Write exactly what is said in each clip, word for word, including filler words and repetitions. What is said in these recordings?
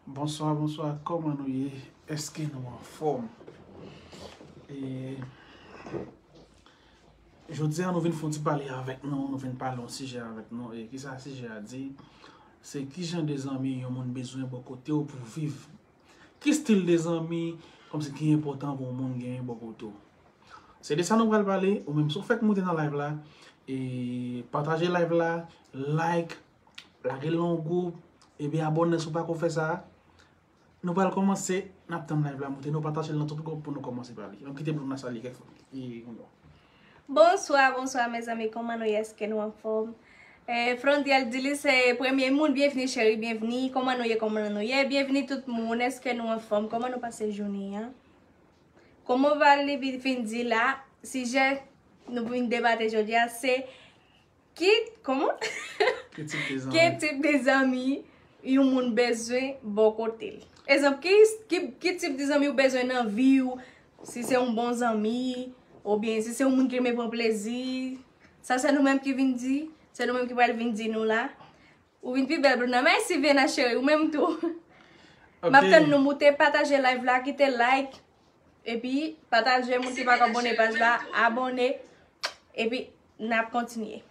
Bonswa, bonswa, kòman nou ye? Èske nou anfòm? E, jodi a nou vin fè yon ti pale avèk nou, nou vin pale yon sijè avèk nou. E kisa sijè a di? Se kijan de zanmi yon moun bezwen bò kote w pou viv. Ki stil de zanmi kòmsi ki enpòtan pou yon moun genyen bò kote w? Se de sa nou pral pale. Ou menm, si w fèk moute nan live la, e pataje live la, like, lage l nan yon gwoup, epi abòne si w pako fè sa. Nou pral kòmanse, n ap tann live la moute, nou pataje l nan tout gwoup pou nou kòmanse pale. Ann kite Bruna salye kèk fwa. E, yon lò. Bonswa, bonswa, mezanmi, kòman nou ye? Èske nou anfòm? Eh, Frontiel di li se premye moun, byenvni cheri, byenvni, kòman nou ye, kòman nou ye? Byenvni tout moun, èske nou anfòm? Kòman nou pase jounen an? Kòman Vali vin di la, sijè nou vin debate jodi a se ki, kòman? Ki tip de Ki zanmi? tip de zanmi yon moun bezwen bò kote l? Egzanp, ki, ki, ki tip de zanmi ou bezwen nan vi w? Si se yon bon zanmi, oubyen si se yon moun ki renmen pran plezi, sa se nou menm ki vin di, se nou menm ki pral vin di nou la. Ou vin pi bèl, Bruna. Mèsi, Vena cheri, ou menm tou. M ap tann nou moute, pataje live la, kite like, epi pataje, moun ki pako abòne paj la, abòne, epi n ap kontinye.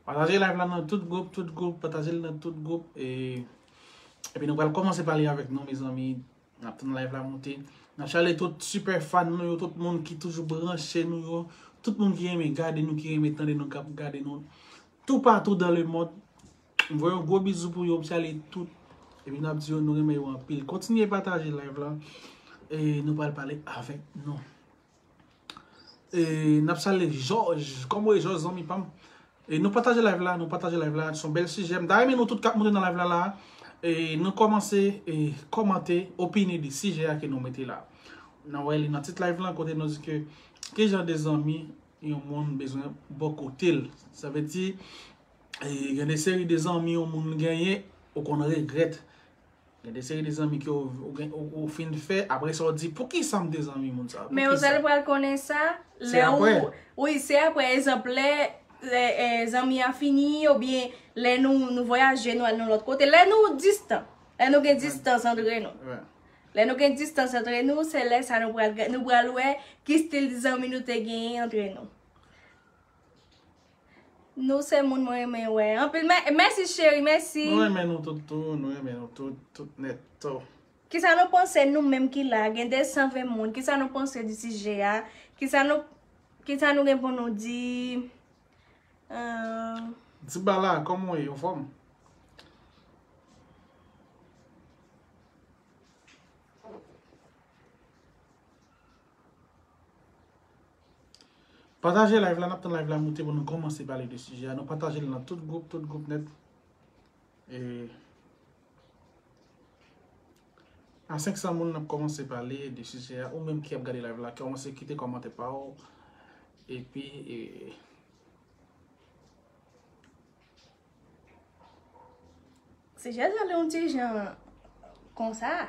Pataje live la nan tout gwoup, tout gwoup, pataje l nan tout gwoup. E, epi nou pral kòmanse pale avèk nou, mezanmi. N ap tann live la moute. N ap salye tout super fan nou yo, tout moun ki toujou branche nou yo, tout moun ki renmen gade nou, ki renmen tande nou, k ap gade nou toupatou dans le monde. M voye yon gwo bizou pou yo, m salye tout. Epi n ap di yo nou renmen yo anpil. Kontinye pataje live la. E nou pral pale avèk nou. E n ap salye Jòj. Kòman w ye, Jòj, zanmi pa m? E nou pataje live la, nou pataje live la. Se yon bèl sijè. M ta renmen nou tout k ap moute nan live la la. E nou kòmanse e kòmante, opine de sijè a ke nou mete la. N a wè li nan tit live la, kote nou di ke ki jan de zanmi yon moun bezwen bò kote l. Sa vle di, e, gen de seri de zanmi yon moun genyen, ou konn regrèt. Gen de seri de zanmi ke w, ou, gen- ou, ou fin fè, apre sa w di, poukisa m te zanmi moun sa? Men ou sèl pral konnen sa, lè ou, wi, se apre, egzanp, lè, lè eh, zanmi a fini, oubyen lè nou, nou vwayaje, nou al nan lòt kote, lè nou distan, lè nou gen distans antre nou. Lè nou gen distans antre nou, se lè sa nou pral, nou pral wè ki stil de zanmi nou te genyen antre nou. Nou se moun mwen renmen wè. Anpil mè- mèsi cheri, mèsi. Nou renmen nou tout tou, nou renmen nou tout, tout nèt tou. Kisa nou panse nou menm ki la, gen de san ven moun, kisa nou panse di sijè a? Kisa nou, kisa nou gen pou nou di? Euh, Dibala, kòman w ye? Anfòm? Pataje live la, n ap tann live la moute pou nou kòmanse pale de sijè a. Nou pataje l nan tout gwoup, tout gwoup nèt. E a senk san moun, n ap kòmanse pale de sijè a. Ou menm ki ap gade live la, kòmanse kite kòmantè pa w. Epi, e, Sijè sa li yon ti jan konsa.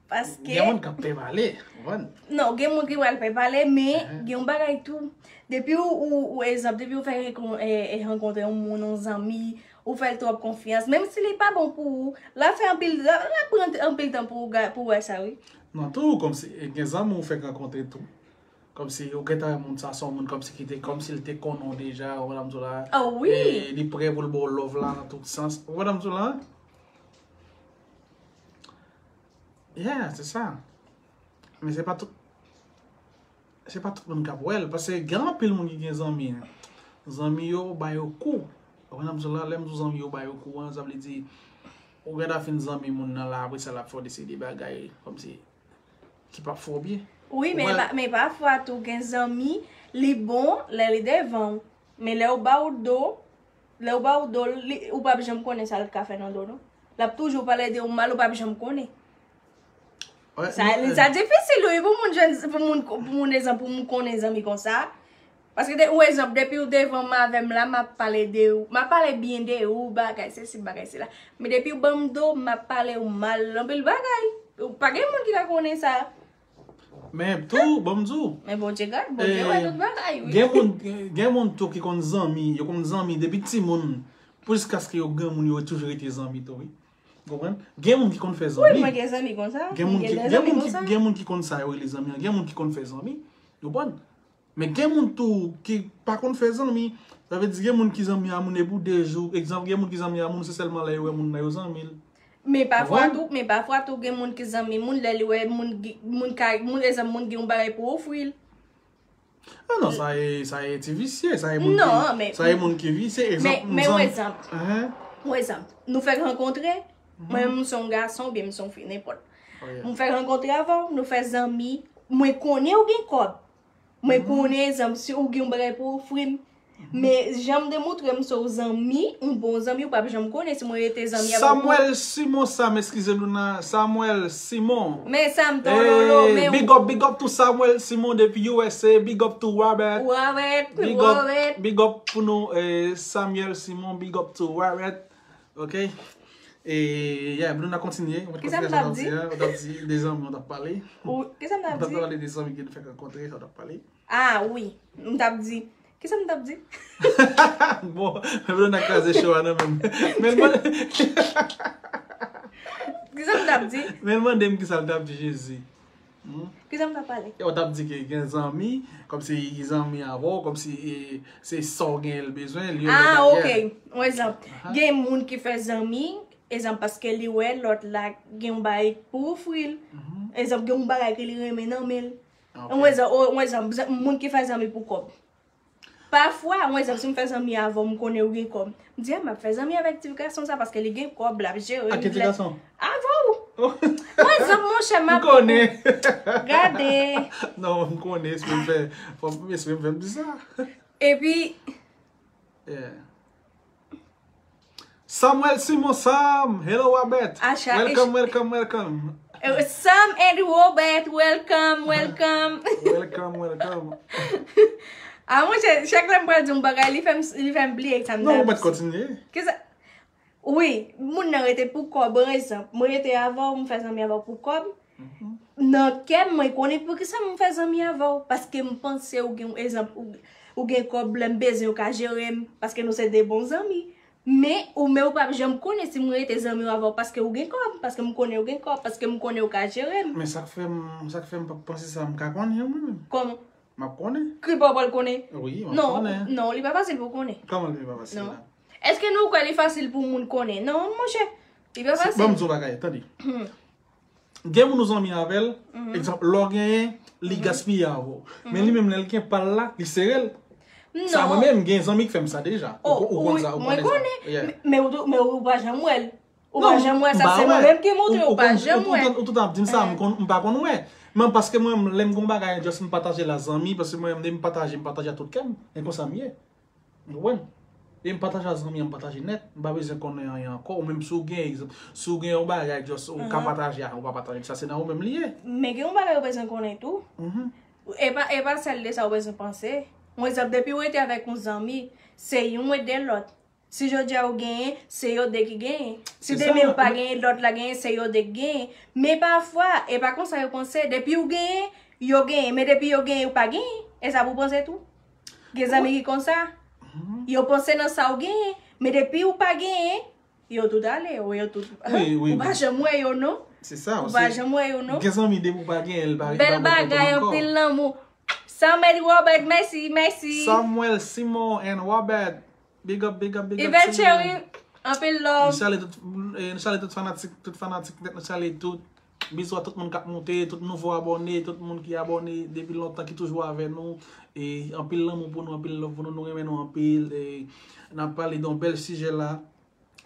Paske Gen moun k ap pè pale, konprann? Non, gen moun ki pral pè pale, men gen yon bagay tou. Depi ou, ou, ou egzanp, depi ou fè rekon- e, e, rankontre yon moun, yon zanmi, ou fè l twòp konfyans, menm si li pa bon pou ou, l ap fè anpil, l ap, l ap pran anpil tan pou ou ga- pou wè sa, wi. Non, tou, kòmsi, e, gen zanmi ou fèk rankontre tou. Kòmsi, ou gentan wè moun sa, se yon moun kòmsi ki te, kòmsi l te konnen w deja, ou konprann sa m di w la. Oh, wi. E li prè pou l ba w love la nan tout sans. Ou konprann sa m di w la? Yeah, se sa. Men se pa tout, se pa tout moun k ap wè l. Paske gen anpil moun ki gen zanmi. Zanmi yo ba yo kou. Ou konprann sa m di w la? Lè m di w zanmi yo ba yo kou an, sa vle di, ou gentan fin zanmi moun nan la, apre sa l ap fè w de seri de bagay, kòmsi, ki p ap fè w byen. Wi, men, pa- men pafwa tou gen zanmi, li bon lè li devan w. Men lè ou ba ou do, lè ou ba ou do, li- ou p ap janm konnen sa l ka fè nan do nou. L ap toujou pale de ou mal, ou p ap janm konnen. Sa, sa difisil, wi, pou moun jwenn, pou moun, pou moun, egzanp, pou moun konnen zanmi konsa. Paske, de, ou egzanp, depi ou devan m avè m la, m ap pale de ou, m ap pale byen de ou, bagay sesi, bagay sela. Men depi ou ban m do, m ap pale ou mal, anpil bagay. Ou pa gen moun ki ka konnen sa. Men tou, ban m di w. Men Bondye gad, Bondye wè tout bagay, wi. Gen moun, gen moun tou ki konn zanmi, yo konn zanmi depi timoun, jiskaske yo granmoun, yo toujou rete zanmi tou, wi. Konprann? Gen moun ki konn fè zanmi. Wi, mwen gen zanmi konsa. Gen moun ki, gen moun ki, gen moun ki konn sa yo rele zanmi an. Gen moun ki konn fè zanmi. Konprann? Men gen moun tou ki pa konn fè zanmi. Sa vle di gen moun ki zanmi a moun epi de jou. Egzanp, gen moun ki zanmi a moun se sèlman lè yo wè moun nan yo zanmi l. Men pafwa tou, men pafwa tou gen moun ki zanmi moun lè li wè moun moun ka moun egzanp moun gen yon bagay pou ofri l. Ah non, sa e sa e ti visye, sa e moun ki sa e moun ki visye, egzanp. Men men egzanp. Egzanp, nou fèk rankontre, mwen m se yon gason oubyen m se yon fi, nenpòt. M fèk rankontre avè w, nou fè zanmi, mwen konnen ou gen kòb. Mwen konnen egzanp si ou gen yon bagay pou ofri m. Men jan m te montre m se yon zanmi, yon bon zanmi, ou p ap janm konnen si mwen rete zanmi avè w. Samuel Simon Sam, eskize m Luna, Samuel Simon. Men Sam ton lolo, men ou. Big up, big up to Samuel Simon depi U S A, big up to Robert. Robert, Robert. Big up pou nou, eh, Samuel Simon, big up to Robert. Ok? E, yeah, Luna kontinye. Kisa m t ap di? Ou t ap di de zanmi, ou t ap pale. Kisa m t ap di? Ou t ap pale de zanmi ki nou fèk rankontre, sa w t ap pale. Ah wi, m t ap di. Kisa m t ap di? Bon, men Brenda kraze show a nan menm. Men l mande. Kisa m t ap di? Men l mande m kisa l t ap di Jezi. Kisa m t ap pale? Ou t ap di ke gen zanmi, kòmsi li zanmi avè w, kòmsi e, se sa w genyen l bezwen, li yo. Ah, ok. Yon egzanp. Gen moun ki fè zanmi, egzanp, paske li wè lòt la gen yon bagay pou ofri l. Egzanp, gen yon bagay ke li renmen nan men l. Yon egzanp, yon egzanp, moun ki fè zanmi pou kòb. Pafwa, yon egzanp, si m fè zanmi avè w, m konnen ou gen kòb. M di, ah, m ap fè zanmi avèk ti gason sa paske li gen kòb, l ap jere. Ak ki ti gason? Avè w. Yon egzanp, monchè, m ap. M konnen. Gade. Non, m konnen, espere m fè, espere m fè m di sa. Epi. Yeah. Samuel Simon Sam, hello Robert. Welcome, welcome, welcome. Sam and Robert, welcome, welcome. Welcome, welcome. Ah monchè, chak lè m pral di yon bagay, li fè m li fè m bliye sa m ta di. Non, ou mèt kontinye. Kisa? Wi, moun nan rete pou kòb, egzanp. Mwen rete avè w, m fè zanmi avè w pou kòb. Nan kè m, mwen konnen poukisa m fè zanmi avè w. Paske m panse ou gen yon egzanp, ou, ou gen kòb, lè m bezwen ou ka jere m. Paske nou se de bon zanmi. Men ou, men ou p ap janm konnen si mwen rete zanmi w avè w paske ou gen kòb, paske m konnen ou gen kòb, paske m konnen ou ka jere m. Men sa k fè m, sa k fè m p ap panse sa, m ka konnen yo mwen menm. Kòman? M ap konnen. Ki pa w pral konnen? Wi, m ap konnen. Non, non, li pa fasil pou w konnen. Kòman li pa fasil la? Èske nou kwè li fasil pou moun konnen? Non, monchè. Li pa fasil. Ban m di w yon bagay, tande. Gen moun ou zanmi avè l, egzanp, lè w genyen, li gaspiye avè w. Men li menm, lè l gen pa l la, li sere l. Sa mwen menm, gen zanmi k fè m sa deja. Ou konn sa, ou konnen sa. Men ou pa janm wè l. Ou pa janm wè sa, se mwen menm ki montre ou pa janm wè. Ou tout ap di m sa, m pa konn wè. Men paske mwen, lè m gen yon bagay, just m pataje l a zanmi, paske mwen, lè m pataje, m pataje ak tout kè m. E konsa m ye. Ou konprann? E m pataje a zanmi an, m pataje nèt. M pa bezwen konnen anyen ankò. Ou menm si w gen, egzanp, si w gen yon bagay, just ou ka pataje a, ou pa pataje, sa se nan ou menm li ye. Men gen yon bagay ou bezwen konnen tou. E pa, e pa sèl de sa ou bezwen panse. Yon egzanp, depi w rete avèk yon zanmi, se youn ede lòt. Si jodi a ou genyen, se yo de ki genyen. Si demen ou pa genyen, lòt la genyen, se yo de ki genyen. Men pafwa, e pa konsa yo panse. Depi ou genyen, yo genyen. Men depi yo genyen, ou pa genyen. E sa pou w panse tou. Gen zanmi ki konsa. Yo panse nan sa ou genyen. Men depi ou pa genyen, yo tout ale. Ou yo tout. Ou pa janm wè yo non. Se sa. Ou pa janm wè yo non. Gen zanmi depi ou pa genyen, l pa. Bèl bagay, anpil lanmou. Samuel Robert, mèsi, mèsi. Samuel Simon and Robert. Big up, big up, big up. Yvette Cherie, anpil love. Nou salye tout, eh, nou salye tout fanatik, tout fanatik nèt, nou salye tout. Bizou a tout moun k ap moute, tout nouvo abòne, tout moun ki abòne depi lontan, ki toujou avè nou. E anpil lanmou pou nou, anpil love pou nou, nou renmen nou anpil. E n ap pale de yon bèl sijè la,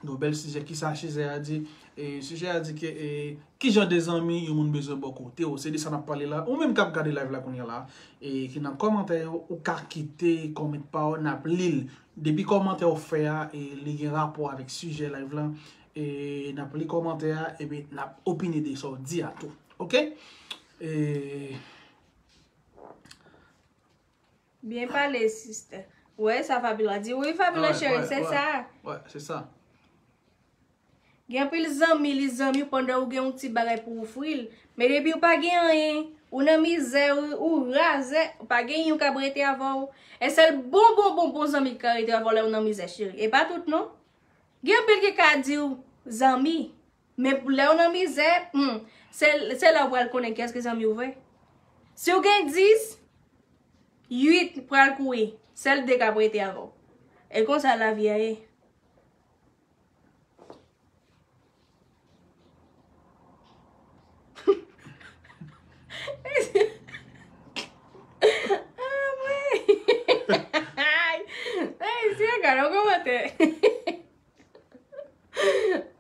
de yon bèl sijè. Kisa sijè a di? E sijè a di ke, e, kijan de zanmi yon moun bezwen bò kote w? Se de sa n ap pale la. Ou menm k ap gade live la kounye a la, e ki nan kòmantè yo, ou ka kite comment pa w, n ap li l. Depi kòmantè w fè a, e, li gen rapò avèk sijè live lan, e n ap li kòmantè a, epi n ap opine de sa w di a tou. Oke? E. Byen pale, sister. Ou wè sa Fabiola di? Wi, Fabiola cheri, se sa. Wè, se sa. Gen anpil zanmi, li zanmi w pandan ou gen yon ti bagay pou w ofri l. Men depi w pa gen anyen, ou nan mizè, ou, ou razè, ou pa gen youn k ap rete avè w. E sèl bon, bon, bon, bon zanmi ki ka rete avè w lè w nan mizè, cheri. E pa tout, non. Gen anpil ki ka di w zanmi. Men pou lè w nan mizè, hmm, se, se la w pral konnen kiyès ki zanmi w vre. Si w gen dis, uit pral kouri. Sèl de k ap rete avè w. E konsa lavi a ye. Ah, mwen. Ay, si, gade yon kòmantè.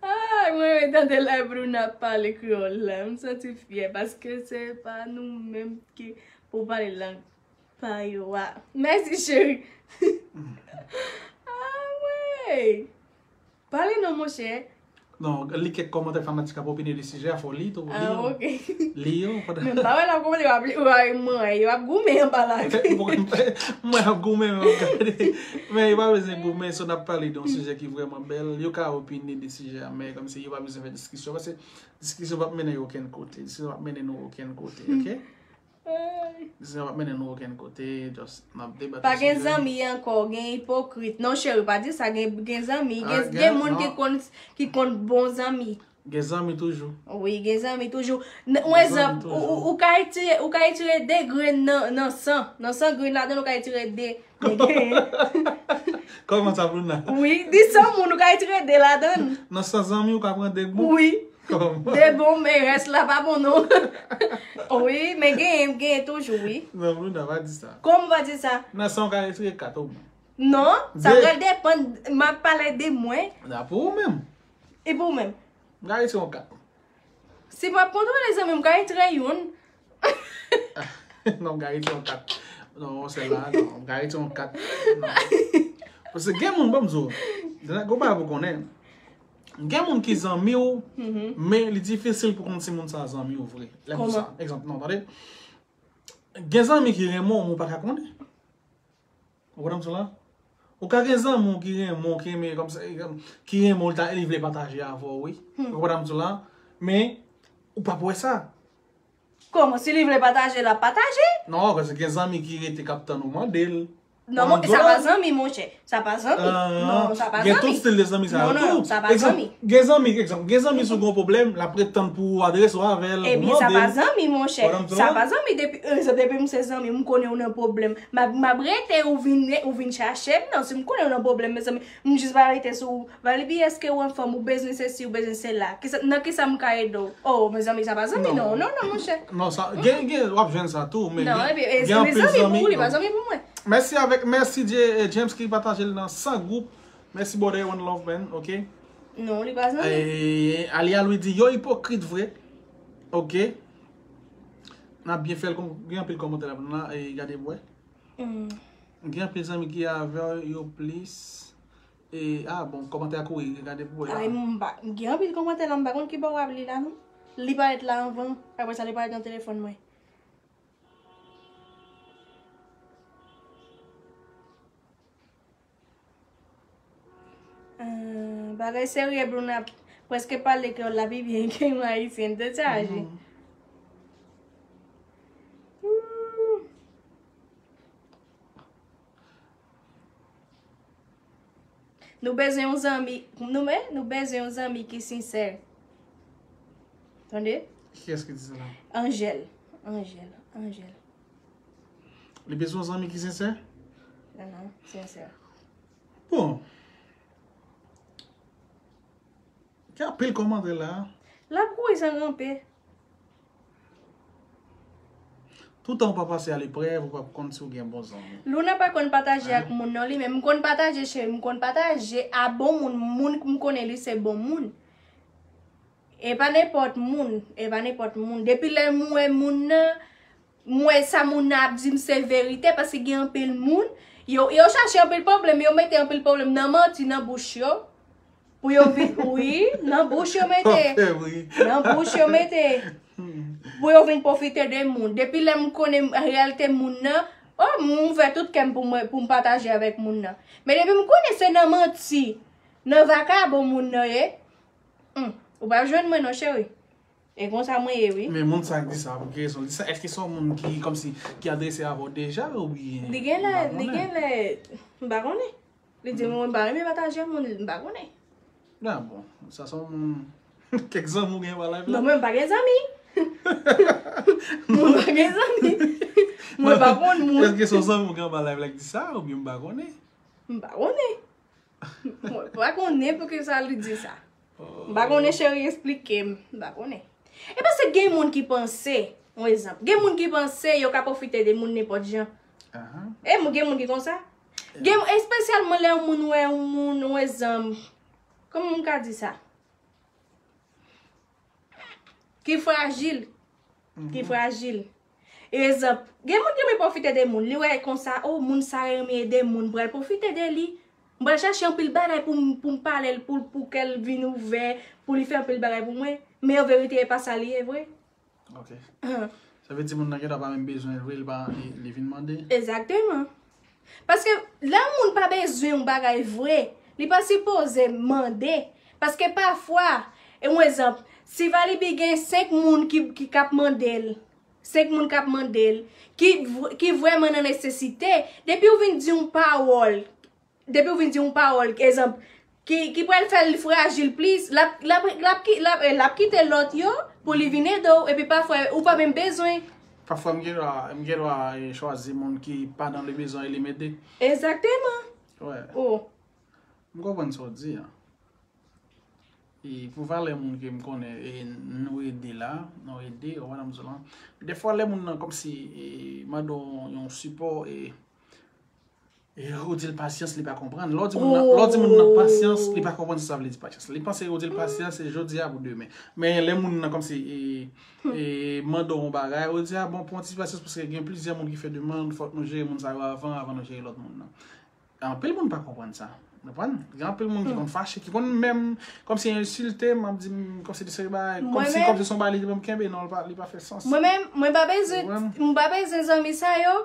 Ay, mwen renmen tande la Bruna ap pale kreyòl la. M santi fyè paske se pa nou menm ki pou pale lang pa yo a. Mèsi, cheri. Ah, mwen. Pale non, monchè. Non, li kèk kòmantè fanatik ap opine de sijè a, fò li tou, li Ah, yo. Ok. Li yo, fò Men m pa wè l ap kòmante, w ap li, w ap mwen, yo ap goumen anba la. Mwen ap goumen, men w ap gade. Men yo pa bezwen goumen, so n ap pale de yon sijè ki vrèman bèl. Yo ka opine de sijè a, men kòmsi yo pa bezwen fè diskisyon, paske diskisyon p ap mennen yo okenn kote. Diskisyon p ap mennen nou okenn kote, ok? Ay. Diskisyon p ap mennen nou okenn kote, just n ap debate Pa gen sijè. Zanmi ankò, gen ipokrit. Non, cheri, pa di sa, gen, gen zanmi, Ah, gen, gen gen, moun ki non. Konn, ki konn bon zanmi. Gen zanmi toujou. Wi, gen zanmi toujou. N- Yon Gen zanmi egzanp, ou, toujou. Ou, ou ka retire, ou ka retire de grenn nan, nan san. Nan san grenn ladan l, ou ka retire de. Men gen Kòman sa, Bruna? Wi, di san moun, ou ka retire de ladan l. Nan san zanmi, ou ka pran de bon? Wi. Kòman? De bon, men rès la pa bon, non. Wi, men gen, gen toujou, wi. Non, Bruna, pa di sa. Kòman ou pa di sa? Nan san, ou ka retire kat omwen. Non, sa De. Pral depann, m ap pale de mwen. Nan pou ou menm. E pou ou menm? M ka retire yon kat. Si m ap kontwole zanmi m, m ka retire youn. Non, m ka retire yon kat. Non, sèl la, non, m ka retire yon kat. Non. Paske gen moun, ban m di w, gen yon bagay pou konnen. Gen moun ki zanmi w, Mhm. Men li difisil pou konn si moun sa zanmi w vre. Lè m di sa, Kòman? Egzanp, non, tande. Gen zanmi ki renmen w, men w pa ka konnen. Ou konprann sa m di w la? Ou ka gen zanmi w ki renmen w, ki renmen kòmsi, ki renmen w, li ta, li vle pataje avè w, wi. Hmm. Ou konprann sa m di w la? Men, ou p ap wè sa. Kòman? Si li vle pataje, l ap pataje? Non, paske gen zanmi ki rete k ap tann ou mande l. Non, Ou konprann sa m di w pa la? Zanmi, monchè. Sa pa zanmi. Ah, Non, sa pa gen zanmi. Tout stil de zanmi sa yo Non, non, tou. Sa pa Egzanp, zanmi. Gen zanmi, egzanp, gen zanmi si w gen yon pwoblèm, l ap ret tann pou w adrese w avè l, pou Ebyen, sa mande pa l. Zanmi, monchè. Ou konprann sa m di w Sa la? Pa zanmi depi, eh, sa depi m se zanmi, m konnen ou nan pwoblèm. M ap, m ap rete, ou vin, ou vin chache m, non. Si m konnen ou nan pwoblèm, mezanmi, m jis va rete sou ou. Valibi, èske ou anfòm, ou bezwen sesi, ou bezwen sela. Kisa, nan kisa m ka ede w? Oh, mezanmi, sa pa zanmi, non, Non. non, non, monchè. Non, sa, gen, gen, w ap jwenn sa tou, men Non, gen, ebyen, eh, gen li anpil zanmi pou zanmi, ou, li pa non. Zanmi pou mwen. Mèsi avèk, mèsi J-, eh, James ki pataje l nan san gwoup. Mèsi, brother, one love, man, ok? Non, li pa zanmi. Eh, Alia Louis di, yo ipokrit vre. Ok. N ap byen fè l, kòm, gen anpil kòmantè la, la, e gade pou wè. Hmm. Gen anpil zanmi ki avè w, yo plis. E, ah, bon, kòmantè a kouri, gade pou wè la. Ay, m pa, gen anpil kòmantè la, m pa konn ki bò w ap li la, non. Li parèt la anvan, apre sa, li parèt nan telefòn mwen. Ah, bagay serye, Bruna prèske pale kreyòl la pi byen ke yon ayisyèn, tèt chaje. Mhm. Ooh. Nou bezwen yon zanmi, nou, men, nou bezwen yon zanmi ki sensè. Tande? Kiyès ki di sa la? Angèle. Angèle. Angèle. Li bezwen yon zanmi ki sensè? Non, non, sensè. Bon. Gen anpil kòmantè la. L ap kouri san kanpe. Toutan ou pa pase aleprèv, ou p ap konn si w gen bon zanmi. Luna pa konn pataje ak moun non li menm. M konn pataje, cheri, m konn pataje a bon moun, moun m konnen li se bon moun. E pa nenpòt moun, e pa nenpòt moun. Depi lè m wè moun nan, m wè sa moun nan ap di m se verite, paske gen anpil moun, yo, yo chache anpil pwoblèm, yo mete anpil pwoblèm nan manti nan bouch yo. Pou yo vin, wi, nan bouch yo mete. Ok, wi. Nan bouch yo mete. Pou yo vin pwofite de moun. Depi lè m konnen reyalite moun nan, oh, m ouvè tout kè m pou mwen, pou m pataje avèk moun nan. Men depi m konnen se nan manti, nan vakabon moun nan ye, hmm, ou p ap jwenn mwen non, cheri. E konsa mwen ye, wi. Men moun sa k di sa, pou ki rezon l di sa? Èske se yon moun ki, kòmsi, ki adrese avè w deja, oubyen Li gen lè, li gen lè, m pa konnen. Li di, "Mwen pa renmen pataje moun," m pa konnen. Ah bon, sa se yon moun, Kèk zanmi w gen anba live la? Non, mwen pa gen zanmi. Mwen pa gen zanmi. Mwen pa konn moun. Èske se yon zanmi w gen anba live la ki di sa, oubyen m pa konnen? M pa konnen. Mwen pa konnen poukisa li di sa. M pa konnen, cheri, eksplike m. M pa konnen. E paske gen moun ki panse, yon egzanp, gen moun ki panse yo ka pwofite de moun nenpòt jan. E moun, gen moun ki konsa. Gen, espesyalman lè yon moun wè yon moun, yon egzanp, kòman m ka di sa? Ki frajil. Ki frajil. Egzanp, gen moun ki renmen pwofite de moun. Li wè konsa, o, moun sa renmen ede moun, m pral pwofite de li. M pral chache anpil bagay pou m, pou m pale l, pou, pou kè l vin ouvè, pou li fè anpil bagay pou mwen. Men an verite, e pa sa li ye vre. Ok. Sa vle di moun nan gentan pa menm bezwen l vre, li pa, li, li vin mande. Egzakteman. Paske lè yon moun pa bezwen yon bagay vre, li pa sipoze mande. Paske pafwa, e yon egzanp, si Valibi gen senk moun ki, ki k ap mande l, senk moun k ap mande l, ki, v- ki vrèman nan nesesite, depi w vin di yon pawòl, depi w vin di yon pawòl, egzanp, ki, ki pral fè l frajil plis, l ap, l ap, l ap, ki- l ap, l ap kite lòt yo pou li vin ede w, epi pafwa, ou pa menm bezwen. Pafwa, m gen dwa, m gen dwa e, chwazi moun ki pa nan le bezwen e li m ede. Egzakteman. Wè. Oh. M konprann sa w di a. E pou valè moun ke m konnen e, nou ede la, nou ede, ou wè nan m di w lan. Defwa lè moun nan kòmsi e, mande w yon sipò e, e ou di l pasyans, li pa konprann. Lè w di moun nan, lè w di moun nan pasyans, li pa konprann sa sa vle di pasyans. Li panse ou di l pasyans se jodi a pou demen. Men lè moun nan kòmsi e, e mande w yon bagay, ou di a bon, pran ti pasyans paske gen plizyè moun ki fè demann, fòk nou jere moun sa yo avan, avan nou jere lòt moun nan. Anpil moun pa konprann sa. Konprann? Gen anpil moun ki konn fache, ki konn menm kòmsi ensilte m, ap di m kòmsi li se bagay, kòmsi kòmsi se yon bagay li te ban m kenbe, non, li pa, li pa fè sans. Mwen menm, mwen pa bezwen, m pa bezwen zanmi sa yo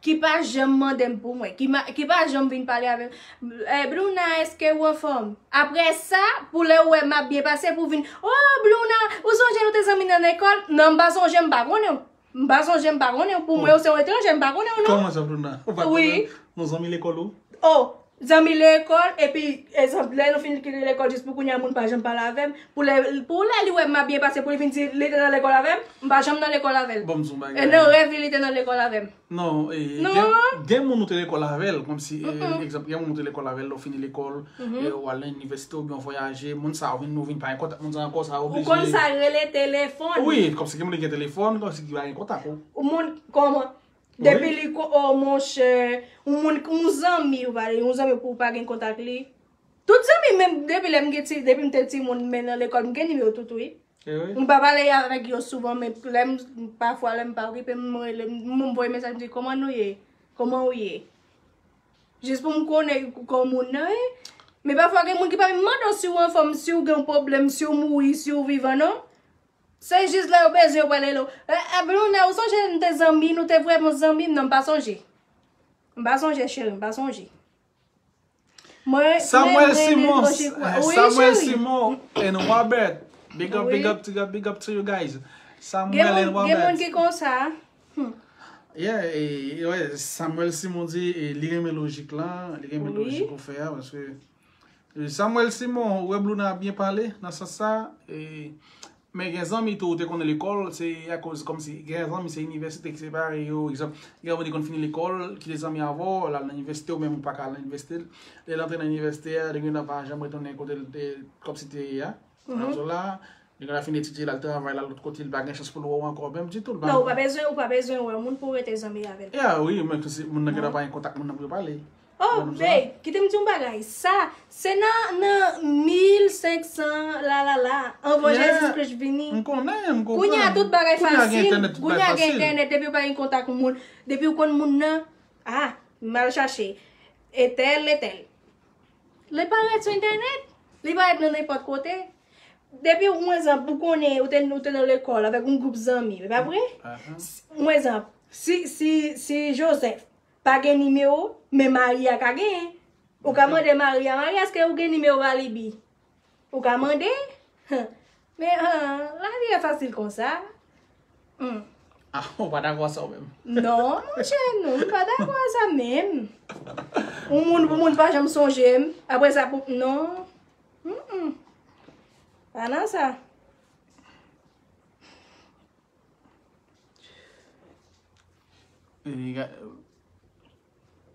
ki pa janm mande m pou mwen, ki, ma, ki pa janm vin pale avè m. Eh, Bruna, èske ou anfòm? Apre sa, pou lè ou wè m ap byen pase, pou vin, oh, Bruna, ou sonje nou te zanmi nan lekòl? Non, m pa sonje, m pa konnen w. M pa sonje, m pa konnen w. Pou mwen, ou se yon etranje, m pa konnen w, non. Kòman sa, Bruna? Ou pa konnen? Wi. Nou zanmi lekòl ou? Oh, zanmi lekòl, epi, egzanp, lè nou fin kite lekòl, jis pou kounye a, moun pa janm pale avè m. Pou lè, pou lè li wè m ap byen pase, pou li vin di li te nan lekòl avè m, m pa janm nan lekòl avè l. Bon, m di w yon bagay. E nan rèv li, li te nan lekòl avè m. Non, e, gen, gen moun ou te lekòl avè l, kòmsi, e, egzanp, gen moun ou te lekòl avè l, lè w fini lekòl, e, ou al nan inivèsite oubyen w vwayaje, moun sa a, ou vin, nou vin pa gen kontak moun sa a ankò, sa oblije. Ou konn sa rele telefòn. Wi, kòmsi gen moun ki gen telefòn, kòmsi ki pa gen kontak ou. Ou moun, kòman? Depi li ko, oh, monchè, yon moun, yon zanmi, ou pa, yon zanmi pou ou pa gen kontak li. Tout zanmi, menm depi lè m gen ti, depi m te timoun, men nan lekòl, m gen nimewo tout, wi. M pa pale avèk yo souvan, men lè m, pafwa, lè m pa okipe, m rele, m, m voye mesaj, m di, kòman nou ye? Kòman ou ye? Jis pou m konnen kòman moun nan ye. Men pafwa, gen moun ki pa menm mande w si w anfòm, si w gen yon pwoblèm, si w mouri, si w vivan, non. Se jis lè yo bezwen yo pral rele w. Eh, eh, Bruna, ou sonje n te zanmi, nou te vrèman zanmi? Non, m pa sonje. M pa sonje, cheri, m pa sonje. Mwen, Samuel Simon, eh, Samuel Simon and Robert. Big up, big up, big up, big up to you guys. Samuel and Robert. Gen moun ki konsa. Yeah, e, e, wè, Samuel Simon di e, li renmen lojik lan, li renmen lojik ou fè a, paske, e, Samuel Simon, ou wè Bruna byen pale nan sans sa, e, men gen zanmi tou ou te konnen lekòl, se akoz kòmsi gen zanmi se inivèsite ki separe yo, egzanp, gen moun ki konn fini lekòl, kite zanmi avè w, l al nan inivèsite, ou menm ou pa ka al nan inivèsite, lè l antre nan inivèsite a, li gentan pa janm retounen kote l te, kòmsi te ye a. Nan zòn la, li gentan fin etidye, l al travay, l al lòt kote, li pa gen chans pou l wè w ankò, menm ditou, li pa. Non, ou pa bezwen, ou pa bezwen wè moun pou w rete zanmi avè l. Ya, wi, men si moun nan gentan pa gen kontak moun nan pou yo pale. Oh, babe, kite m di yon bagay. Sa, se nan, nan mil senk san la, la, la, anvan Jezi Kris vini. M konnen, m konprann. Kounye a, tout bagay fasil. Kounye a gen entènèt, depi w pa gen kontak moun, depi w konn moun nan, ah, m al chache etèl, etèl. Li parèt sou entènèt. Li parèt nan nenpòt kote. Depi yon egzanp, ou konnen, ou te, ou te nan lekòl avèk yon gwoup zanmi, e pa vre? S- Yon egzanp, si, si, si Joseph pa gen nimewo, men Maria ka genyen. Ou ka mande Maria, Maria, èske ou gen nimewo Valibi? Ou ka mande? Men, ah, lavi a fasil konsa. Hmm. Ah, ou pa dakò sa ou menm? Non, monchè, non, m pa dakò a sa menm. Yon moun, yon moun pa janm sonje m. Apre sa, pou, non. Mm-mm. Pa nan sa. E, ga-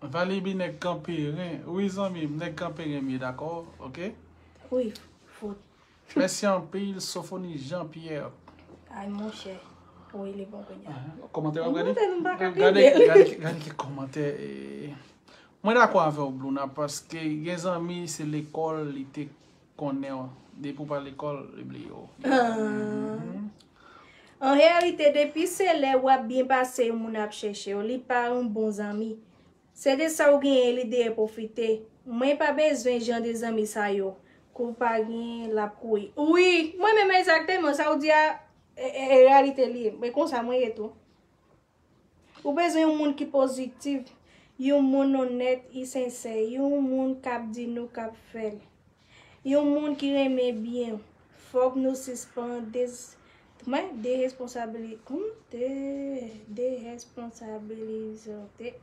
Valibi nèg Kanperen. Wi, zanmi m, nèg Kanperen m ye, dakò? Oke? Wi, fout. Mèsi anpil, Sophonie Jean Pierre. Ay, monchè. Wi, li bon kounye a. Kòmantè w ap gade? Kòmantè nou pa ka Gade, gade. Gade, gade ki kòmantè. E, mwen dakò avè w, Bluna, paske gen zanmi, se lekòl li te konnen w. Depi w pa lekòl, li bliye w. An reyalite, depi se lè w ap byen pase yon moun ap chèche w, li pa yon bon zanmi. Se de sa w genyen, li deye pwofite. Mwen pa bezwen jan de zanmi sa yo. Kou pa gen, l ap kouri. Wi, mwen menm egzakteman, sa w di a, e, e, e reyalite li ye. Mwen konsa mwen ye tou. Ou bezwen yon moun ki pozitif, yon moun onèt e sensè, yon moun k ap di nou k ap fè l. Yon moun ki renmen byen. Fòk nou sispann des, kòman? Deresponsabili-, hmm? De, deresponsabilize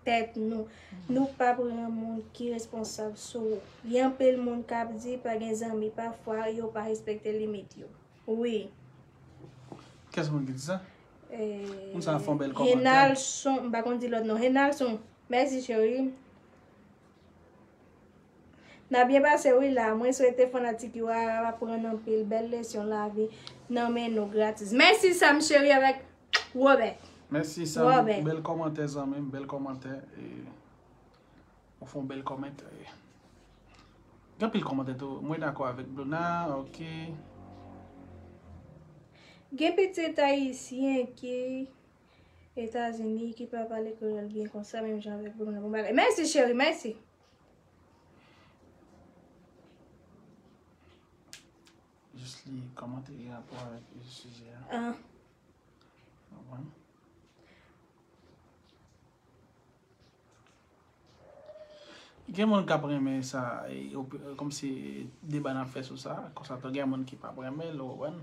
tèt nou. Nou pa pran moun ki responsab sou ou. Gen anpil moun k ap di pa gen zanmi, pafwa yo pa respekte limit yo. Wi. Kès moun ki di sa? Eh, Moun sa fè yon bèl kòmantè. Henalson, m pa konn di lòt non. Henalson, mèsi cheri. N a byen pase wi la. Mwen swete fanatik yo a aprann anpil bèl lesyon lavi nan men nou gratis. Mèsi Sam cheri avèk Robert. Mèsi Sam. Robert. Bèl kòmantè zanmi m, bèl kòmantè. E, ou fè yon bèl kòmantè. Gen anpil kòmantè tou. Mwen dakò avèk Bluna, oke. Gen pitit ayisyen ki Etazini ki pa pale kreyòl byen konsa, menm jan avèk Bluna. Bon bagay. Mèsi cheri, mèsi. Jis li kòmantè gen rapò avèk sijè a. Ah. Konprann? Gen moun k ap renmen sa, e, opi- kòmsi deba n ap fè sou sa, konsa tou gen moun ki p ap renmen l, ou konprann?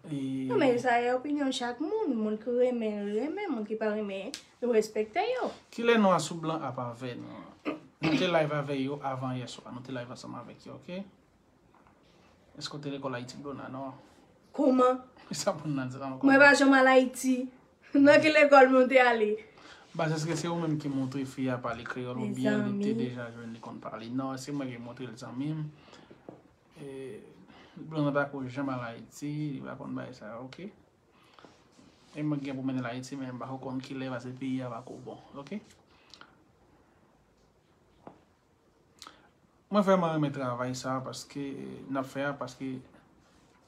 E, Non, men sa e opinyon chak moun. Moun ki renmen, renmen. Moun ki pa renmen, nou respekte yo. Kilè nwa sou blan ap avè nou? Nou te live avè yo avan yè swa. Nou te live ansanm avèk yo, oke? Èske w te lekòl Ayiti, Bluna? Non. Kòman? Sa moun nan di la ankò. Mwen pa janm al Ayiti. Nan ki lekòl mwen te ale? Baz, èske se ou menm ki montre fi a pale kreyòl oubyen li te Mezanmi. Deja jwenn li konn pale? Non, se mwen ki montre l, zanmi m. E, Bluna pako janm al Ayiti, li pa konn bagay sa yo, oke? E mwen gen pou mennen l Ayiti, men m pako konn kilè, paske peyi a pako bon, oke? Mwen vrèman renmen travay sa, paske, n ap fè a, paske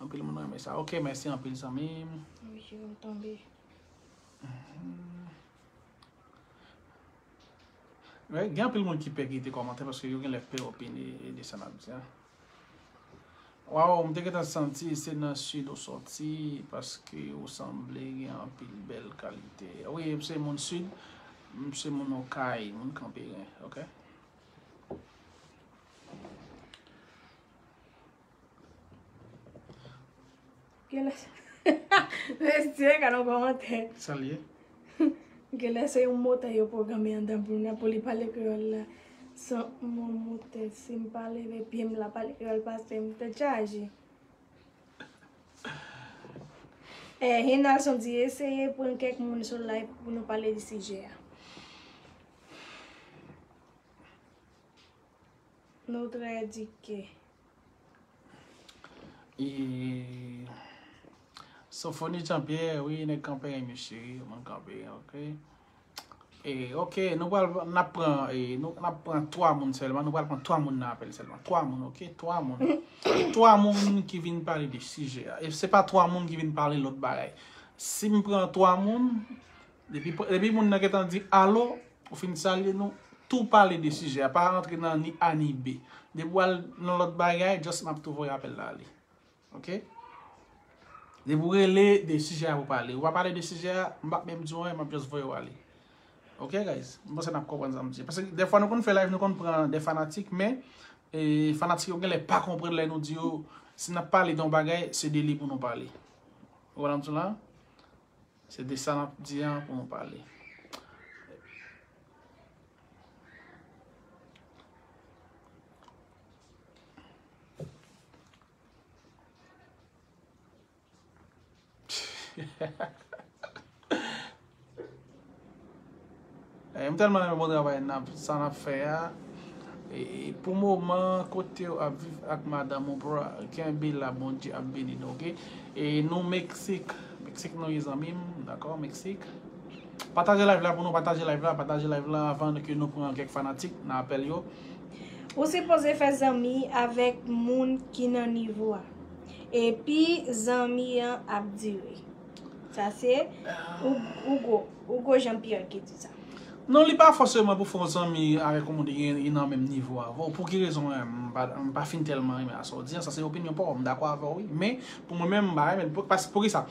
anpil moun renmen sa. Oke, mèsi anpil, zanmi m. Wi, cheri, m tonbe. Wi, gen anpil moun ki pè kite kòmantè, paske yo genlè pè opine de sa n ap di a. Waw, m te gentan santi se nan sid ou sòti, paske ou sanble gen anpil bèl kalite. Wi, m se moun sid, m se moun Okay, moun Kanperen, oke? Genlè, mesye, gade yon kòmantè. Sa l ye? Genlè se yon motè yo pwograme anndan Bluna pou li pale kreyòl la. San yon motè, si m pa leve pye m la pale kreyòl, pase m tèt chaje. Eh, Henalson di, eseye pran kèk moun sou live pou nou pale de sijè a. Nou trè edike. E, Sofoni Jean Pierre, wi, nèg Kanperen, mesye, wi, moun Kanperen, oke. E, oke, nou pral, n ap pran, e, nou, n ap pran twa moun sèlman, nou pral pran twa moun nan apèl sèlman. Twa moun, oke? Twa moun. Twa moun ki vin pale de sijè a. E se pa twa moun ki vin pale lòt bagay. Si m pran twa moun, depi, depi moun nan gentan di alo, ou fin salye nou, tou pale de sijè a. Pa rantre nan ni A ni B. Depi w al nan lòt bagay, just m ap tou voye apèl la ale. Oke? Depi w rele de sijè a pou pale. Ou pa pale de sijè a, m p ap menm di w anyen, m ap just voye w ale. Oke, guys? M panse n ap konprann sa m di. Paske dèfwa nou konn fè live, nou konn pran de fanatik, men, e, fanatik yo genlè pa konprann lè nou di yo, si n ap pale de yon bagay, se de li pou nou pale. Ou konprann sa m di la? Se de sa n ap di an pou nou pale. M tèlman renmen bon travay n ap, sa n ap fè a. E pou moman, kote w ap viv ak madanm ou, bro, kenbe la, Bondye ap beni nou, oke? E nou Meksik, Meksik nou ye zanmi m, dakò, Meksik. Pataje live la pou nou, pataje live la, pataje live la avan ke nou pran kèk fanatik nan apèl yo. Ou sipoze fè zanmi avèk moun ki nan nivo a. Epi zanmi an ap dire. Sa se Hugo, Hugo Jean Pierre ki di sa. Non, li pa fòseman pou fè yon zanmi avèk yon moun ki gen- ki nan menm nivo avè w. Pou ki rezon menm? M pa, m pa fin tèlman renmen sa w di an. Sa se opinyon pa w. M dakò avè w, wi. Men, pou mwen menm, m pa renmen l. Pou, pas- pou ki sa?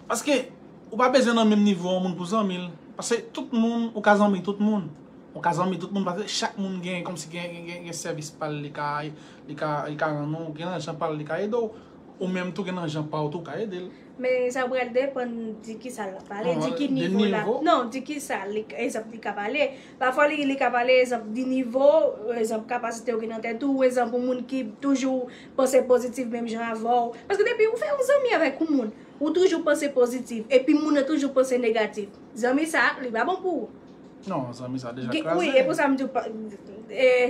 Paske ou pa bezwen nan menm nivo yon moun pou zanmi l. Paske tout moun, ou ka zanmi tout moun. Ou ka zanmi tout moun, paske chak moun gen, kòmsi gen, gen, gen, gen sèvis pa l, li ka, li ka, li ka rann ou, gen nan jan pa l, li ka ede w. Ou menm tou, gen nan jan pa w tou, ou ka ede l. Men sa pral depann di ki sa l ap pale, di ki nivo l ap, non, di ki sa, egzanp, li ka pale. Pafwa li, li ka pale, egzanp, di nivo, egzanp, kapasite w gen nan tèt ou, egzanp, yon moun ki toujou panse pozitif menm jan avè w. Paske depi ou fè yon zanmi avèk yon moun, ou toujou panse pozitif, epi moun nan toujou panse negatif. Zanmi sa, li pa bon pou ou. Non, zanmi sa deja kraze. Wi, e pou sa m di w,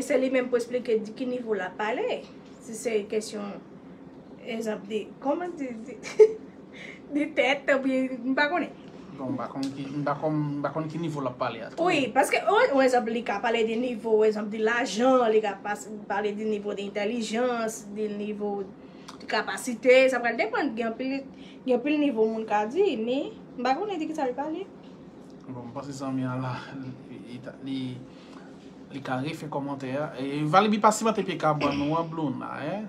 se li menm pou esplike di ki nivo l ap pale. Si se kesyon, egzanp, di, kòman di, di, di tèt, tanpri, m pa konnen. Bon, m pa konn ki, m pa konn, m pa konn ki nivo l ap pale a tou. Wi, paske, yon egzanp, li ka pale de nivo, egzanp, de lajan, li ka pale de nivo de entèlijans, de nivo de kapasite, sa pral depann, gen anpil, gen anpil nivo moun ka di, men m pa konnen de ki sa l pale. Bon, m panse zanmi an la, li, li, li ka refè kòmantè a. E, Valibi pa simente pye kabann ou an, Blouna, en?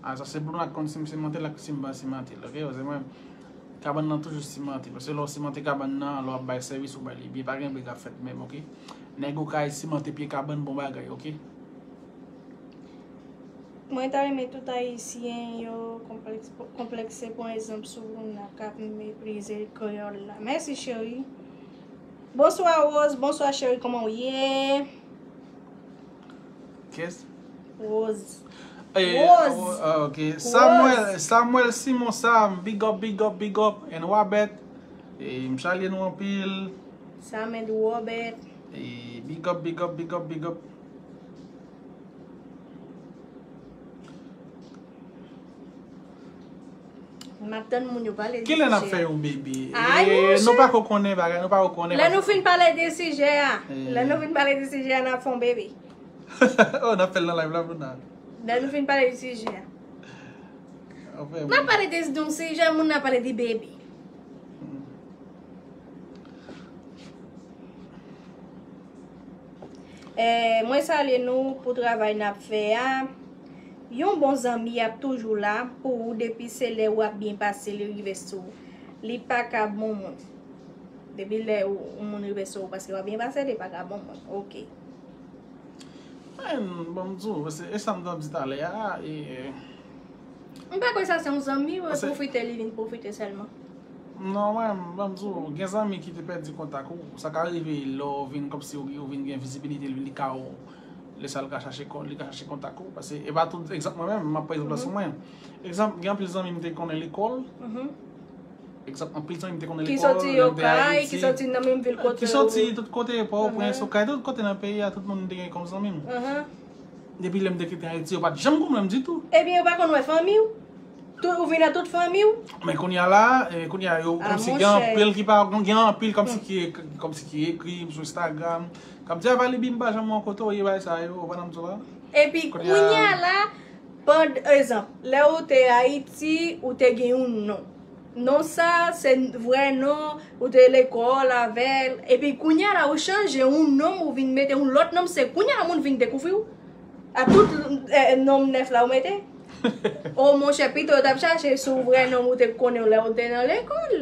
A, sa se Blouna ki konn si m simente l ak si m pa simente l, oke? Paske mwen, kabann nan toujou simente. Paske lè w simente kabann nan, lè w ap bay sèvis, ou bay li byen, pa gen bri k ap fèt menm, oke? Nèg ou kay simente pye kabann, bon bagay, oke? Mwen ta renmen tout ayisyen yo konplekse pran egzanp sou Louna k ap meprize kreyòl la. Mèsi cheri. Bonswa Rose, bonswa cheri, kòman w ye? Kes? Rose. Eh, Rose. Oh, ok. Samuel, Samuel Simon Sam, big up, big up, big up. And Wabet. Eh, m salye nou anpil. Sam and Wabet. Eh, big up, big up, big up, big up. M ap tann moun yo pale de sijè a. Kilè n ap fè yon bebe? Ay, monchè. Nou pako konnen bagay, nou pako konnen. Lè nou fin pale de sijè a, lè nou fin pale de sijè a, n ap fè yon bebe. Oh, n ap fè l nan live la, Louna. Lè nou fin pale de sijè a. N ap pale de yon sijè, moun nan pale de bebe. Eh, mwen salye nou pou travay n ap fè a. Yon bon zanmi ap toujou la pou ou depi se lè w ap byen pase li rive sou ou. Li pa ka bon moun. Depi lè yon moun rive sou ou paske w ap byen pase, li pa ka bon moun. Ok. Men, ban m di w, paske e sa m t ap di talè a, e, M pa kwè sa se yon zanmi, ou pwofite li vin pwofite sèlman. Non, mwen, ban m di w, gen zanmi ki te pèdi kontak ou. Sa ka rive lè w vin kòmsi ou, ou vin gen vizibilite, li ka w, lè sa l ka chache, li ka chache kontak ou. Paske e pa tout, egzanp mwen menm, m ap pran egzanp la sou mwen. Egzanp, gen anpil zanmi m te konnen lekòl. Egzanp, anpil zanmi m te konnen lekòl, lè m te Ayiti. Ki soti nan menm vil kote w. Ki soti tout kote, Pòtoprens, Okay, tout kote nan peyi a, tout moun m te gen kòm zanmi m. Depi lè m te kite Ayiti, yo pa t janm konn wè m ditou. Ebyen, yo pa konn wè fanmi w? Tout, ou vin ak tout fanmi w? Men kounye a la, eh, kounye a yo, kòmsi gen anpil ki pa, gen anpil kòmsi ki, kòmsi ki ekri m sou Instagram. K ap di, "A, Valibi, m pa janm wè w kote w ye, bagay sa yo," ou konprann sa m di w la? Epi, kounye a la, pand, egzanp, lè ou te Ayiti, ou te gen yon non. Non sa, se vrè non, ou te lekòl avè l. Epi, kounye a la, ou chanje yon non, ou vin mete yon lòt non, se kounye a moun vin dekouvri w. A tout, eh, non nèf la ou mete? O monchè, pito yo t ap chache sou vrè non ou te konnen lè ou te nan lekòl.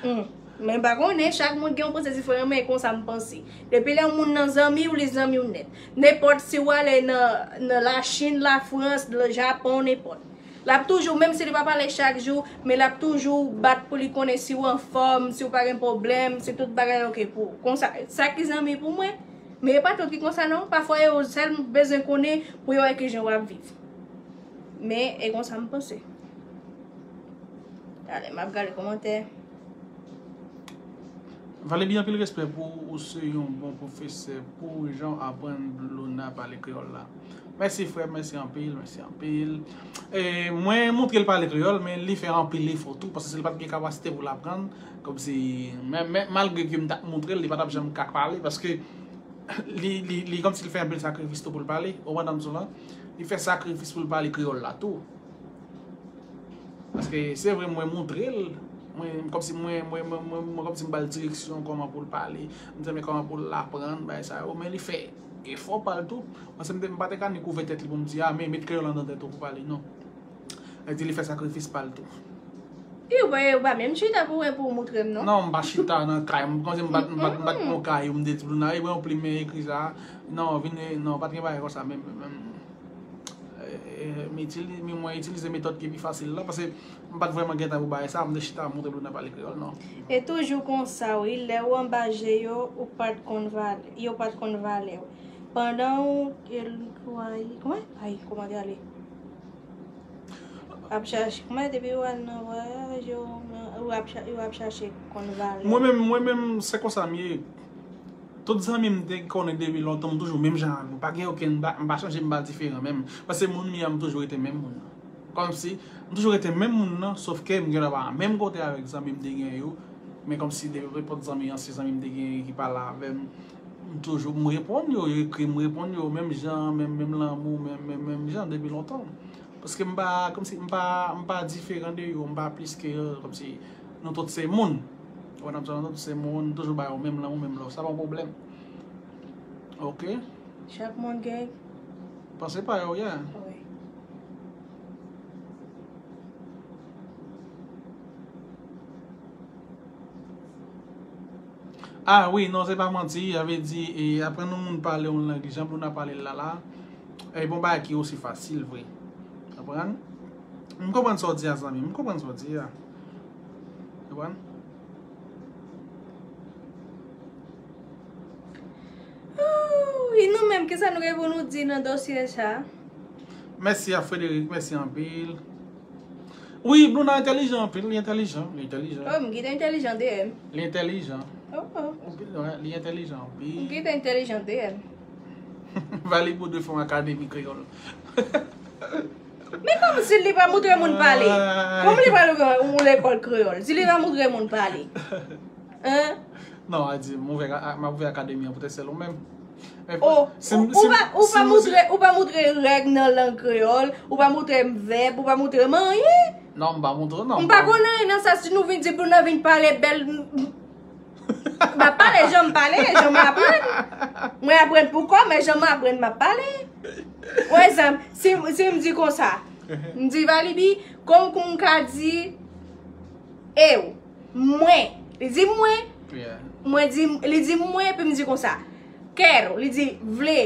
Hmm. Men m pa konnen, chak moun gen yon panse diferan, men konsa m panse. Depi lè yon moun nan zanmi w, li zanmi w nèt. Nenpòt si w ale nan, nan Lachin, Lafrans, Japon, nenpòt. L ap toujou, menm si li pa pale chak jou, men l ap toujou bat pou li konnen si w anfòm, si w pa gen pwoblèm, si tout bagay oke pou ou. Konsa, sa ki zanmi pou mwen. Men e pa tout ki konsa non. Pafwa yo sèl bezwen konnen pou yo wè kijan w ap viv. Men e konsa m panse. Talè m ap gade kòmantè. Valebi, anpil respè pou ou, ou se yon bon pwofesè pou jan w aprann Bluna pale kreyòl la. Mèsi frè, mèsi anpil, mèsi anpil. E, mwen montre l pale kreyòl, men li fè anpil efò tou, paske si l pa t gen kapasite pou l aprann, kòmsi, men, men, malgre ke m t ap montre l, li pa t ap janm ka pale, paske li, li, li kòmsi l fè anpil sakrifis tou pou l pale, ou konprann sa m di w la? Li fè sakrifis pou l pale kreyòl la tou. Paske se vre mwen montre l, mwen kòmsi mwen, mwen, mwen, mwen, mwen kòmsi m ba l direksyon kòman pou l pale, m di men kòman pou l aprann, bagay sa yo, men li fè efò pa l tou. Paske m te, m pa te ka ni kouvè tèt li pou m di, a, men met kreyòl anndan tèt ou pou pale, non. Sa vle di li fè sakrifis pa l tou. E ou pa, ou pa menm chita pou, pou w montre m, non? Non, m pa chita nan kay, m kòmsi m pa t, m pa t, m pa t pran kay, m te di Bluna, e pran yon plim, men ekri sa. Non, vin, non, pa t gen bagay konsa, men, men, E, e, m itili-, men mwen itilize metòd ki pi fasil la, paske m pa t vrèman gen tan pou bagay sa, m te chita montre Bluna pale kreyòl, non. E toujou konsa, wi, lè w anba je yo, ou pa t konn valè, yo pa t konn valè w. Pandan w, e, kòman, ay, kòman te ale? Ap chache, kòman, depi w al nan vwayaj, yo, ou ap cha-, yo ap chache konn valè w. Mwen menm, mwen menm, se konsa m ye. Tout zanmi m te konnen depi lontan, m toujou menm jan avè yo. Pa gen okenn, m pa, m pa chanje, m pa diferan menm. Paske moun m ye a, m toujou rete menm moun nan. Kòmsi, m toujou rete menm moun nan, sòf ke m gen dwa pa menm kote avèk zanmi m te gen yo. Men kòmsi depi nenpòt zanmi, ansyen zanmi m te gen ki pale avè m, m toujou, m reponn yo, yo ekri, m reponn yo, menm jan, menm, menm lanmou, menm, menm, menm jan depi lontan. Paske m pa, kòmsi, m pa, m pa diferan de yo, m pa plis ke yo, kòmsi nou tout se moun. Ou konprann sa, nou tout se moun, toujou ba yo menm lanmou, menm love. Sa pa yon pwoblèm. Oke? Chak moun gen panse pa yo, yeah. Wi. Ah wi, non, se pa manti, sa vle di, e, aprann yon moun pale yon lang, jan Bluna pale l la la, e bon bagay ki osi fasil vre. Konprann? M konprann sa w di a, zanmi m, m konprann sa w di a. Konprann? Ooh, e nou menm, kisa nou gen pou nou di nan dosye sa? Mèsi a Frederic, mèsi anpil. Wi, Bluna entèlijan anpil, li entèlijan, li entèlijan. Oh, m kite entèlijan dèyè m. Li entèlijan. Oh, oh. Anpil, wi, li entèlijan anpil. M kite entèlijan dèyè m. Valebi dwe fè yon akademi kreyòl. Men kòmsi li pa moutre moun pale. Kòman li pral ouvè yon lekòl kreyòl si li pa moutre moun pale? Hein? Non, a di, m ouvè, a, m ap ouvè akademi an poutèt sèl ou menm. Men, oh, si m, ou, si m, ou pa, ou si pa m, moutre, ou pa moutre règ nan lang kreyòl, ou pa moutre m vèb, ou pa moutre m anyen. Non, m pa moutre w, non. M pa konn anyen nan sa, si nou vin di pou nou vin pale bèl, m, m, m ap pale jan m pale, jan m aprann. Mwen aprann pou kò m, men jan m aprann, m ap pale. Pa egzanp, si, si m di konsa, m di, Valebi, kòm, kòm m ka di, e w, mwen. Li di mwen. Yeah. Mwen di, li di mwen, epi m di konsa, quiero, li di vle.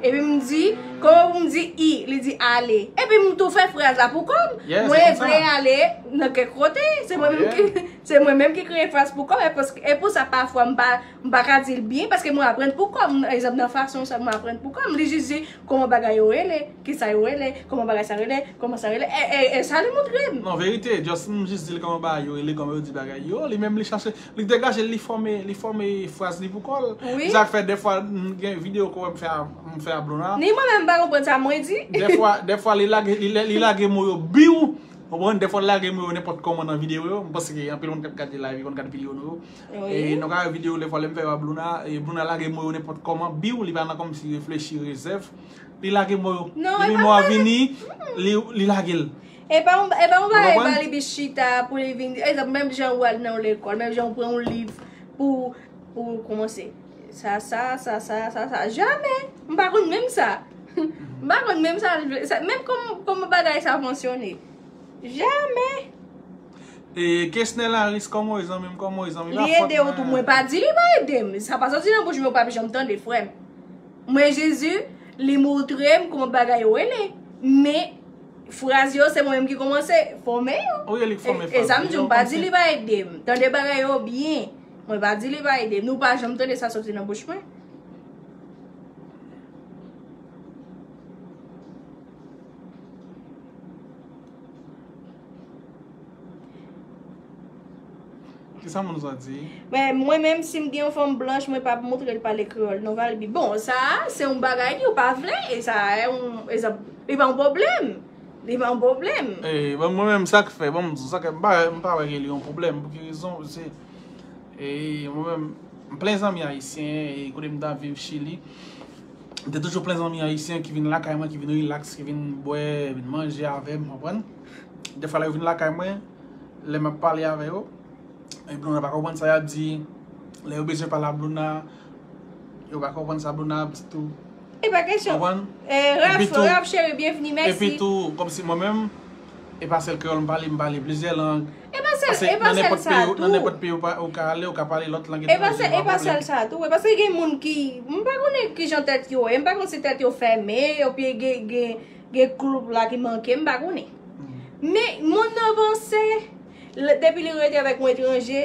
Epi m di, kòman pou m di i, li di ale. Epi m tou fè fraz la pou kò m. Yeah, mwen vle ale nan kèk kote. Se mwen menm ki, se mwen menm ki kreye fraz pou kò m. E paske, e pou sa, pafwa, m pa, m pa ka di l byen, paske mwen aprann pou kò m. Egzanp, nan fason sa, mwen aprann pou kò m. Li jis di, kòman bagay yo rele, kisa yo rele, kòman bagay sa rele, kòman sa rele, e, e, e sa li montre m. Non, verite, just, m jis di l kòman bagay yo rele, kòman yo di bagay yo, li menm li chache, li degaje l, li fòme, li fòme fraz li pou kò l. Wi. Se sa k fè dèfwa, m gen videyo ke m fè a, m fè a Bluna. Ni mwen menm m pa konprann sa mwen di. Dèfwa, dèfwa li lage, li, li lage mo yo biw, ou konprann, dèfwa li lage mo yo nenpòt kòman nan videyo yo, m panse ke anpil moun k ap gade live yo konn gade videyo nou yo. Wi. E nou ka wè videyo dèfwa lè m fè yo a Bluna, e Bluna lage mo yo nenpòt kòman, biw, li pa nan kòmsi reflechi, rezèv. Li lage mo yo. Non, depi mo a vini, li, li lage l. E pa yon, e pa yon bagay Valebi chita pou li vin, egzanp, menm jan ou al nan yon lekòl, menm jan ou pran yon liv pou, pou kòmanse. Sa, sa, sa, sa, sa, sa. Jamè. M pa konn menm sa. M pa konn menm sa, sa, menm kòm, kòman bagay sa fonksyone. Jamè. E, Kesnel Harris, kòman w ye, zanmi m? Kòman w ye, zanmi m? Li ede w tou. Mwen pa di li pa ede m. Sa pa soti nan bouch mwen, ou p ap janm tande, frè m. Mwen, Jezi, li montre m kòman bagay yo rele. Men, fraz yo, se mwen menm ki kòmanse fòme yo. Wi, e li k fòme fraz yo. E, e sa m di, m pa di li pa ede m. Tande bagay yo byen. Mwen pa di li pa ede m. Nou pa janm tande sa soti nan bouch mwen. Sa moun sa di. Men mwen menm, si m gen yon fanm blanch, mwen p ap montre l pale kreyòl non, Valby. Bon, sa a se yon bagay ke w pa vle, e sa a e yon, e sa, li pa yon pwoblèm. Li pa yon pwoblèm. E, bon, mwen menm, sa k fè, bon, m di sa k, m pa, m pa wè ke li yon pwoblèm. Pou ki rezon? Se, e, mwen menm, m plen zanmi ayisyen, e, kote m ta viv Chili, m te toujou plen zanmi ayisyen ki vin lakay mwen, ki vin rilaks, ki vin bwè, vin manje avè m, konprann? Defwa, lè yo vin lakay mwen, lè m ap pale avè yo, e Bruna pa konprann sa y ap di. Lè yo bezwen pale a Bruna, yo pa konprann sa Bruna ap di tou. E pa kesyon. Konprann? Eh, Ralph, Epi tou- Ralph cheri, byenvini, mèsi. Epi tou, kòmsi mwen menm, e pa sèl kreyòl m pale, m pale plizyè lang. E pa sèl, Paske e pa nan sèl nenpòt sa peyi, nan tou. Nenpòt peyi ou pa- ou ka ale, ou ka pale lòt lang E pa etranje, sèl, e pa pa pwoblèm. Sèl sa tou. E paske gen moun ki, m pa konnen kijan tèt yo ye, m pa konn si tèt yo fèmen, oubyen gen, gen, gen kloub la ki manke, m pa konnen. Men moun nan panse, lè- depi li rete avèk yon etranje,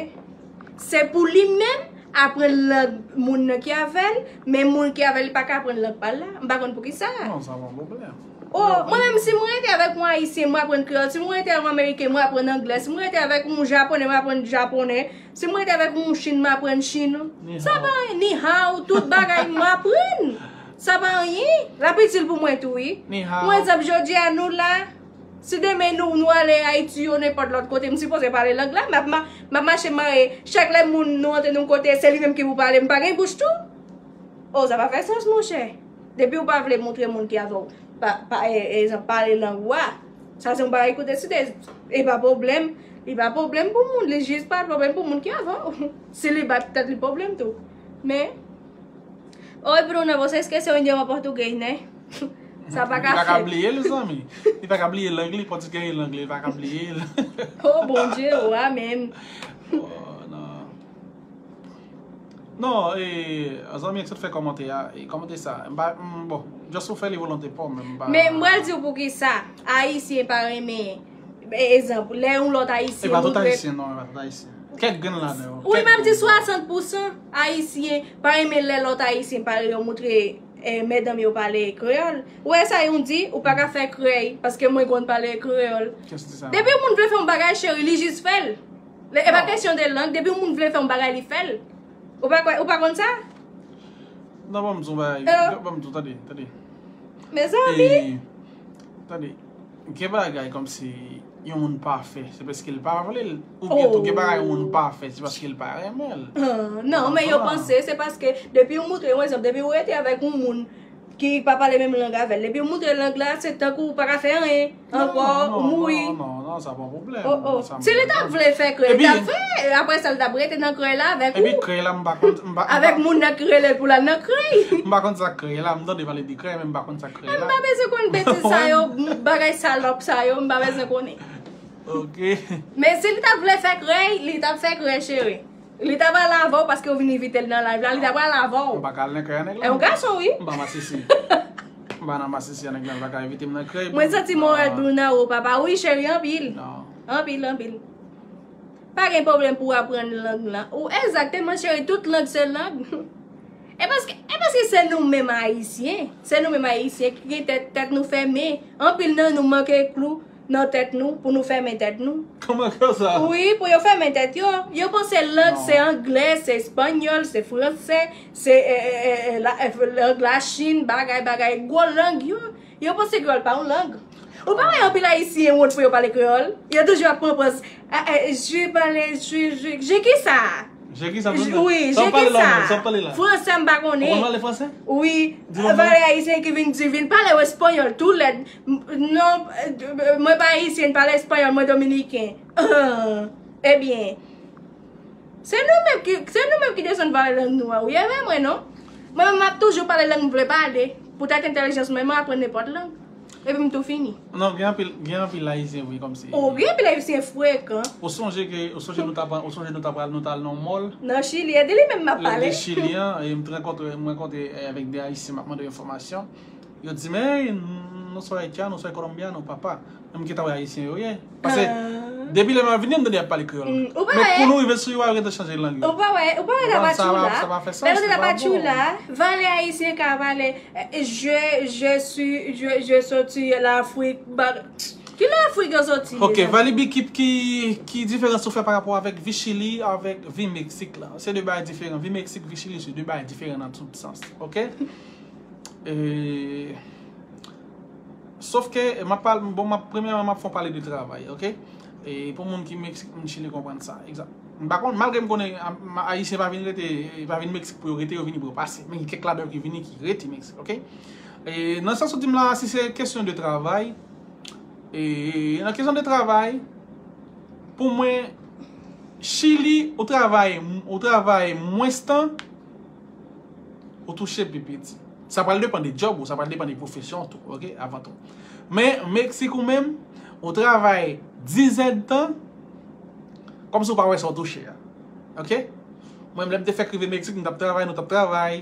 se pou li menm aprann lang moun nan ki avè l, men moun ki avè l, li pa ka aprann lang pa l la. M pa konn poukisa. Non, sa pa yon pwoblèm. Oh, mwen menm, si mwen rete avèk yon ayisyen, mwen aprann kreyòl. Si mwen rete avèk yon ameriken, mwen aprann anglè. Si mwen rete avèk yon japonè, mwen aprann japonè. Si mwen rete avèk yon chin, mwen aprann chin. Ni Sa hao. Pa ni hao, tout bagay mwen aprann. Sa pa anyen. L ap itil pou mwen tou, wi. Ni hao. Mwen, egzanp, jodi a nou la, si demen nou, nou ale Ayiti ou nenpòt lòt kote, m sipoze pale lang la, m ap ma- m ap mache mare. Chak lè moun nou antre nan yon kote, se li menm ki pou pale, m pa gen bouch tou. Oh, sa pa fè sans, monchè. Depi ou pa vle montre moun ki avè w, pa, pa, e, egzanp, pale lang ou a, sa se yon bagay ki deside. E pa pwoblèm, li pa pwoblèm pou moun, li jis pa pwoblèm pou moun ki avè w. Si li ba tèt li pwoblèm tou. Men, oi, Bruna, você esqueceu o idioma português, né? Sa pa ka Li pa ka fèt. Bliye l, zanmi. Li pa ka bliye lang li, pòtigè e lang li, li pa ka bliye l. Oh, Bondye, wa menm. Oh, non. Non, e, zanmi, èske w fè kòmantè a? E, kòmantè sa. M pa, m, bon, just ou fè li volonte pa w, men m pa. Men m pral di w poukisa Ayisyen pa renmen, e, egzanp, lè yon lòt E Ayisyen pa tout montre. Ayisyen, non, e pa tout Ayisyen. Kèk grenn ladan yo. Wi, Kèk m ap di grenn. Swasant pousan Ayisyen pa renmen lè lòt Ayisyen pale, yo montre, eh, medam yo pale kreyòl. Ou wè sa yon di, ou pa ka fè krèy, paske mwen konn pale kreyòl. Kiyès di sa? Depi yon moun vle fè yon bagay, cheri, li jis fè l. E pa Non. Kesyon de lang, depi yon moun vle fè yon bagay, li fè l. Ou pa kwè, ou pa konn sa? Non, ban m di w bagay. Eh. Ban m di w, tande, tande. Mezanmi. E, tande, gen bagay kòmsi yon moun pa fè, se paske l pa vle l. Oubyen tou gen bagay yon moun pa fè, se paske l pa renmen l. Ah, non, men yo panse se paske depi ou montre yon egzanp, depi ou rete avèk yon moun ki pa pale menm lang avè l, depi ou montre lang la, se tankou ou pa ka fè anyen ankò, Non, ou non, mouri. Non, non, non, sa pa yon pwoblèm. Oh, oh. Sa Si li ta pwoblèm. Vle fè krèy, li Epi- ta fè, apre sa, li ta rete nan krèy la avèk Epi ou. Krèy la, m pa konn, m pa, m Avèk pa, moun nan ki rele l pou l al nan krèy. m pa konn sa Krèy la, m tande pale de krèy, men m pa konn sa Krèy M la. pa bezwen konn betiz sa yo, bagay salòp sa yo, m pa bezwen konnen. Ok. Men si li ta vle fè krèy, li ta fè krèy, cheri. Li ta pral avè w paske w vin envite l nan live la, li ta pral avè w. M pa ka al nan Krèy a nèg E la. yon gason, wi. M pa masisi. M pa nan masisi a nèg la, m pa ka envite m nan Krèy. Mwen santi moral Ah, Bruna wo, papa. Wi, cheri, anpil. Non. Anpil, anpil. Pa gen pwoblèm pou aprann lang lan. Ou egzakteman, cheri, tout lang se lang. E paske, e paske se nou menm Ayisyen. Se nou menm Ayisyen ki gen tèt, tèt nou fèmen. Anpil nan nou manke klou nan tèt nou pou nou fèmen tèt nou. Kòman konsa? Wi, pou yo fèmen tèt yo. Yo panse lang Non. Se anglè, se espanyòl, se fransè, se eh, eh, eh, eh, la- eh, lang Lachin, bagay, bagay, gwo lang yo. Yo panse kreyòl pa yon lang. Ou pa wè anpil Ayisyen wont pou yo pale kreyòl? Yo toujou ap pran pòz. Ah, eh, je pale, je, je, je ki sa? Je ki sa? Wi, Sa je w pale ki la, sa? non? Sa w pale la? Fransè m pa Ou konn konnen. Pale fransè? Wi, Di mwen. Vale Ayisyen ki vin di, vin pale w espanyòl tou lèd. M- Non, eh, mwen pa Ayisyen, pale espanyòl, mwen dominiken. Ebyen, se nou menm ki, se nou menm ki desann vale lang nou a, wi, e pa mwen, non. Mwen menm, m ap toujou pale lang m vle pale. Poutèt entèlijans mwen, mwen aprann nenpòt lang. Epi m tou fini. Non, gen anpil, gen anpil Ayisyen, wi, kòmsi. O, gen anpil Ayisyen frekan. Ou sonje ke, ou sonje nou ta pran, ou sonje nou ta pral, nou ta al nan mòl. Nan Chili, e de li menm m ap Lè pale. de Chili an, e m te rankontre, m rankontre, eh, avèk de Ayisyen, m ap mande enfòmasyon. Yo di, men, nou sou Ayisyen, nou sou Kolonbyen, nou papa. Menm ki ta wè Ayisyen yo ye. Paske, Ah. depi lè m ap vini, m tande y ap pale kreyòl. Mm, ou pa Men wè? Pou nou rive sou yo, yo rete chanje lang yo. Ou pa wè, ou pa wè Sa pa- Tapachula? sa pa- sa pa fè sans, Lè nou te se pa Tapachula, bon. Vale Ayisyen ka pale, eh, je, je suis, je, je sorti l'Afrique, ba- Ki lè Afrik yo soti? Ok, Valibi, ki, ki, ki diferans ou fè pa rapò avèk vi Chili avèk vi Meksik la? Se de bagay diferan. Vi Meksik, vi Chili, se de bagay diferan nan tout sans. Ok? E, sof ke, m ap pale, bon, m ap, premyèman, m ap fè yon pale de travay, ok? E pou moun ki Meksik, moun Chili konprann sa. Egzanp. M pa konn, malgre m konnen a- ma- Ayisyen pa vin rete, pa vin Meksik pou yo rete, yo vini pou yo pase. Men gen kèk ladan yo ki vini, ki rete Meksik, ok? E nan sans ou di m la, si se kesyon de travay, e nan kesyon de travay, pou mwen, Chili, ou travay, ou travay mwens tan, ou touche pi piti. Sa pral depann de djòb ou, sa pral depann de pwofesyon tou, ok, avan tou. Men, Meksik ou menm, ou travay diz èdtan, kòmsi ou pa wè sa ou touche a. Ok? Mwen, lè m te fèk rive Meksik, m t ap travay, nou t ap travay.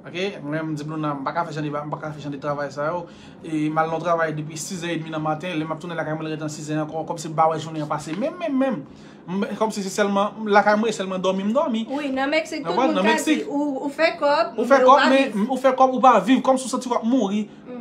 Ok? Mwen, m di Bluna, m pa ka fè jan de, m pa ka fè jan de travay sa yo. E m al nan travay depi sis è edmi nan maten, lè m ap tounen lakay mwen, l ret nan sis è ankò, kòmsi m pa wè jounen an pase. Menm, menm, menm. M- Kòmsi se sèlman, lakay mwen, sèlman dòmi, m dòmi. Wi, nan Meksik, Nan tout moun nan ka Meksik, di, ou, ou fè kòb, ou fè men ou kòb, pa men viv. ou fè kòb, ou pa viv, kòmsi w santi w ap mouri.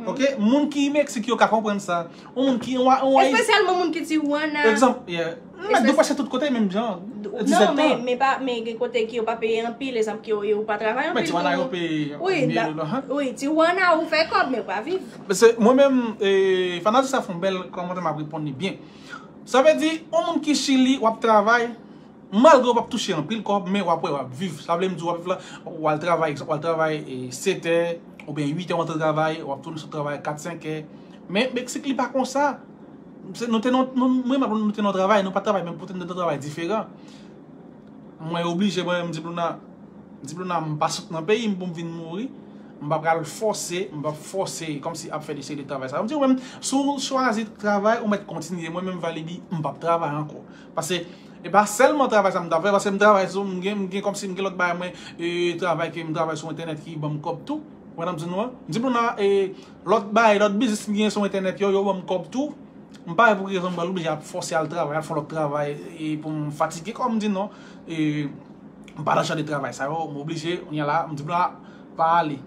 Ok? Moun ki Meksik yo ka konprann sa. Yon moun ki, yon, yon Ayisyen. Espesyalman moun ki Tijuana. Egzanp, yeah. M mèt dou pase tout kote menm jan. Dizèt Non, men, tan. Men pa, men gen kote ki yo pa peye anpil, egzanp ki yo, yo pa travay Men anpil. Tijuana yo Tou. Peye Wi, byen da- lou la. Wi, Tijuana ou fè kòb, men ou pa viv. Se, mwen menm, e, Fanatik sa fè yon bèl kòmantè, m ap reponn li byen. Sa vle di, yon moun ki Chili, w ap travay, malgre w p ap touche anpil kòb, men w ap wè w ap viv. Sa vle m di w ap viv la, w al travay, egzanp, w al travay e, sèt è, oubyen uit è w antre travay, w ap tounen sot travay kat, senk è. Men Meksik li pa konsa. Se, nou te nan, nou, mwen, m ap nou te nan travay, nou pa travay, men poutèt nou te nan travay diferan. Mwen oblije, mwen, m di Bluna, m di Bluna, m pa sot nan peyi m pou m vin mouri. M pa pral fòse, m pa fòse, kòmsi ap fè de seri de travay sa. M di, ou menm, si w chwazi travay, ou mèt kontinye. Mwen menm, Valibi, m p ap travay ankò. Paske, e pa sèlman travay sa m ta fè, paske m travay sou, m gen, m gen kòmsi m gen lòt bagay mwen, e, travay ke m travay sou entènèt ki ban m kòb tou. Ou konprann sa m di nou an? M di Bluna, e, lòt bagay, lòt biznis m gen sou entènèt yo, yo ban m kòb tou. M pa wè pou ki rezon m pral oblije ap fòse al travay, al fè lòt travay, e pou m fatige kò m di non. E m pa nan jan de travay sa yo, m oblije, kounye a la, m di Bluna pa ale.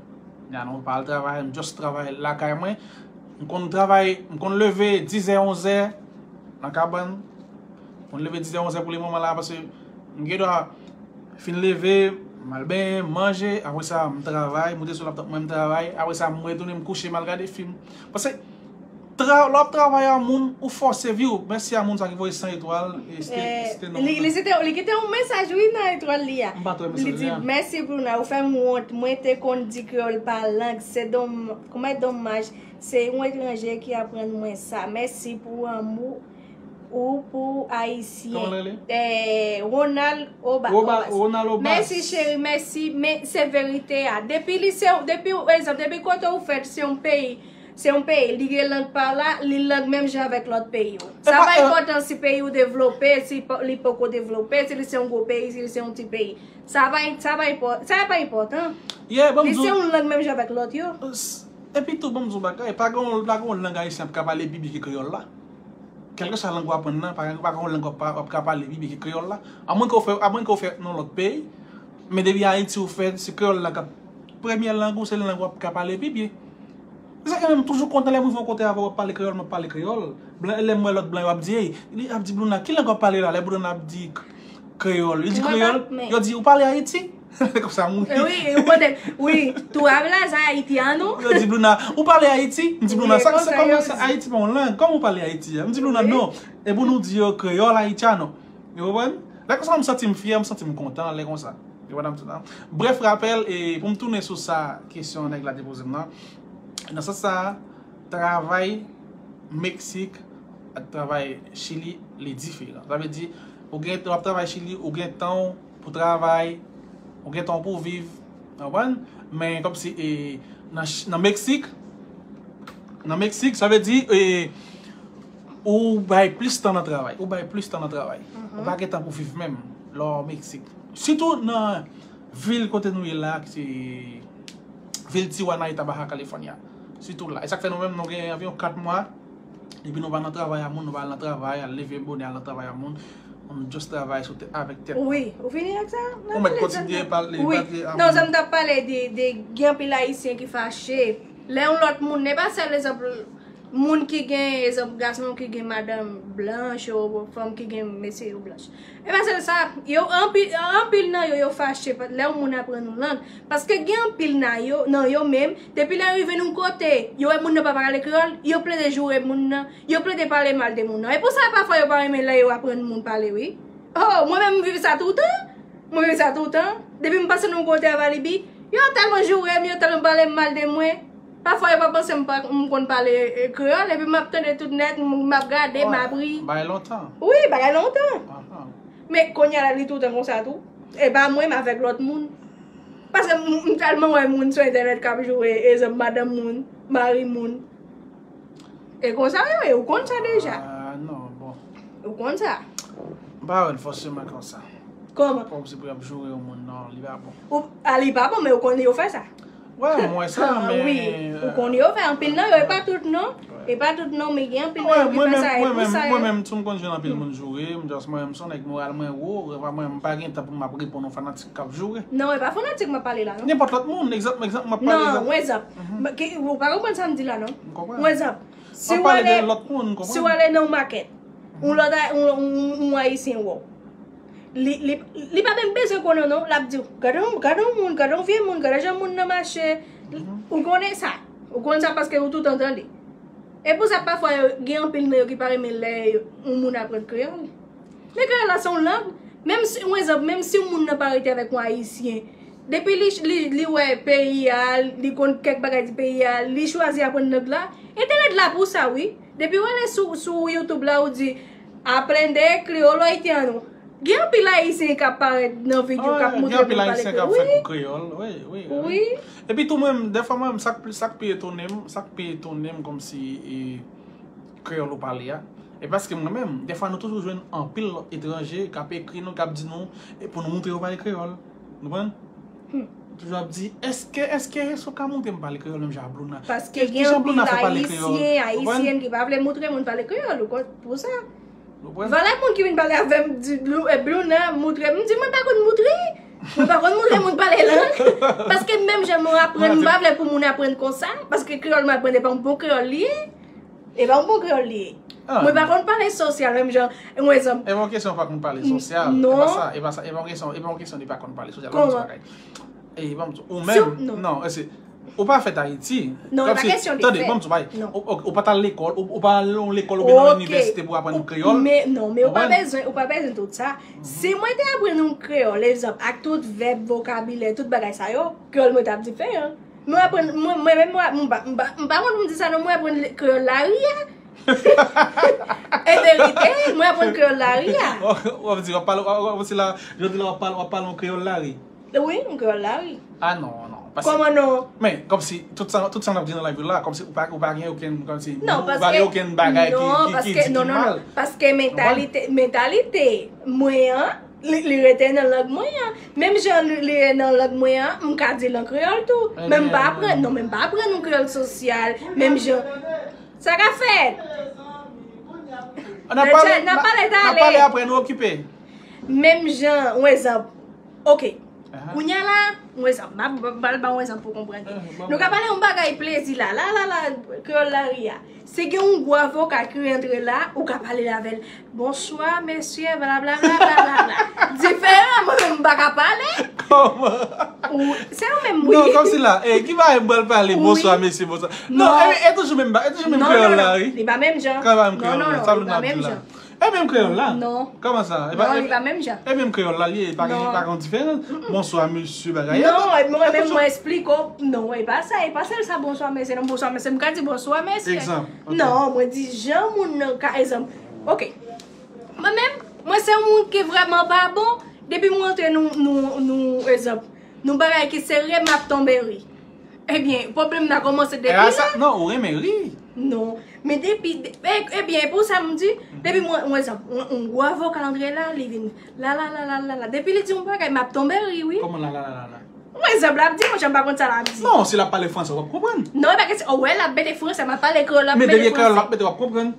Ya non, pa al travay, m just travay lakay mwen. M konn travay, m konn leve diz è, onz è nan kabann. M konn leve diz è, onz è pou le moman la, paske m gen dwa fin leve, m al benyen, m manje, apre sa, m travay, moute sou laptop mwen, m travay, apre sa, m retounen, m kouche, m al gade fim. Paske, tra, lè w ap travay a moun, ou fòse vi w. Mèsi a moun sa ki voye san etwal. E, se te, Eh, se te non. Li, li, se te, li kite yon mesaj, wi, nan etwal li a. M pa t wè Li mesaj di, li a. Mèsi Bruna, ou fè m wont. Mwen te konn di kreyòl pa lang. Se dom, kòman domaj, se yon etranje ki aprann mwen sa. Mèsi pou anmou ou pou Ayisyen. Kòman l rele? Eh, Ronald Oba. Oba, Obas. Ronald Obas. Mèsi, cheri, mèsi. Men se verite a. Depi li se, depi, egzanp, depi kote ou fèt, se yon peyi. Se yon peyi, li gen lang pa la, li lang menm jan avèk lòt peyi yo. Sa pa, pa eh, enpòtan si peyi ou devlope, si pa- li poko devlope, si li se yon gwo peyi, si li se yon ti peyi. Sa pa, sa pa enpò-, sa pa enpòtan. Yeah, ban m Li di se w, yon lang menm jan avèk lòt yo. s- epi tou, ban m di w bagay, pa gen yon, pa gen yon lang ayisyen ap ka pale pi byen ke kreyòl la. Kèlkeswa lang w aprann nan, pa, pa gen yon lang w ap, w ap ka pale pi byen ke kreyòl la. Amwen ke w fè, amwen ke w fèt nan lòt peyi, men depi Ayiti ou fèt, se kreyòl la k ap premyè lang ou, se lang w ap ka pale pi byen. Se sa ke m toujou kontan lè m rive yon kote avè w, w ap pale kreyòl, m ap pale kreyòl. Blan, lè m wè lòt blan yo ap di, "Ey," li ap di, "Bruna, ki lang w ap pale la?" Lè Bruna ap di k- kreyòl, li di Mwen kreyòl, pa, men- yo di, "Ou pale Ayiti?" Kòmsa m ri. Eh wi, ou konn, wi, tou a blaza Ayiti an nou. Yo di, "Bruna, ou pale Ayiti?" M di, "Bruna, Wi, sa, konsa se kòman yo sa, di. Ayiti pa yon lang? Kòman ou pale Ayiti a?" M di, "Bruna, Wi. Non. E pou nou di yo kreyòl Ayiti a, non." Yo konprann? Lè konsa, m santi m fyè, m santi m kontan, lè konsa. Yo konprann sa. Brèf, rapèl, e pou m tounen sou sa, kesyon nèg la te poze m nan. Nan sans sa, travay Meksik ak travay Chili, li diferan. Sa vle di, ou gen, w ap travay Chili, ou gen tan w pou travay, ou gen tan w pou viv, w konprann? Men kòmsi, e, nan Ch- nan Meksik, nan Meksik, sa vle di, e, ou bay plis tan nan travay, ou bay plis tan nan travay. Ou pa gen tan pou viv menm, lè w Meksik. Sitou nan vil kote nou ye la, ki se vil Tijuana, eta Baja California. Sitou la. E sa k fè nou menm, nou gen anviwon kat mwa, depi nou pa nan travay a moun, nou pa al nan travay, al leve bonè, al nan travay a moun, nou just travay sou tèt, avèk tèt. Wi, ou fini ak sa? Ou mèt kontinye pale, Wi. pale a Non, moun. Sa m t ap pale de, de gen anpil Ayisyen ki fache. Lè yon lòt moun, e pa sèl egzanp, Moun ki gen, egzanp, gason ki gen madanm blanch, ou fanm ki gen mesye yo blanch. E pa sèl sa, yo, anpil, anpil nan yo, yo fache pa- lè yon moun aprann yon lang. Paske gen anpil nan yo, nan yo menm, depi lè yo rive nan yon kote, yo wè moun nan pa pale kreyòl, yo plede joure moun nan, yo plede pale mal de moun nan. E pou sa, pafwa, yo pa renmen lè yo aprann moun pale, wi. Oh, mwen menm, m viv sa toutan. Mwen viv sa toutan. Depi m pase nan yon kote avalibi, yo tèlman joure m, yo tèlman pale mal de mwen. Pafwa, yo pa panse m pa, m konn pale, eh, kreyòl, epi m ap tande tout nèt, m, m ap gade, m ap ri. Bagay lontan. Wi, bagay lontan. Ahan. Men kounye a la, li toutan konsa tou. E pa mwen, men avèk lòt moun. Paske m, m tèlman wè moun sou entènèt k ap joure, egzanp, madanm moun, mari moun. E konsa yo ye, ou konn sa deja. Ah, non, bon. Ou konn sa. M pa wè l fòseman konsa. Kòman? Kòmsi pou y ap joure yon moun, non, li pa bon. Ou, a, li pa bon, men ou konn yo fè sa. Wè, m wè sa, men, wi, ou konn yo fè. Anpil nan yo, e pa tout, non. E pa tout, non, men gen anpil nan yo ki fè sa, e pou sa, mwen menm, si m konn jwenn anpil moun joure, m just, mwen menm, se yon nèg moral mwen wo, mwen, m pa gen tan pou m ap reponn yon fanatik k ap joure. Non, e pa fanatik m ap pale la, non. Nenpòt lòt moun, egzanp, egzanp, m ap pale la. Non, yon egzanp. Ou pa konprann sa m di la, non? M konprann. Yon egzanp. Si w ale, si w ale nan yon makèt, yon lòt a- yon, yon, yon ayisyen wè w. Li, li, li pa menm bezwen konnen w non, l ap di w, "Gade yon, gade yon moun, gade yon vye moun, gade jan moun nan mache." Ou konnen sa. Ou konn sa paske ou toutan tande. E pou sa, pafwa, yo, gen anpil nan yo ki pa renmen lè yon moun aprann kreyòl. Men kreyòl la se yon lang. Menm si, yon egzanp, menm si yon moun nan pa rete avèk yon ayisyen, depi li, li, li wè peyi a, li konn kèk bagay di peyi a, li chwazi aprann lang la, entènèt la pou sa, wi. Depi w ale sou, sou YouTube la, ou di, "Aprende crioulo haitiano." Gen anpil ayisyen k ap parèt nan videyo k ap montre moun pale kreyòl. Gen anpil ayisyen k ap fè kou kreyòl, wi, wi, wi. Epi tou, mwen, dèfwa, mwen, sa k pli, sa k pi etone m, sa k pi etone m, kòmsi, e, kreyòl ou pale a. E paske mwen menm, dèfwa nou toujou jwenn anpil lòt etranje k ap ekri nou, k ap di nou, e pou nou montre yo pale kreyòl. Nou konprann? Toujou ap di, èske, èske, èske w ka montre m pale kreyòl menm jan ak Blouna? Paske gen anpil ayisyen, ayisyèn ki pa vle montre moun pale kreyòl, ou konn, pou sa. Valè moun ki vin pale avè m, di, Blou-, e, Blouna, montre m, m di, "Mwen pa konn montre. Mwen pa konn montre moun pale lang." Paske menm jan mwen aprann, m pa vle pou moun aprann konsa. Paske kreyòl mwen aprann, e pa yon bon kreyòl li ye. E pa yon bon kreyòl li ye. Mwen pa konn pale sosyal, menm jan, yon egzanp. E pa yon kesyon pa konn pale sosyal. Non. E pa sa, e pa sa, e pa yon kesyon, e pa yon kesyon de pa konn pale sosyal. Kòman? E ban m di w, ou menm, non, e se, ou pa fèt Ayiti. Non, e pa kesyon de fèt. Tande, ban m di w, ou, ou, ou pa t al lekòl, ou, ou pa al yon lekòl oubyen nan inivèsite pou aprann kreyòl. Men, non, men ou pa bezwen, ou pa bezwen tout sa. Si mwen te aprann yon kreyòl, egzanp, ak tout vèb, vokabilè, tout bagay sa yo, kreyòl mwen t ap diferan. Mwen aprann, mwen, mwen menm, mwen, m pa, m pa, m pa konn pou m di sa non, mwen aprann kreyòl lari a. E verite, mwen aprann kreyòl lari a. W ap di, w ap pale, w ap, w ap, se la, jodi la, w ap pale, w ap pale yon kreyòl lari. Wi, yon kreyòl lari. Ah non, non. Kòman non? Men, kòmsi, tout sa, tout sa n ap di nan live la, kòmsi ou pa, ou pa gen okenn, kòmsi, ou pa gen okenn bagay ki, ki, ki di ki mal. Non, paske, non, non, non. Paske mentalite, mentalite mwen an, li, li rete nan lang mwen an. Menm jan li, li rete nan lang mwen an, m ka di l an kreyòl tou. Men m pa aprann, non, men m pa aprann yon kreyòl sosyal. Menm jan. Sa ka fèt? N ap pale, n ap pale apre, nou okipe. Menm jan, yon egzanp. Oke. Kounye a la, yon egzanp. M ap, m ap ba w yon egzanp pou w konprann. Nou ka pale yon bagay plezi la, la, la, la, kreyòl lari a. Si gen yon gwo avoka ki rantre la, ou ka pale avè l. "Bonswa, mesye, blablabla, blablabla." Diferan, mwen menm m pa ka pale. Kòman? Se ou menm, wi. Non, kòmsi la, e, ki bagay m pral pale, "Bonswa, mesye, bonswa." Non, e, e toujou menm ba-, e toujou menm kreyòl la, wi. Li pa menm jan. Kòman li pa menm kreyòl la? Sa vle di la. E menm kreyòl la? Non. Kòman sa? Non, li pa menm jan. E menm kreyòl la, li ye, pa gen, pa gen diferans. "Bonswa, mesye," bagay. Non, e mwen menm, mwen esplike w. Non, e pa sa, e pa sèl sa, "Bonswa, mesye." Non, "Bonswa, mesye," m ka di, "Bonswa, mesye." Egzanp, oke. Non, mwen di, jan moun nan ka, egzanp. Oke. Mwen menm, mwen se yon moun ki vrèman pa bon. Depi mwen antre nou, nou, nou, egzanp, nou bagay ki serye, m ap tonbe ri. Ebyen, pwoblèm nan kòmanse depi la. Non, ou renmen ri. Non. Men depi, e, ebyen, e pou sa m di, depi mwen, mwen, egzanp, yon, yon gwo avoka antre la, li vin, la, la, la. Depi li di yon bagay, m ap tonbe ri, wi. Kòman la, la, la, la, la? Mwen, egzanp, l ap di, mwen, jan m pa konn sa l ap di. Non, si l ap pale franse, w ap konprann. Non, e pa kesyon, o, wè, l ap mete franse, m ap pale kreyòl, l ap mete franse. Men depi e kreyòl l ap mete, w ap konprann.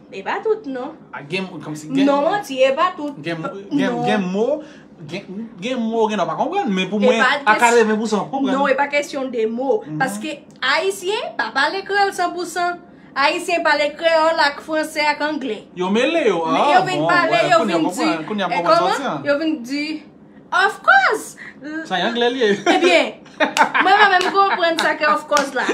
E pa tout, non. A, gen, kòmsi gen. Non, manti, e pa tout. Gen, gen, gen mo, gen, gen mo, gen nan pa konprann, men pou mwen, a katreven pousan, w ap konprann. Non, e pa kesyon de mo. Paske ayisyen pa pale kreyòl san pou san. Ayisyen pale kreyòl ak fransè ak anglè. Yo mele yo. Men yo vin pale, yo vin di, e kòman? Yo vin di, of course. Sa e anglè li ye. Ebyen, mwen pa menm konprann sa ke of course la.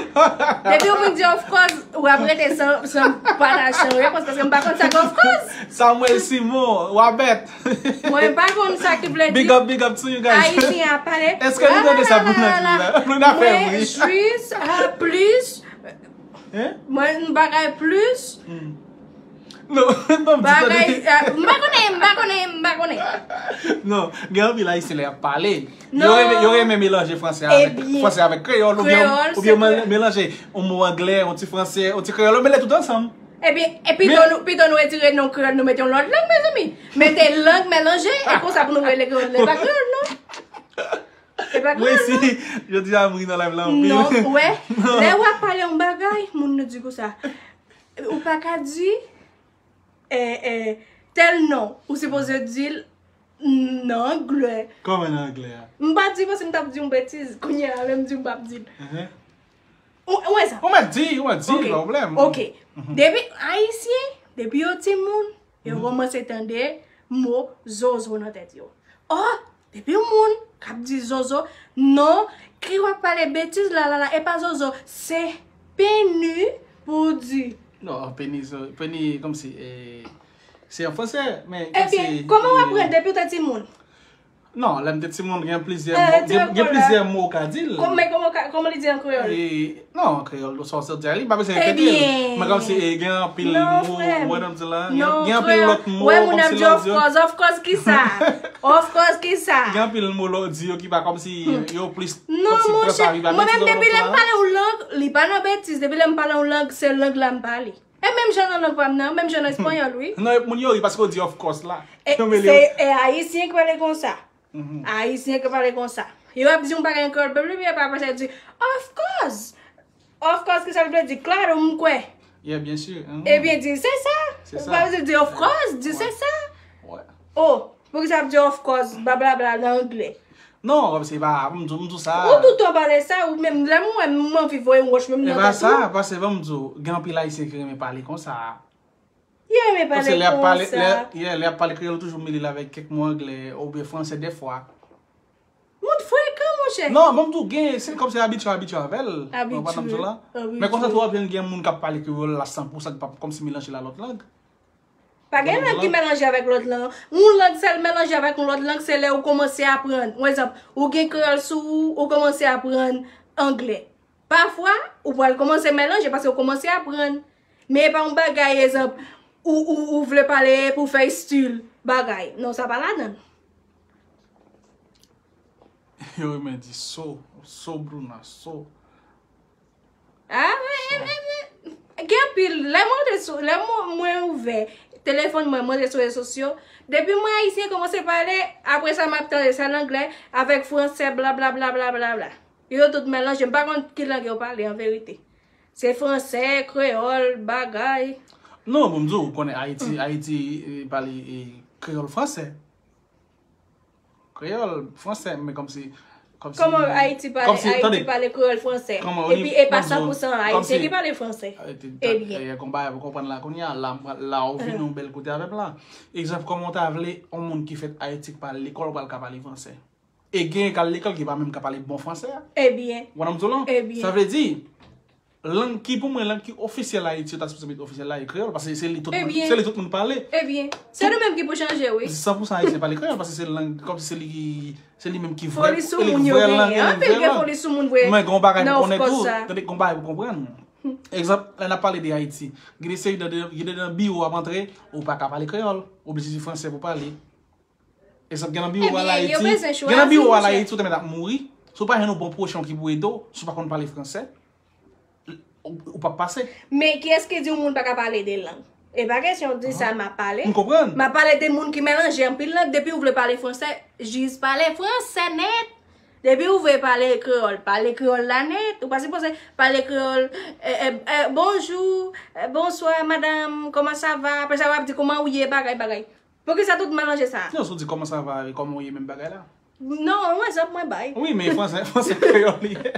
Depi yo vin di of course, w ap rete san, san pataje yon repons paske m pa konn sa ke of course. Samuel Simon, Wabèt. Mwen pa konn sa ki vle di. Big up, big up to you guys. Ayisyen ap pale. Èske nou tande sa pou nan la? Mwen ap fè ri. Jis, plis. Mwen, bagay plis. Non, non, m di tande. M pa konnen, m pa konnen, m pa konnen. Non, gen anpil Ayisyen lè y ap pale. Yo renmen, yo renmen melanje fransè avèk fransè avèk kreyòl oubyen oubyen melanje yon mo anglè, yon ti fransè, yon ti kreyòl, yo mele tout ansanm. Ebyen, e pito nou, pito nou retire non kreyòl, nou mete yon lòt lang, mezanmi. Mete lang melanje, e konsa pou nou rele kreyòl. E pa kreyòl, non. E pa kreyòl, non. Mwen isi, jodi a m ri nan live la anpil. Non, ou wè, lè w ap pale yon bagay, moun nou di konsa. Ou pa ka di, e, e, tèl non, ou sipoze di l nan anglè. Kòman nan anglè a? M pa di paske m t ap di yon betiz, kounye a menm di m p ap di l. Ou wè sa? Ou mèt di, ou mèt di, pa pwoblèm. Ok. Depi Ayisyen, depi yo timoun, yo kòmanse tande mo zozo nan tèt yo. Oh, depi yon moun k ap di zozo, non, ki w ap pale betiz la, la, la, e pa zozo, se peni pou w di. Non, peni, peni, kòmsi, e, se an fransè, men kòmsi. Ebyen, kòman w aprann depi w te timoun? Non, lè m te timoun, gen plizyè mo, gen, gen plizyè mo ou ka di l. Kòman, kòman, kòman li di an kreyòl? E, non, an kreyòl, sa w sot di a, li pa bezwen repete l. Men kòmsi, e, gen anpil mo, ou wè nan di la, gen, gen anpil lòt mo, kòmsi lè w di yo. Of course, of course, kisa? Of course, kisa? Gen anpil mo lè w di yo ki pa kòmsi, yo plis, kòmsi pran pa viv avèk ti lòt. Non, monchè, mwen menm depi lè m pale yon lang, li pa nan betiz, depi lè m pale yon lang, se lang la m pale. E menm jan nan lang pa m nan, menm jan nan espanyòl, wi. Non, e moun yo ri paske w di of course la. E, se, e Ayisyen ki pale konsa. Ayisyen ki pale konsa. Yo ap di yon bagay an kreyòl, bebe, epi apre sa, yo di, of course. Of course, kisa l vle di? Claro, m kwè. Yeah, bien sûr. Ebyen, di se sa. Ou pa bezwen di of course, di se sa. Oh, poukisa ap di of course, blablabla nan anglè? Non, se pa, m di w, m di w sa. Ou toutan pale sa, ou menm, lè m wè m anvi voye yon wòch menm nan tèt ou. E pa sa, paske ban m di w, gen anpil Ayisyen ki renmen pale konsa. Yo renmen pale konsa. Paske lè y ap pale, lè, yeah, lè y ap pale kreyòl, yo toujou mele l avèk kèk mo anglè oubyen fransè dèfwa. Moun frekan, monchè. Non, ban m di w, gen, se kòmsi abitye, abitye avè l. Abitye. Ou konprann sa m di w la? Men konsa tou, w ap jwenn gen moun k ap pale kreyòl la san pou san, ki p ap kòmsi melanje l a lòt lang. Pa gen lang ki melanje avèk lòt lang. Yon lang sèl melanje avèk yon lòt lang, se lè ou kòmanse aprann. Yon egzanp, ou gen kreyòl sou ou, ou kòmanse aprann anglè. Pafwa, ou pral kòmanse melanje paske ou kòmanse aprann. Men e pa yon bagay, egzanp, ou, ou, ou vle pale pou fè estil bagay. Non, sa pa ladan l. Yo renmen di so, so Bruna, so. Ah, men, men, men, gen anpil. Lè mwen antre sou, lè mwen, mwen ouvè telefòn mwen, mwen antre sou rezo sosyo, depi mwen ayisyen kòmanse pale, apre sa m ap tande sa nan anglè, avèk fransè, blablabla, blablabla. Yo tout melanje, m pa konn ki lang yo pale an verite. Se fransè, kreyòl, bagay. Non, bon, m di w, ou konnen Ayiti, Ayiti, e, pale, e, kreyòl fransè. Kreyòl, fransè, men kòmsi, kòmsi. Kòman Ayiti pale, Ayiti pale kreyòl fransè? Epi e pa san pou san Ayisyen ki pale fransè. Ebyen. Konba a, ou konprann la kounye a, la, la ou vin yon bèl kote avè m la. Egzanp, kòman w ta vle yon moun ki fèt Ayiti ki pa al lekòl pral ka pale fransè? E gen k al lekòl ki pa menm ka pale bon fransè a. Ebyen. Ou konprann sa m di w lan? Ebyen. Sa vle di, lang ki, pou mwen, lang ki ofisyèl Ayiti, yo ta sipoze met ofisyèl la, e kreyòl, paske se li tout moun, se li tout moun pale. Ebyen. Se nou menm ki pou chanje, wi. San pou san Ayisyen pale kreyòl, paske se lang, kòmsi se li ki, se li menm ki vrè, se li k vrè lang, e li k vrè lang. Anpil gen foli sou moun vre. Men gen yon bagay pou konnen tou, tande, gen yon bagay pou konprann. Egzanp, lè n ap pale de Ayiti, gen de seri de, de, gen de nan biwo w ap antre, ou pa ka pale kreyòl, ou oblije di fransè pou pale. Egzanp, gen nan biwo w al Ayiti, gen nan biwo w al Ayiti, ou te mèt ap mouri. Si w pa jwenn yon bon pwochen w ki pou ede w, si w pa konn pale fransè, ou, ou p ap pase. Men kiyès ki di yon moun pa ka pale de lang? E pa kesyon de sa m ap pale. M konprann. M ap pale de moun ki melanje anpil lang. Depi w vle pale fransè, jis pale fransè nèt. Depi w vle pale kreyòl, pale kreyòl la nèt. Ou pa sipoze pale kreyòl, e, e, e, bonjou, e, bonswa, madanm, kòman sa va? Apre sa, w ap di, kòman ou ye, bagay, bagay. Poukisa tout melanje sa? Non, si w di kòman sa va, e kòman w ye, menm bagay la. Non, yon egzanp mwen bay. Wi, men franse, franse kreyòl li ye.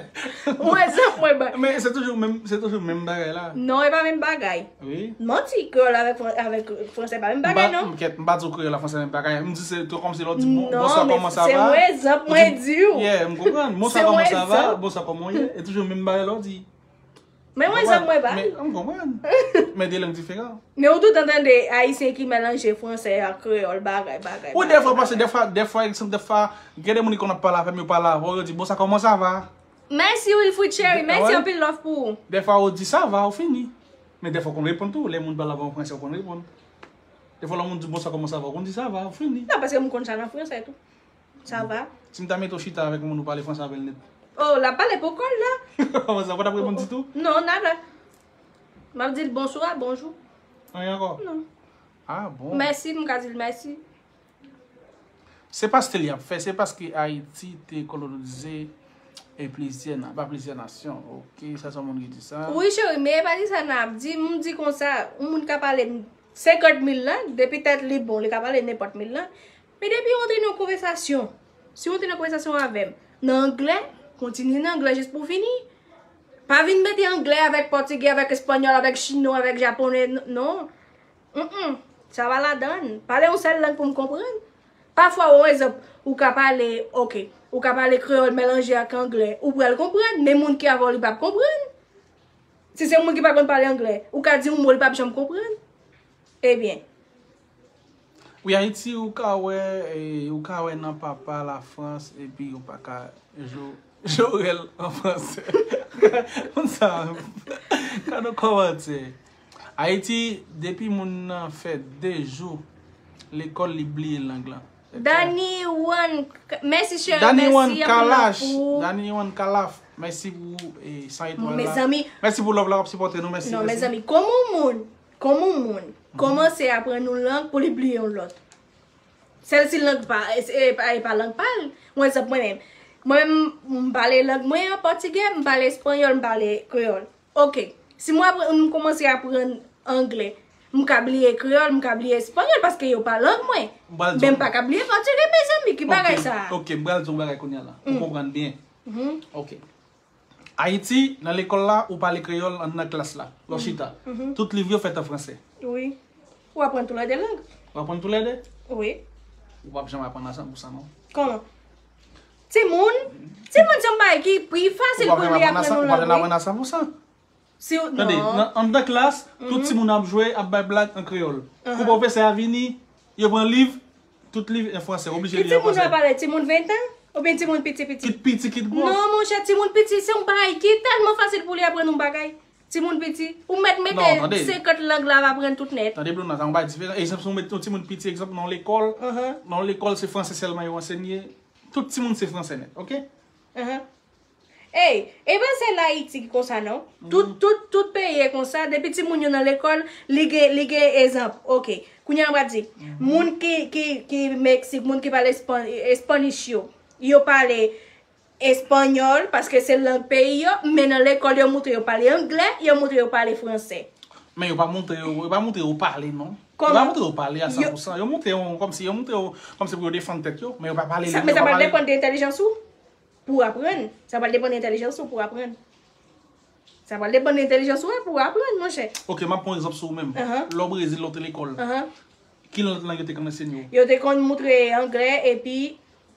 Yon egzanp mwen bay. Men se toujou menm, se toujou menm bagay la. Non, e pa menm bagay. Wi. Manti, kreyòl avèk, fran- avèk franse pa menm bagay, non? M pa di w kreyòl ak franse menm bagay. M di se tou kòmsi lè w di bon, Non, bonswa, men kòman sa se va? yon egzanp mwen di w. Yeah, m konprann. Bonswa, Se yon kòman sa va? egzanp. Bonswa, kòman w ye? E toujou menm bagay la w di. Men yon egzanp mwen bay. Men, m konprann. Men de lang diferan. Men ou tout an tande Ayisyen ki melanje franse ak kreyòl, bagay, bagay. Ou bagay, defwa pase, bagay. Defwa, defwa, egzanp, defwa, gen de moun ki konn ap pale avè m, yo pale avè w, yo di, bonswa, kòman sa va? Mèsi Wilfrid Cherry, mèsi Wi. Anpil love pou ou. Defwa, ou di sa va, ou fini. Men defwa, ou konn reponn tou. Lè moun pale avè w an franse, ou konn reponn. Defwa, lè moun di, bonswa, kòman sa va? Ou konn di sa va, ou fini. Non, paske m konn sa nan franse tou. Sa va? Si m ta mete w chita avèk moun, ou pale franse avè l nèt. Oh, l ap pale pou kò l la. Kòman sa, ou pa t ap reponn ditou? Non, nada. M ap di l bonswa, bonjou. Anyen ankò? Non. Ah bon. Mèsi, m ka di l mèsi. Se pa style y ap fè, se paske Ayiti te kolonize e plizyè, na- pa plizyè nasyon. Ok, sa se yon moun ki di sa. Wi, cheri, men e pa di sa n ap di. M di konsa, yon moun ka pale senkant mil lang, depi tèt li bon, li ka pale nenpòt mil lang. Men depi w antre nan yon konvèsasyon, si w antre nan konvèsasyon avè m, nan anglè, kontinye nan anglè jis pou w fini. Pa vin mete anglè avèk pòtigè, avèk espanyòl, avèk chinwa, avèk japonè, n- non. Mm, mm. Sa pa ladan. Pale yon sèl lang pou m konprann. Pafwa, yon egzanp, ou ka pale, ok, ou ka pale kreyòl melanje ak anglè, ou pral konprann, men moun ki avè w li p ap konprann. Si se yon moun ki pa konn pale anglè, ou ka di yon mo, li p ap janm konprann. Ebyen. Wi, Ayiti, ou ka wè, e, ou ka wè nan papa Lafrans, epi ou pa ka jo- Jorèl an franse. Konn sa, gade yon kòmantè. Ayiti, depi moun nan fè de jou lekòl, li bliye lang lan. Dani Wan, mèsi cheri, Dani mèsi Wan anpil Kalaf. Love pou ou. Dani Wan Kalaf. Mèsi pou e, san etwal la. Mezanmi. Mèsi pou love la, w ap sipòte nou. Mèsi, Non, mèsi. Mezanmi, kòman yon moun, kòman yon moun kòmanse aprann yon lang pou li bliye yon lòt? Sèl si lang pa, e, e, e pa lang pa l. Yon egzanp mwen menm. Mwen menm, m pale lang mwen an pòtigè, m pale espanyòl, m pale kreyòl. Ok. Si mwen apre- m kòmanse aprann anglè, m ka bliye kreyòl, m ka bliye espanyòl paske yo pa lang mwen. M pral di Men w- m pa ka bliye pòtigè, mezanmi, ki bagay Ok, sa? Ok, m pral di w yon bagay kounye a la. Ou konprann byen. Mhm. Ok. Ayiti, nan lekòl la, ou pale kreyòl anndan klas la. Lè w chita. Tout liv yo fèt an franse. Wi. Ou aprann tou lè de lang. Ou aprann tou lè de? Wi. Ou p ap janm aprann a san pou san, non. Kòman? Timoun, timoun se yon bagay ki pi fasil Ou p ap pou janm li aprann a aprann san, yon ou p ap janm lang, aprann wi. a san pou san. Si w- Tande, non. Nan anndan klas, tout timoun ap jwe, ap bay blag an kreyòl. Kou pwofesè a vini, yo pran liv, tout liv an franse, oblije Ki li an timoun w ap franse. pale? Timoun ventan? Oubyen timoun piti piti? Kit piti, kit gwo. Non, monchè, timoun piti, se yon bagay ki tèlman fasil pou li aprann yon bagay. Timoun piti, ou mèt mete Non, tande. senkant lang la, ap aprann tout nèt. Tande, Bluna, sa yon bagay diferan. Egzanp, si w mete yon timoun piti, egzanp, nan lekòl, Ahan, nan lekòl, se franse sèlman yo ansenye. Tout timoun se franse nèt, ok? ahan. Ey, e pa sèl Ayiti ki konsa, non. Tout, tout, tout peyi e konsa. Depi timoun yo nan lekòl, li gen, li gen egzanp. Ok. Kounye a, m ap di, moun ki, ki, ki Meksik, moun ki pale espan, espanish yo, yo pale espanyòl, paske se lang peyi yo, men nan lekòl, yo moutre yo pale anglè, yo moutre yo pale franse. Men yo pa montre yo, yo pa montre yo pale, non. Yo Kòman? Pa montre yo pale a Yo- san pou san. Yo montre yo kòmsi yo montre yo kòmsi pou yo defann tèt yo, men yo pa pale. Sa, men sa pral depann de entèlijans ou pou aprann. Sa pral depann de entèlijans ou pou aprann. Sa pral depann de entèlijans ou pou aprann, monchè. Ok, m ap pran egzanp sou ou menm. Ahan. Lè w Brezil, lè w te lekòl, Ahan. ki lòt lang yo te konn ansenye w? Yo te konn moutre anglè epi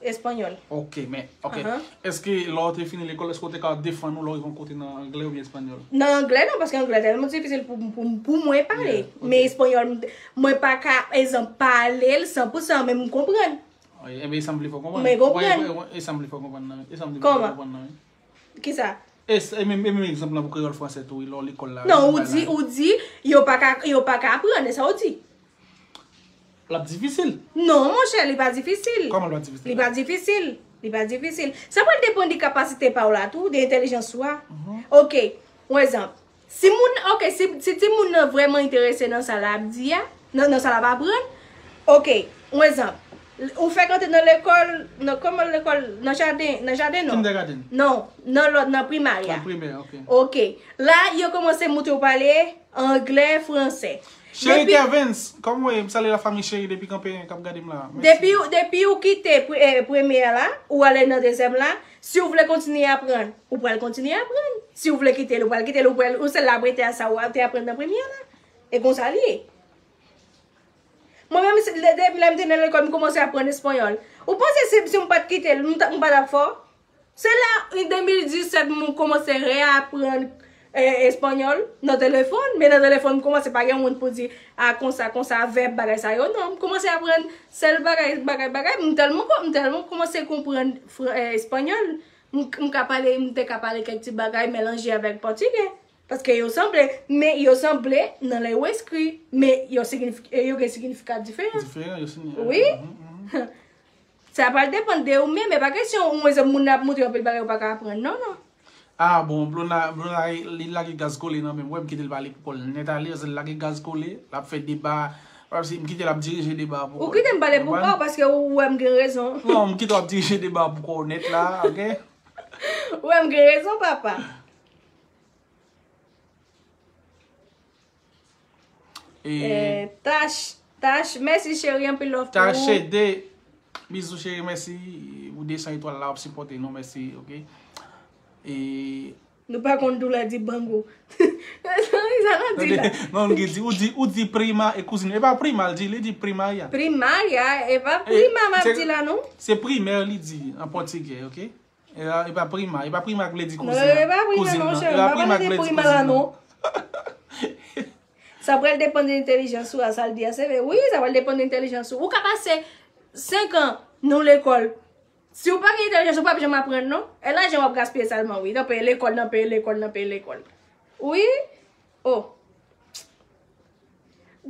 espanyòl. Ok, men, ok. Ahan. Èske lè w te fini lekòl, èske w te ka defann ou lè w rive yon kote nan anglè oubyen espanyòl? Nan anglè, non, paske anglè tèlman difisil pou, pou, pou mwen pale. Yeah, ok. Men espanyòl, mwen pa ka, egzanp, pale l san pou san, men m konprann. Wi, enben, e sa m vle fè w konprann. Men konprann. Wi, wi, wi, e sa m vle fè w konprann nan, wi. E sa m vle fè w Kòman? Konprann nan, wi. Kisa? E s- e menm, e menm egzanp lan pou kreyòl franse tou, wi, lè w lekòl la. Non, wi, ou bay di, la. Ou di, yo pa ka, yo pa ka aprann, e sa ou di. L ap difisil. Non, monchè, li pa difisil. Kòman l pa difisil? Li pa difisil. Li pa difisil. Sa pral depann de kapasite pa w la tou, de entèlijans ou a. Ok, yon egzanp. Si moun, ok, si, si timoun nan vrèman enterese nan sa l ap di a, nan, nan sa l ap aprann, ok, yon egzanp. Ou fèk antre nan lekòl, nan kòman lekòl, nan jaden, nan jaden non. Kindergarten. Non, nan lòt, nan primary a. Nan primè, ok. Ok. La, yo kòmanse moutre w pale anglè, fransè. Cheri Kevens, kòman w ye? M salye lafanmi cheri depi Kanperen k ap gade m la. Depi, depi ou kite pre- eh, premye a la, ou ale nan dezyèm la, si w vle kontinye aprann, ou pral kontinye aprann. Si w vle kite l, ou pral kite l, ou pral, ou sèl la ap rete a sa w te aprann nan premye a la. E konsa l ye. Mwen menm, depi lè m te nan lekòl, m kòmanse aprann espanyòl. Ou panse si, si m pa t kite l, m pa t ap fò? Se la, an de mil disèt, m kòmanse reyaprann eh, espanyòl nan telefòn, men nan telefòn, m kòmanse pa gen moun pou di, a, konsa, konsa, vèb, bagay sa yo. Non, m kòmanse aprann sèl bagay, bagay, bagay. M tèlman, m tèlman kòmanse konprann eh, espanyòl, m, m ka pale, m te ka pale kèk ti bagay melanje avèk pòtigè. Paske yo sanble, men yo sanble nan lè yo eskri, men yo, signif, yo gen signifika diferan. Diferan, yo signifika. Wi. Sa pral depann de ou menm, e pa kesyon ou, moun nan ap montre anpil bagay ou pa ka aprann, non, non. Ah bon, Blona, Blona, li lage gaz kole nan men m. Wè m kite l pale pou kò l nèt ale, paske l lage gaz kole, l ap fè deba, pa si m kite l ap dirije deba pou kò l. Ou kite m pale pou kò w, paske ou wè m gen rezon. Non, m kite w ap dirije deba pou kò w nèt la, ok? Ou wè m gen rezon, papa. E, Tash, Tash, mèsi cheri, anpil love pou ou. Tash Ede, bizou cheri, mèsi pou de san etwal la, w ap sipòte nou, mèsi, ok. E, nou pa konn doulè di bango. Sa nan di la. Non, li di, ou di, ou di prima e kouzin. E pa prima, li di, li di primaria. Primaria, e pa prima m ap di la, non. Se primè, li di, an pòtigè, ok? E, e pa prima, e pa prima k vle di kouzin nan. Non, e pa prima, non, cheri. E pa prima k vle di kouzin nan. Sa pral depann de entèlijans ou a, sa l di a, se vre. Wi, sa pral depann de entèlijans ou. Ou ka pase senk an nan lekòl. Si w pa gen entèlijans, ou p ap janm aprann, non. E lajan w ap gaspiye sèlman, wi. Nan peye lekòl, nan peye lekòl, nan peye lekòl. Wi. Oh.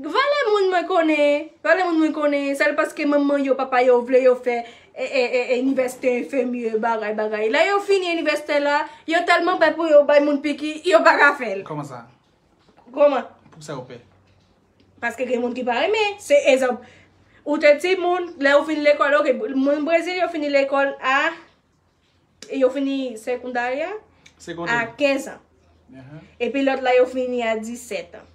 Valè moun mwen konnen, valè moun mwen konnen, sèl paske manman yo, papa yo vle yo fè e, e, e, e, inivèsite enfimye, bagay, bagay. Lè yo fini inivèsite la, yo tèlman pè pou yo bay moun piki, yo pa ka fè l. Kòman sa? Kòman? Poukisa yo pè? Paske gen moun ki pa renmen. Se egzanp, ou te timoun, lè ou fin lekòl, ok, moun Brezil yo fini lekòl a E yo fini sekondarya a kenz an. Epi lòt la, yo fini a disèt an.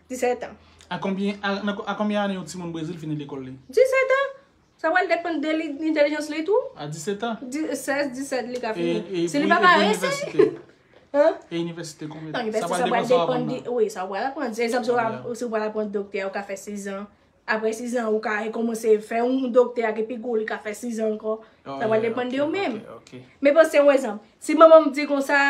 Disèt an. A konbyen, a, nan, a konbyen ane yon timoun Brezil fini lekòl li? Disèt an. Sa pral depann de li, entèlijans li tou. A disèt an? Di, sèz, disèt li ka fini. E, e si li pa parese. Hein? E inivèsite konbyen? Non, inivèsite sa pral depann de, wi, sa pral aprann. Egzanp, si w pral aprann doktè, ou ka fè sizan. Apre sizan, ou ka kòmanse fè yon doktè a ki pi gwo, li ka fè sizan ankò. Sa pral depann de ou menm. Men panse yon egzanp. Si manman m di konsa,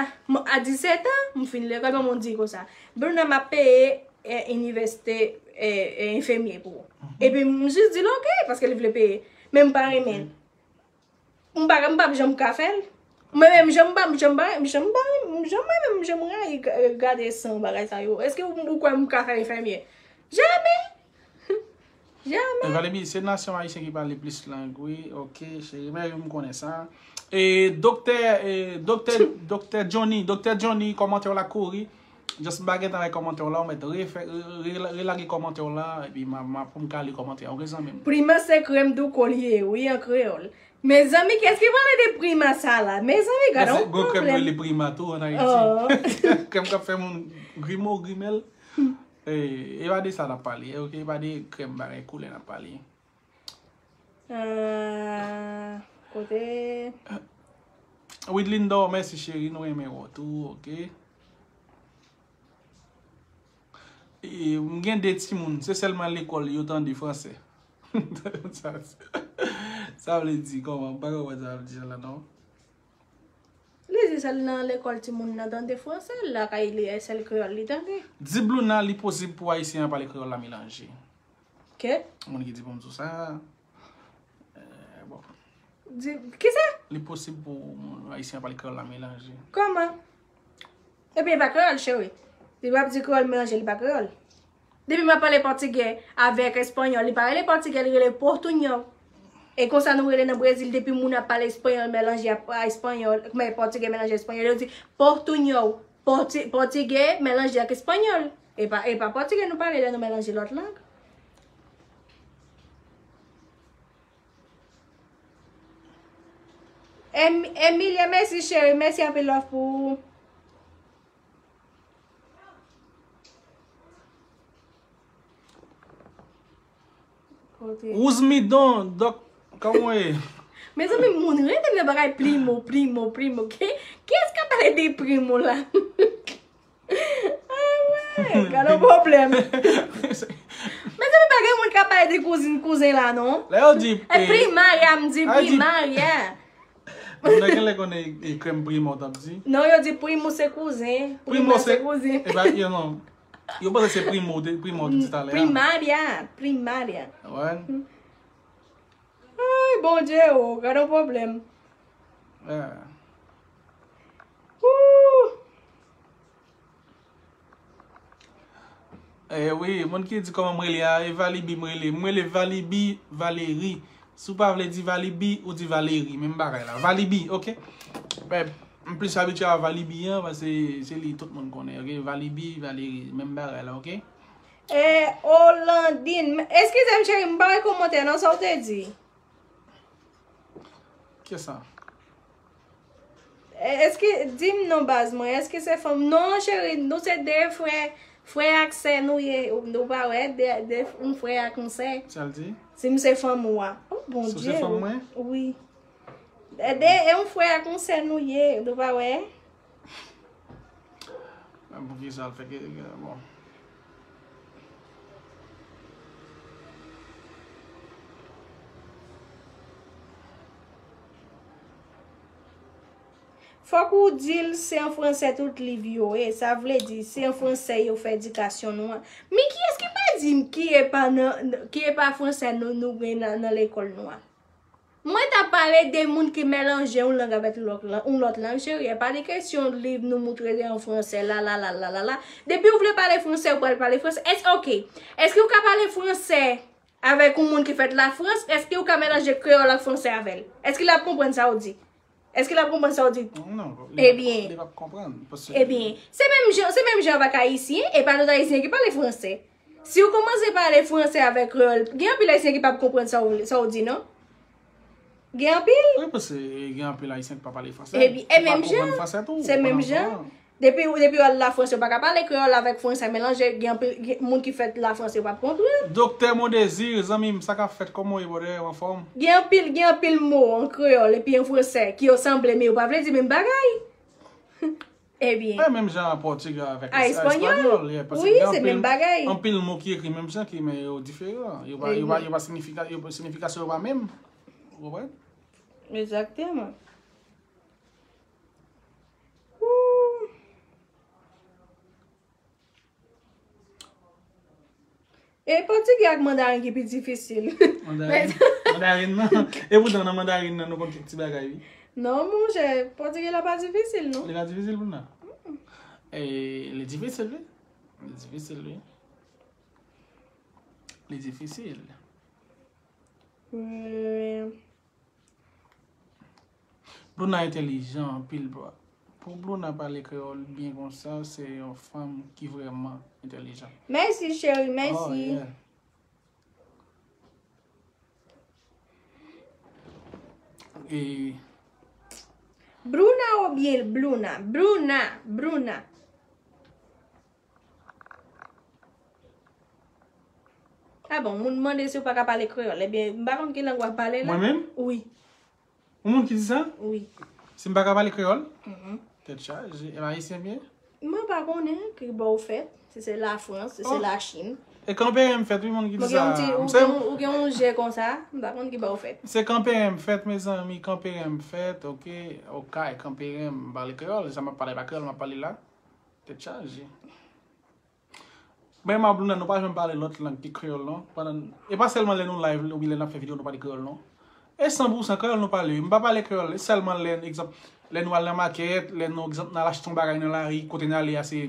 a disèt an, m fin lekòl, manman m di konsa, Bruna, m ap peye eh, inivèsite eh, eh, enfimye pou ou. Epi m jis di l oke, paske li vle peye. Men m pa renmen l. M pa, m p ap janm ka fè l. Mwen menm, janm pa, m janm pa, m janm pa, m janm, mwen menm, m janm rayi gade san bagay sa yo. Èske ou, ou kwè m ka fè enfimye? Jamè! Jamè! Valemi, se nasyon ayisyen ki pale plis lang, wi. Ok, cheri, men m konnen sa. E doktè, e doktè, doktè Johnny, doktè Johnny, kòmantè w la kouri. Just m pa gentan wè kòmantè w la, ou mèt refè, re, re, relage kòmantè w la, epi m a, m a, pou m ka li kòmantè a, ok, zanmi m? Prima se krèm douko li ye, wi, an kreyòl. Mezanmi, kiyès ki pale de prima sa la? Mezanmi, gade yon pwoblèm. Gen krèm yo rele prima tou an Ayiti. Krèm k ap fè moun grime w, grimèl. E, e pa de sa n ap pale, ok? E pa de krèm bagay koulè n ap pale. Ah, kote? Widlindor, mèsi cheri, nou renmen w tou, ok? E, m gen de timoun, se sèlman lekòl yo tande fransè. Sa, sa vle di kòman? M pa konprann sa w ap di la, non. Li di sèl nan lekòl timoun nan tande fransè, lakay li, e sèl kreyòl li tande. Di Bluna li posib pou ayisyen an pale kreyòl la melanje. Ke? Moun ki di pou m di w sa. Eh, bon. Di, kisa? Li posib pou moun ayisyen pale kreyòl la melanje. Kòman? Ebyen, e pa kreyòl, cheri. Li p ap di kreyòl melanje, li pa kreyòl. Depi m ap pale pòtigè avèk espanyòl, li pa rele pòtigè, li rele portunhol. E konsa nou rele nan Brezil, depi moun ap pale espanyòl melanje a, a espanyòl, men pòtigè melanje espanyòl, yo di portunhol. Pòti-, pòtigè melanje ak espanyòl. E pa, e pa pòtigè nou pale lè nou melanje lòt lang. Em- Emilia, mèsi cheri, mèsi anpil love pou ou. Kote? Rouzmidon, dòk, kòman w ye? Mezanmi, moun rete nan bagay primo, primo, primo. Ki, kiyès k ap pale de primo la? Ah, wè, gade yon pwoblèm. Mezanmi, pa gen moun k ap pale de kouzin, kouzen la, non. Lè yo di, e, primaria, m di primaria. Moun nan genlè konnen, e, krèm primo, t ap di. Non, yo di primo se kouzen, primo se kouzen. E pa, yo, non. Yo panse se primo, te, primo, te di talè a. Primaria, primaria. Wè. Ay, Bondye, o, gade yon pwoblèm. Woo! Eh wi, moun ki di kòman m rele a, e Valibi m rele. M rele Valibi Valérie. Si w pa vle di Valibi, ou di Valérie, menm bagay la. Valibi, oke? Bèb, m plis abitye a Valibi an, paske se li tout moun konnen, oke? Valibi, Valérie, menm bagay la, oke? E Olandin, eskize m cheri, m pa wè kòmantè non, sa w te di? Kiyès sa? E, èske, di m non baz mwen, èske se fanm? Non, cheri, nou se de frè, frè ak sè nou ye, ou pa wè, de, de, yon frè ak yon sè. Sa l di? Si m se fanm ou a. Oh, Bondye. Si w se fanm mwen? Wi. E de, e yon frè ak yon sè nou ye, nou pa wè? Men poukisa l fè ke, bon. Fòk ou di l se an fransè tout liv yo ye. Sa vle di, se an fransè yo fè edikasyon nou an. Men kiyès ki pa di m ki e pa nan, ki e pa fransè nou, nou gen nan, nan lekòl nou an? Mwen t ap pale de moun ki melanje yon lang avèk lòt lang, yon lòt lang, cheri. E pa de kesyon liv nou moutre de an fransè, la, la, la, la, la, la. Depi w vle pale fransè, ou pral pale fransè. Èske, oke. Èske w ka pale fransè avèk yon moun ki fèt Lafrans? Èske w ka melanje kreyòl ak fransè avè l? Èske l ap konprann sa w di? Èske l ap konprann sa w di? Non, li p ap, li p ap konprann. Ebyen, se menm jan, se menm jan avèk Ayisyen, e pa tout Ayisyen ki pale fransè. Si w kòmanse pale fransè avèk kreyòl, gen anpil Ayisyen ki p ap konprann sa w, sa w di, non? Gen anpil? Wi, paske gen anpil Ayisyen ki pa pale fransè, ki pa konprann fransè tou. Ebyen, e menm jan, se menm jan. Depi, depi w al Lafrans, yo pa ka pale kreyòl avèk fransè melanje, gen anpil, gen moun ki fèt Lafrans, yo p ap konprann. Doktè Mondésir, zanmi m, sa k ap fèt, kòman w ye, brother, ou anfòm? Gen anpil, gen anpil mo an kreyòl epi an fransè ki yo sanble, men yo pa vle di menm bagay. Ebyen. E menm jan pòtigè avèk a, espanyòl, espanyòl, yeah, paske wi, gen se anpil, menm bagay. Anpil mo ki ekri menm jan ki, men yo diferan. Yo pa, yo pa, yo pa siyifika-, yo, siyifikasyon yo pa menm. Ou konprann? Egzakteman. Woo. E pòtigè ak mandarin ki pi difisil. Mandarin, mandarin nan. E poutan nan mandarin nan, nou konn kèk ti bagay, wi. Non, monchè, pòtigè la pa difisil, non. Li pa difisil pou nou? Mm-mm. E, li difisil, wi. Li difisil, wi. Li difisil. Wi. Bruna entèlijan anpil, bro. Pou Bruna pale kreyòl byen konsa, se yon fanm ki vrèman entèlijan. Mèsi, cheri, mèsi. Oh, yeah. E Bruna oubyen Bluna? Bruna, Bruna. Ah bon, moun mande si w pa ka pale kreyòl. Ebyen, m pa konn ki lang w ap pale la. Mwen menm? Wi. Yon moun ki di sa? Wi. Si m pa ka pale kreyòl? Mhm. Tèt chaje. E m ayisyen m ye? Mwen pa konnen ki bò w fèt. Si se Lafrans, si se Lachin. E Kanperen m fèt, wi, moun ki di sa. Ou gen, ou gen yon je konsa, m pa konn ki bò w fèt. Se Kanperen m fèt, mezanmi, Kanperen m fèt, oke. Okay, Kanperen m pale kreyòl, sa m ap pale pa kreyòl, m ap pale la. Tèt chaje. Mwen menm ak Bruna, nou pa janm pale lòt lang ki kreyòl, non. Pandan, e pa sèlman lè nou live oubyen lè n ap fè videyo nou pale kreyòl, non. E san pou san kreyòl nou pale. M pa pale kreyòl, e sèlman lè, egzanp, lè nou al nan makèt, lè nou, egzanp, n al achte yon bagay nan lari, kote n ale a, se,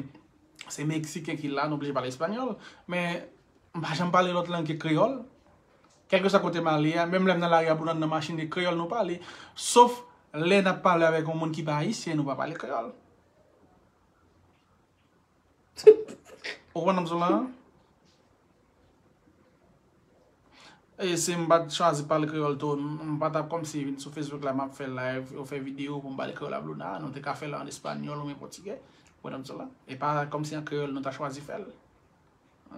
se meksiken ki la, nou oblije pale espanyòl. Men, m pa janm pale lòt lang ke kreyòl. Kèlkeswa kote m ale a, menm lè m nan lari a, Bruna nan machin, e kreyòl nou pale. Sof lè n ap pale avèk yon moun ki pa ayisyen, nou pa pale kreyòl. Ou konprann sa m di w la? E si m pa t chwazi pale kreyòl tou, m pa t ap kòmsi vin sou Facebook la, m ap fè live, yo fè videyo pou m pale kreyòl ak Luna. Nou te ka fè l an espanyòl oubyen pòtigè. Ou konprann sa la? E pa kòmsi an kreyòl nou ta chwazi fè l.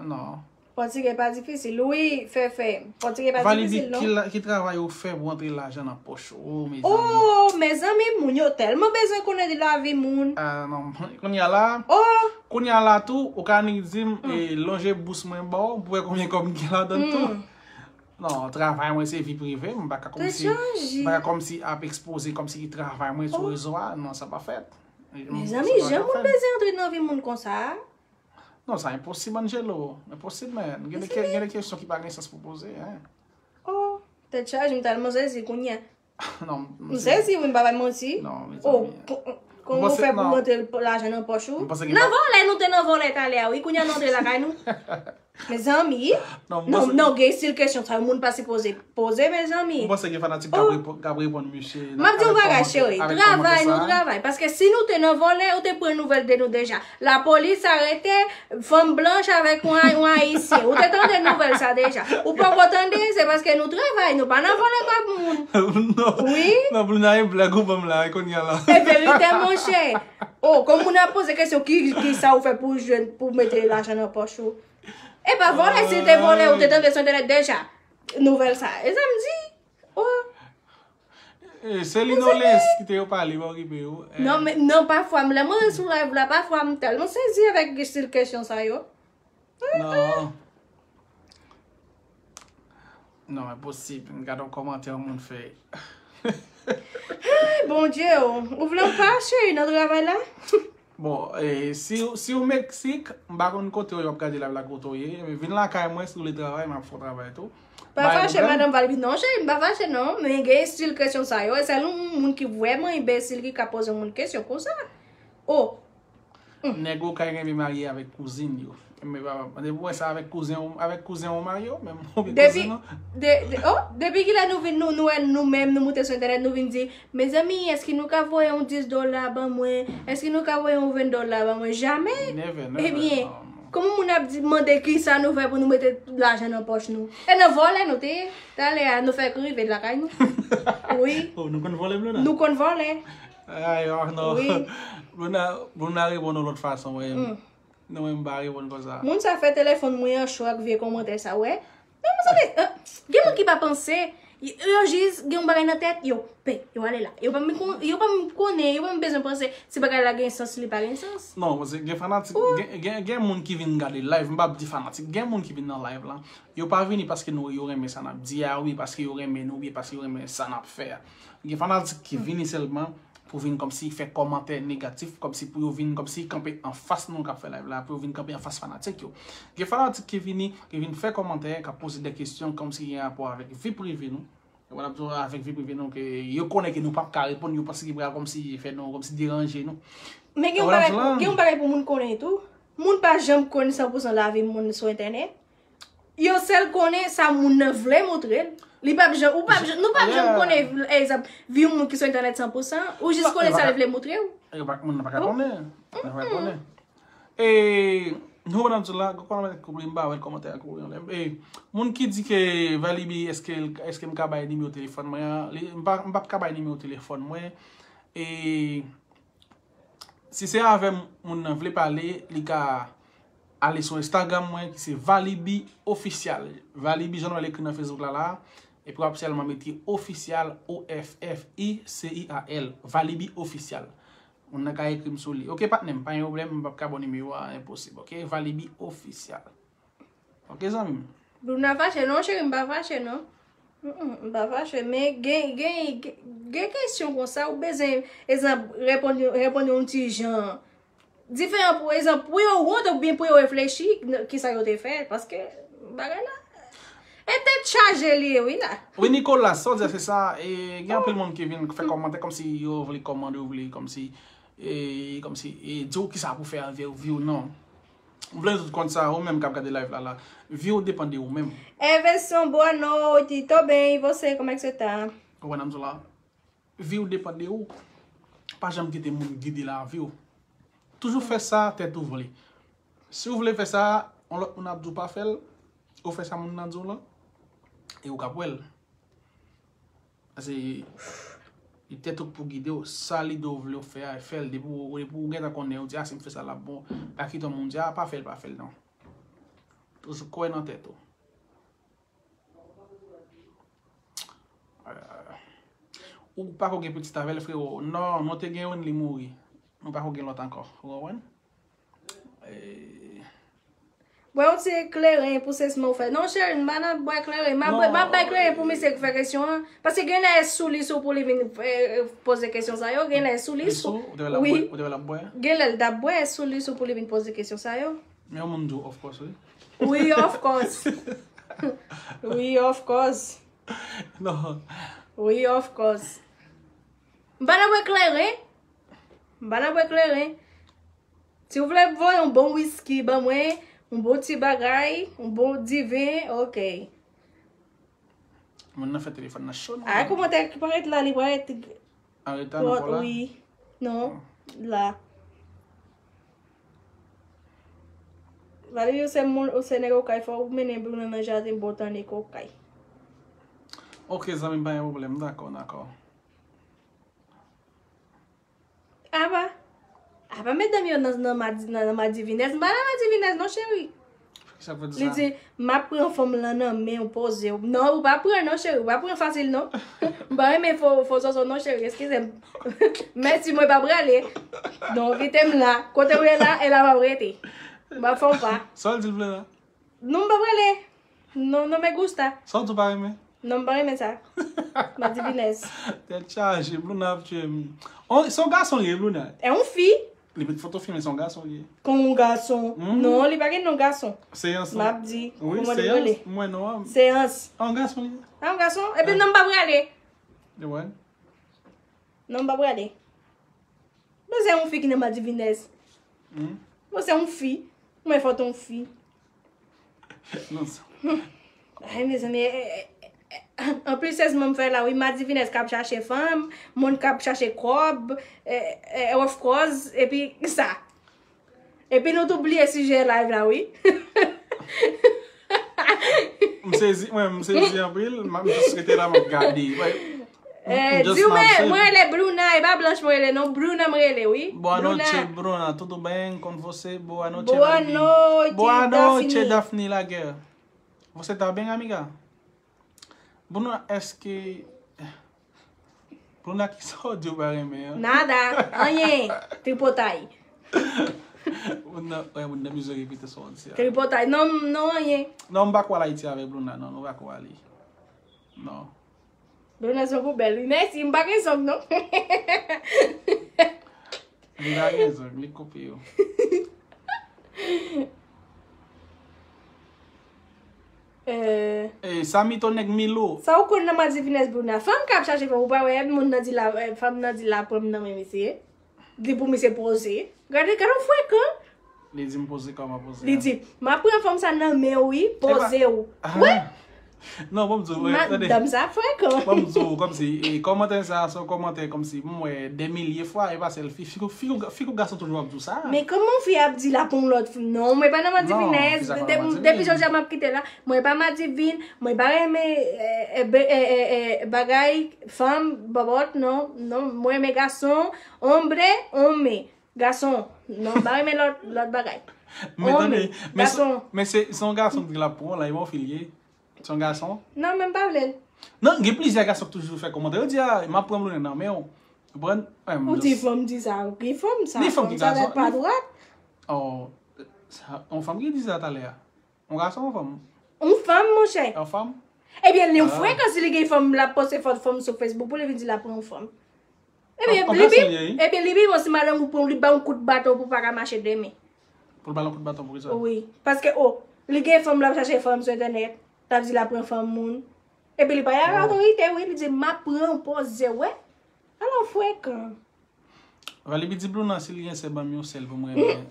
Non. Pòtigè pa difisil. Wi, Fefe. Pòtigè pa Valibi, difisil, non? Ki, la- ki travay ou fè pou antre lajan nan pòch ou, mezanmi? Oh, mezanmi, moun yo tèlman bezwen konnen de lavi moun. Ah, non, kounye a la, Oh, kounye a la tou, ou ka annik di m, e, lonje bous mwen ba w, pou wè konbyen kòb m gen ladan tou. Non, travay mwen se vi prive, m pa ka kòmsi, m pa ka kòmsi ap ekspoze kòmsi travay mwen sou rezo a, non, sa pa fèt. Mezanmi, jan moun bezwen antre nan vi moun konsa a? Non, sa enposib, Angelo. Enposib, men. Gen de, ke- gen de kesyon ki pa gen sans pou poze, hein. Oh, tèt chaje, m tèlman sezi kounye a. Non, m sezi, wi, m pa bay manti. Non, mezanmi. Oh, kòman ou fè pou montre lajan nan pòch ou? Nan vòlè, nou te nan vòlè talè a, wi. Kounye a nou antre lakay nou. Mezanmi. Non, non, gen estil kesyon sa yo moun pa sipoze poze, mezanmi. M panse gen fanatik k ap repo- k ap reponn misye. M ap di yon bagay, cheri. Travay nou travay. Paske si nou te nan vòlè, ou te pran nouvèl de nou deja. Lapolis arete fanm blanch avèk yon, yon ayisyen. Ou te tande nouvèl sa deja? Ou poko tande, se paske nou travay, nou pa nan vòlè kòb moun. Non. Wi. Non, Bruna, e blag ou ban m la, kounye a la. E verite, monchè. Oh, kòm moun ap poze kesyon, ki, ki sa ou fè pou jwenn, pou mete lajan nan pòch ou? E pa vòlè, si te vòlè, ou te tande sou entènèt deja. Nouvèl sa. E sa m di. Oh. Eh, se Linoles ki te yo pale, pa okipe yo. Eh. Non, men, non, pafwa, m, lè mwen sou live la, pafwa, m tèlman sezi avèk estil kesyon sa yo. Non. Non, enposib. M gade yon kòmantè yon moun fè. Hey, Bondye, ou, ou vle anba cheri nan travay la? Bon, eh, si, si ou Meksik, m pa konn kote w ye, w ap gade live la kote w ye. Men vin lakay mwen si w vle travay, m ap fè w travay tou. Pa fache, madanm Valibi. Non, cheri, m pa fache, non. Men gen estil kesyon sa yo. E sèl yon moun ki vrèman enbesil ki ka poze yon moun kesyon konsa. Oh. Nèg okay renmen marye avèk kouzin yo. Men pa, depi w wè sa avèk kouzen w, avèk kouzen w marye w, menm oubyen kouzin ou. De, de, oh, depi kilè nou vin, nou, nou wè nou menm, nou moute sou entènèt, nou vin di, mezanmi, èske nou ka voye yon dis dola ban mwen? Èske nou ka voye yon ven dola ban mwen? Jamè. Never, never. Ebyen, non, non. Kòman moun ap di, mande kisa nou fè pou nou mete lajan nan pòch nou? E nan vòlè nou te ye. Talè a, nou fèk rive lakay nou. Wi. Oh, nou konn vòlè, Bruna? Nou konn vòlè. Ay, oh, non. Wi. Bruna, Bruna reponn yon lòt fason, wi. Non, mwen m pa reponn konsa. Moun sa fè telefòn mwen an cho ak vye kòmantè sa, wè. Non, mezanmi, euh, gen moun ki pa panse, y- yo jis gen yon bagay nan tèt, yo pè, yo ale la. Yo pa menm kon- yo pa menm konnen, yo pa menm bezwen panse si bagay la gen sans, li pa gen sans. Non, paske gen fanatik, gen, gen, gen moun ki vin gade live, m p ap di fanatik, gen moun ki vin nan live la, yo pa vini paske nou, yo renmen sa n ap di a, oubyen paske yo renmen nou, oubyen paske yo renmen sa n ap fè a. Gen fanatik ki vini sèlman pou vin kòmsi fè kòmantè negatif, kòmsi pou yo vin kòmsi kanpe anfas nou k ap fè live la, pou yo vin kanpe anfas fanatik yo. Gen fanatik ki vini, ki vin fè kòmantè, k ap poze de kesyon kòmsi gen rapò avèk vi prive nou. Yo konn ap di avèk vi prive nou ke yo konnen ke nou p ap ka reponn, yo panse ki pral kòmsi fè nou, kòmsi deranje nou. Men gen yon bagay, gen yon bagay pou moun konnen tou. Moun pa janm konn san pou san lavi moun sou entènèt. Yo sèl konnen sa moun nan vle montre l. Li p ap janm, ou p ap janm, nou p ap janm konnen, egzanp, vi yon moun ki sou entènèt san pou san, ou jis konnen sa li vle montre w. Yo pa, moun nan pa ka konnen. Yo pa ka konnen. E, nou wè nan la, kòmantè kouri, m pa wè kòmantè a kouri anlè. E, moun ki di ke Valibi, èske, èske m ka bay nimewo telefòn mwen an? Li, m pa, m p ap ka bay nimewo telefòn mwen. E, Si se avè m moun nan vle pale, li ka ale sou Instagram mwen ki se Valibi Official. Valibi, jan nou wè l ekri nan Facebook la la, epi w ap sèlman mete Official, O F F I C I A L, Valibi Official. Moun nan ka ekri m sou li. Oke, patnè m, pa gen pwoblèm, m p ap ka ba w nimewo a, enposib. Oke, Valibi Official. Oke, zanmi m. Bruna fache non, cheri, m pa fache non. Mm, mm, m pa fache, men gen, gen, gen, gen kesyon konsa, ou bezwen, egzanp, reponn yo, reponn yo yon ti jan diferan, pou egzanp, pou yo wont oubyen pou yo reflechi, n- kisa yo te fè, paske bagay la, e tèt chaje li ye, wi la. Wi, Nicolas, sa w di a, se sa, e, gen anpil moun ki vin fè kòmantè kòmsi yo vle kòmande, yo vle kòmsi, e, kòmsi, e, di w kisa pou fè avè w, vi w, non. M vle tout konn sa, ou menm k ap gade live la la. Vi w depann de ou menm. Everson, boa noite, tô bem, e você, como é que você tá? Ou wè nan m di w la. Vi w depann de ou. Pa janm kite moun gide lavi w. Toujou fè sa tèt ou vle. Si w vle fè sa, yon lòt moun ap di w pa fè l, ou fè sa moun nan di w lan. E ou k ap wè l. Paske li tèt ou k pou gide w. Sa lide w vle w fè a, fè l. Depi w, depi w gentan konnen, ou di, a, si m fè sa, l ap bon. Pa kite yon moun di, a, pa fè l, pa fè l, non. Toujou kwè nan tèt ou. Euh, ou pako gen pitit avè l, frewo. Non, nou te gen youn, li mouri. Nou pako gen lòt ankò. Ou konprann? Eh, Bwè yon ti kleren pou se siman ou fè. Non, cheri, m pa nan bwè kleren. M ap bwè- m ap bay kleren pou misye ki fè kesyon an. Paske genlè e sou li sou pou li vin eh, poze kesyon sa yo. Genlè e sou li Li sou, sou. Ou te wè l ap Wi. bwè? Ou te wè l ap bwè? Genlè l t ap bwè e sou li sou pou li vin poze kesyon sa yo. Men yon moun di w, of course, wi. Wi, of course. Wi, of course. Non. Wi, of course. M pa nan bwè kleren. M pa nan bwè kleren. Si w vle voye yon bon wiski ban mwen, yon bon ti bagay, yon bon diven, ok. Moun nan fè telefòn nan cho non. A, kòmantè ki parèt la, li parèt An reta nan kò la? Wi. Non, la. Valerio se moun ou se nèg okay, fò ou mennen Bruno nan jaden bon tan nèg okay. Ok, zanmi m, pa gen pwoblèm, dakò, dakò. Apa, apa medam yo nan nan madi nan nan madivinèz, m pa nan madivinèz non cheri. Kisa k vle di Li sa? Di, m ap pran fanm lan nan men w poze w. Non, ou pa pran non cheri, ou pa pran fasil non. M pa renmen fo fo soso non cheri, eskize m. Mèsi, mwen pa prale. Non, kite m la. Kote w ye la, e la m ap rete. M ap fè w pa. Sa w di l vle la? Non, m pa prale. Non, non me gusta. Sa w di w pa renmen? Non, m pa renmen sa. Madivinèz. Tèt chaje, Bruna ap tye m. Oh, se yon gason li ye, Bruna. E yon fi. Li met foto fi, men se yon gason li ye. Kon yon gason. Mhm. Non, li pa gen non gason. Seyans. M ap di. Wi, Kòman li seyans. Rele? Mwen non. Seyans. Ah, yon gason li ye. A yon gason? Epi non, m pa prale. Yo wè. Non, m pa prale. Mwen se yon fi ki nan madivinèz. Hmm. Mwen se yon fi. Mwen fòt yon fi. Non, sa. Ay, mezanmi, eh, eh, eh, anplis sezman m fè la, wi, madivinèz k ap chache fanm, moun k ap chache kòb, eh, eh, of course, epi sa. Epi nou tou bliye sijè live la, wi. M sezi, mwen, m sezi anpil, m ap jis rete la, m ap gade. Wè. Eh, Just di w map men, save. Mwen rele Bruna, e pa Blanch mwen rele, non, Bruna mwen rele, wi. Boa noite, Bruna. Bruna. Tudo bem com você? Boa noite, Boa Daphne. noite, Boa noite, Daphne. Daphne Laguerre. Você tá bem, amiga? Bruna, eske Bruna, ki sa w di w pa renmen an? Nada, anyen, tripotay. Moun nan, wè, moun nan bezwen repete sa w di a. Tripotay, non, non, anyen. Non, m pa kwè al Ayiti avèk Bruna, non, nou pa kwè ale. Non. Bruna se yon poubèl, wi. Mèsi, m pa gen zong, non. Li pa gen zong, li koupe yo. Eh, E, Samito nèg Milo. Sa ou konn nan madivinèz Bruna? Fanm k ap chache fanm, ou pa wè moun nan di la, eh, fanm nan di la pran m nan men misye. Di pou misye poze. Gade, gade yon frekan. Li di m poze kòman poze. Li di, m ap pran fanm sa nan men w, wi, poze w. Ah. Wi. Non, bon, m di w, tande. Madanm sa frekan. Bon, m di w, kòmsi, e, kòmantè sa, se yon kòmantè kòmsi, m wè, dè milye fwa, e pa sèl fi, fi, fi, fi, fi gason toujou ap di w sa. Men kòman yon fi ap di l ap pran yon lòt fi? Non, mwen pa nan madivinèz. Non, fi sa pa De- nan madivin. Depi jodi a m ap kite la, mwen pa madivin, mwen pa renmen eh, eh, be- eh, eh, eh, bagay, fanm, bòbòt, non, non, mwen renmen gason, hombre, hombre, gason, non, m pa renmen lòt, lòt bagay. Men Hombre, tande, men se- gason. Men se se yon gason ki la pran la, e bon fi l ye. Se yon gason? Non, men m pa vle l. Non, gen plizyè gason ki toujou fè kòmantè. Yo di, a, m ap pran Bruna nan men w. Ou konprann? Wè, m Ou di just- fanm di sa, ou ki fanm sa, Ni fanm fanm ki sa gason, tèt pa ni- dwat. Oh, sa, yon fanm ki di sa talè a. Yon gason, yon fanm? Yon fanm, monchè. Yon fanm? Ebyen, li yon Ah. frekan si li gen fanm, l ap poste fòt fanm sou Facebook pou li vin di l ap pran yon fanm. Ebyen, Yon li pi, gason li ye, wi. Ebyen, li pi bon si madanm ou pran, li ba yon kout baton pou pa ka mache demen. Pou l ba l yon kout baton pou kisa? Wi. Paske, o, li gen fanm, l ap chache fanm sou entènèt, l ap di l ap pran fanm moun. Epi li pa gen Oh. otorite, wi, li di, m ap pran, poze, wè. Alò, frekan. Valibi di Bruna si l gen sè, ban m yon sèl pou m renmen.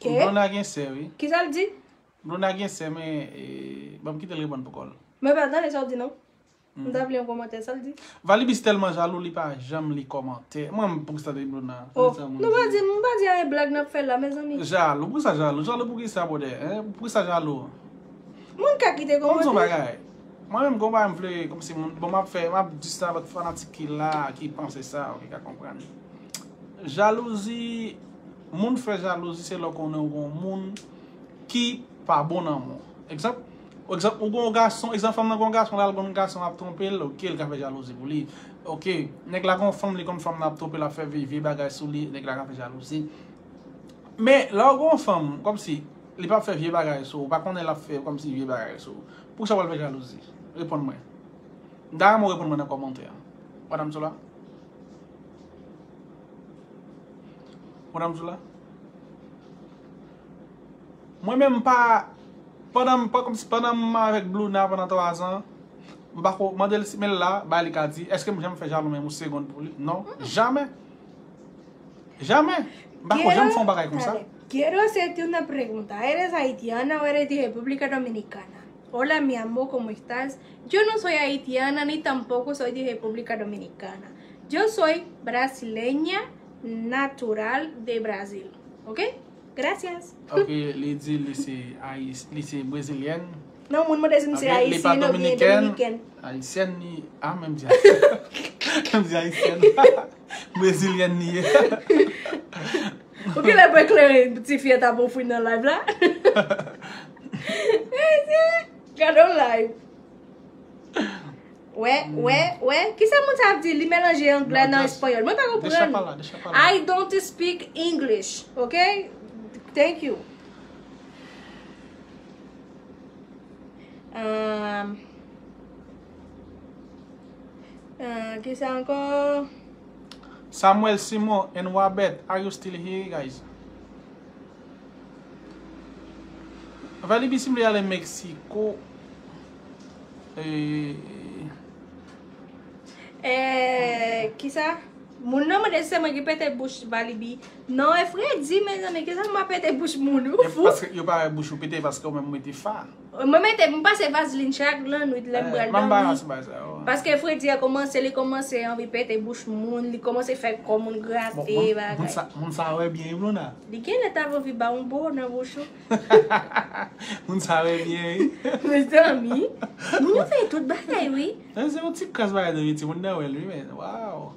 Ke? Bruna gen sè, wi. Kisa l di? Bruna gen sè, men, e, ban m kite l reponn pou kò l. Mwen pa tande sa w di, non. M ta vle yon kòmantè, sa l di? Valibi si tèlman jalou, li pa janm li kòmantè. Mwen, m pou kisa de Bruna? Oh, Sa moun nou pa di. Di, nou pa di anyen, blag n ap fè la, mezanmi. Jalou, poukisa jalou? Jalou poukisa, brother? Hein? Poukisa jalou? Moun ka kite Bon, m di yon kòmantè. Bagay. Mwen menm, gon bagay m vle, kòmsi moun, bon, m ap fè, m ap di sa lòt fanatik ki la, ki panse sa, ki ka konprann. Jalouzi, moun fè jalouzi, se lè w konnen w gon moun ki pa bon nan men w. Egzanp, egzanp, ou gon gason, egzanp, fanm nan gon gason, l al gon gason ap twonpe l, ok, l ka fè jalouzi pou li. Ok, nèg la gon fanm, li konn fanm nan ap twonpe l, ap fè vye, vye bagay sou li, nèg la ka fè jalouzi. Men, lè w gon fanm, kòmsi, li p ap fè vye bagay sou ou, ou pa konnen l ap fè kòmsi vye bagay sou ou. Poukisa w al fè jalouzi? Reponn mwen. M ta renmen w reponn mwen nan kòmantè a. Madanm Zola? Madanm Zola? Mwen menm m pa, pandan m pa kòmsi, pandan m avèk Blouna pandan twa zan, m pa ko mande l si men l la, ba li ka di, èske m janm fè jalou menm yon segonn pou li? Non, jamè. Jamè. M pa ko janm fè yon bagay konsa. Quiero hacerte una pregunta. ¿Eres haitiana o eres de República Dominicana? Hola, mi amor, ¿cómo estás? Yo no soy haitiana ni tampoco soy de República Dominicana. Yo soy brasileña natural de Brasil. ¿Ok? Gracias. Ok, li di li se Ayis, li se brezilyèn. Non, moun mande si m se Ok, li pa ayisyen oubyen dominikèn. Dominikèn. Ayisyèn ni, ah, menm di ayisyèn. Menm di ayisyèn. Brezilyèn ni ye. Ou ki lè pou eklere ti fi a ta pou fwi nan live la? Gade yon live. Wè, wè, wè. Kisa moun sa ap di? Li melanje anglè nan espanyòl. Mwen pa konprann. Dechapala, dechapala. I don't speak English, ok? Thank you. Um, uh, kisa ankò? Samuel Simon and Wabet, are you still here, guys? Valibi si m vle ale Meksiko. Eh, Eh, kisa? Moun nan mande si se mwen ki pete bouch Valibi. Non, e Fredi, mezanmi, kisa m ap pete bouch moun? Ou e fou? Paske yo pa wè bouch ou pete paske ou menm ou mete fa. Mwen mete, m pase vazlin chak lannwit lè m pral dòmi. Manba se bagay sa yo. Paske Fredi a kòmanse, li kòmanse anvi pete bouch moun, li kòmanse fè kò moun Bon, grate, moun, moun bagay. sa, moun sa wè byen, Blona. Li genlè t ap anvi ba yon bo nan bouch ou. Moun sa wè byen, wi. Mezanmi, moun yo fè tout bagay, wi. Sa se yon ti kras bagay de viti, moun nan wè l, wi, men, waw.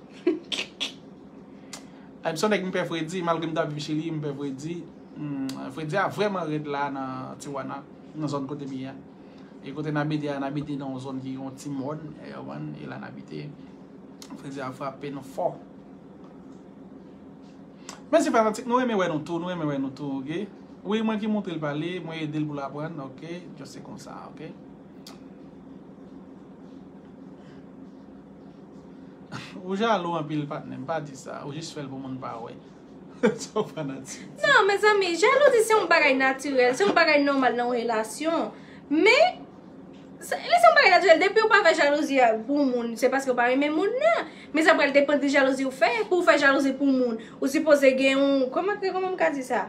Ay, m se yon nèg m pè Fredi, malgre m t ap viv Chili, m pè Fredi. Hmm, Fredi a vrèman rèd la nan Tijuana, nan zòn kote m ye a. E kote n abite a, n abite nan yon zòn ki gen yon ti mòn, e, ou konprann, e la n abite. Fredi a frape nou fò. Mèsi fanatik, nou renmen wè nou tou, nou renmen wè nou tou, ok? Wi, mwen ki montre l pale, mwen ede l pou l aprann, ok? Just se konsa, ok? Ou jalou anpil, patnè, m pa di sa. Ou jis fè l pou moun pa wè. Sa w fanatik. Non, mezanmi, jalouzi se yon bagay natirèl, se yon bagay nòmal nan yon relasyon. Men, se se yon bagay natirèl, depi ou pa fè jalouzi a pou moun, se paske ou pa renmen moun nan. Men sa pral depann de jalouzi ou fè. Pou ou fè jalouzi pou moun, ou sipoze gen yon, kòman, kòman m ka di sa?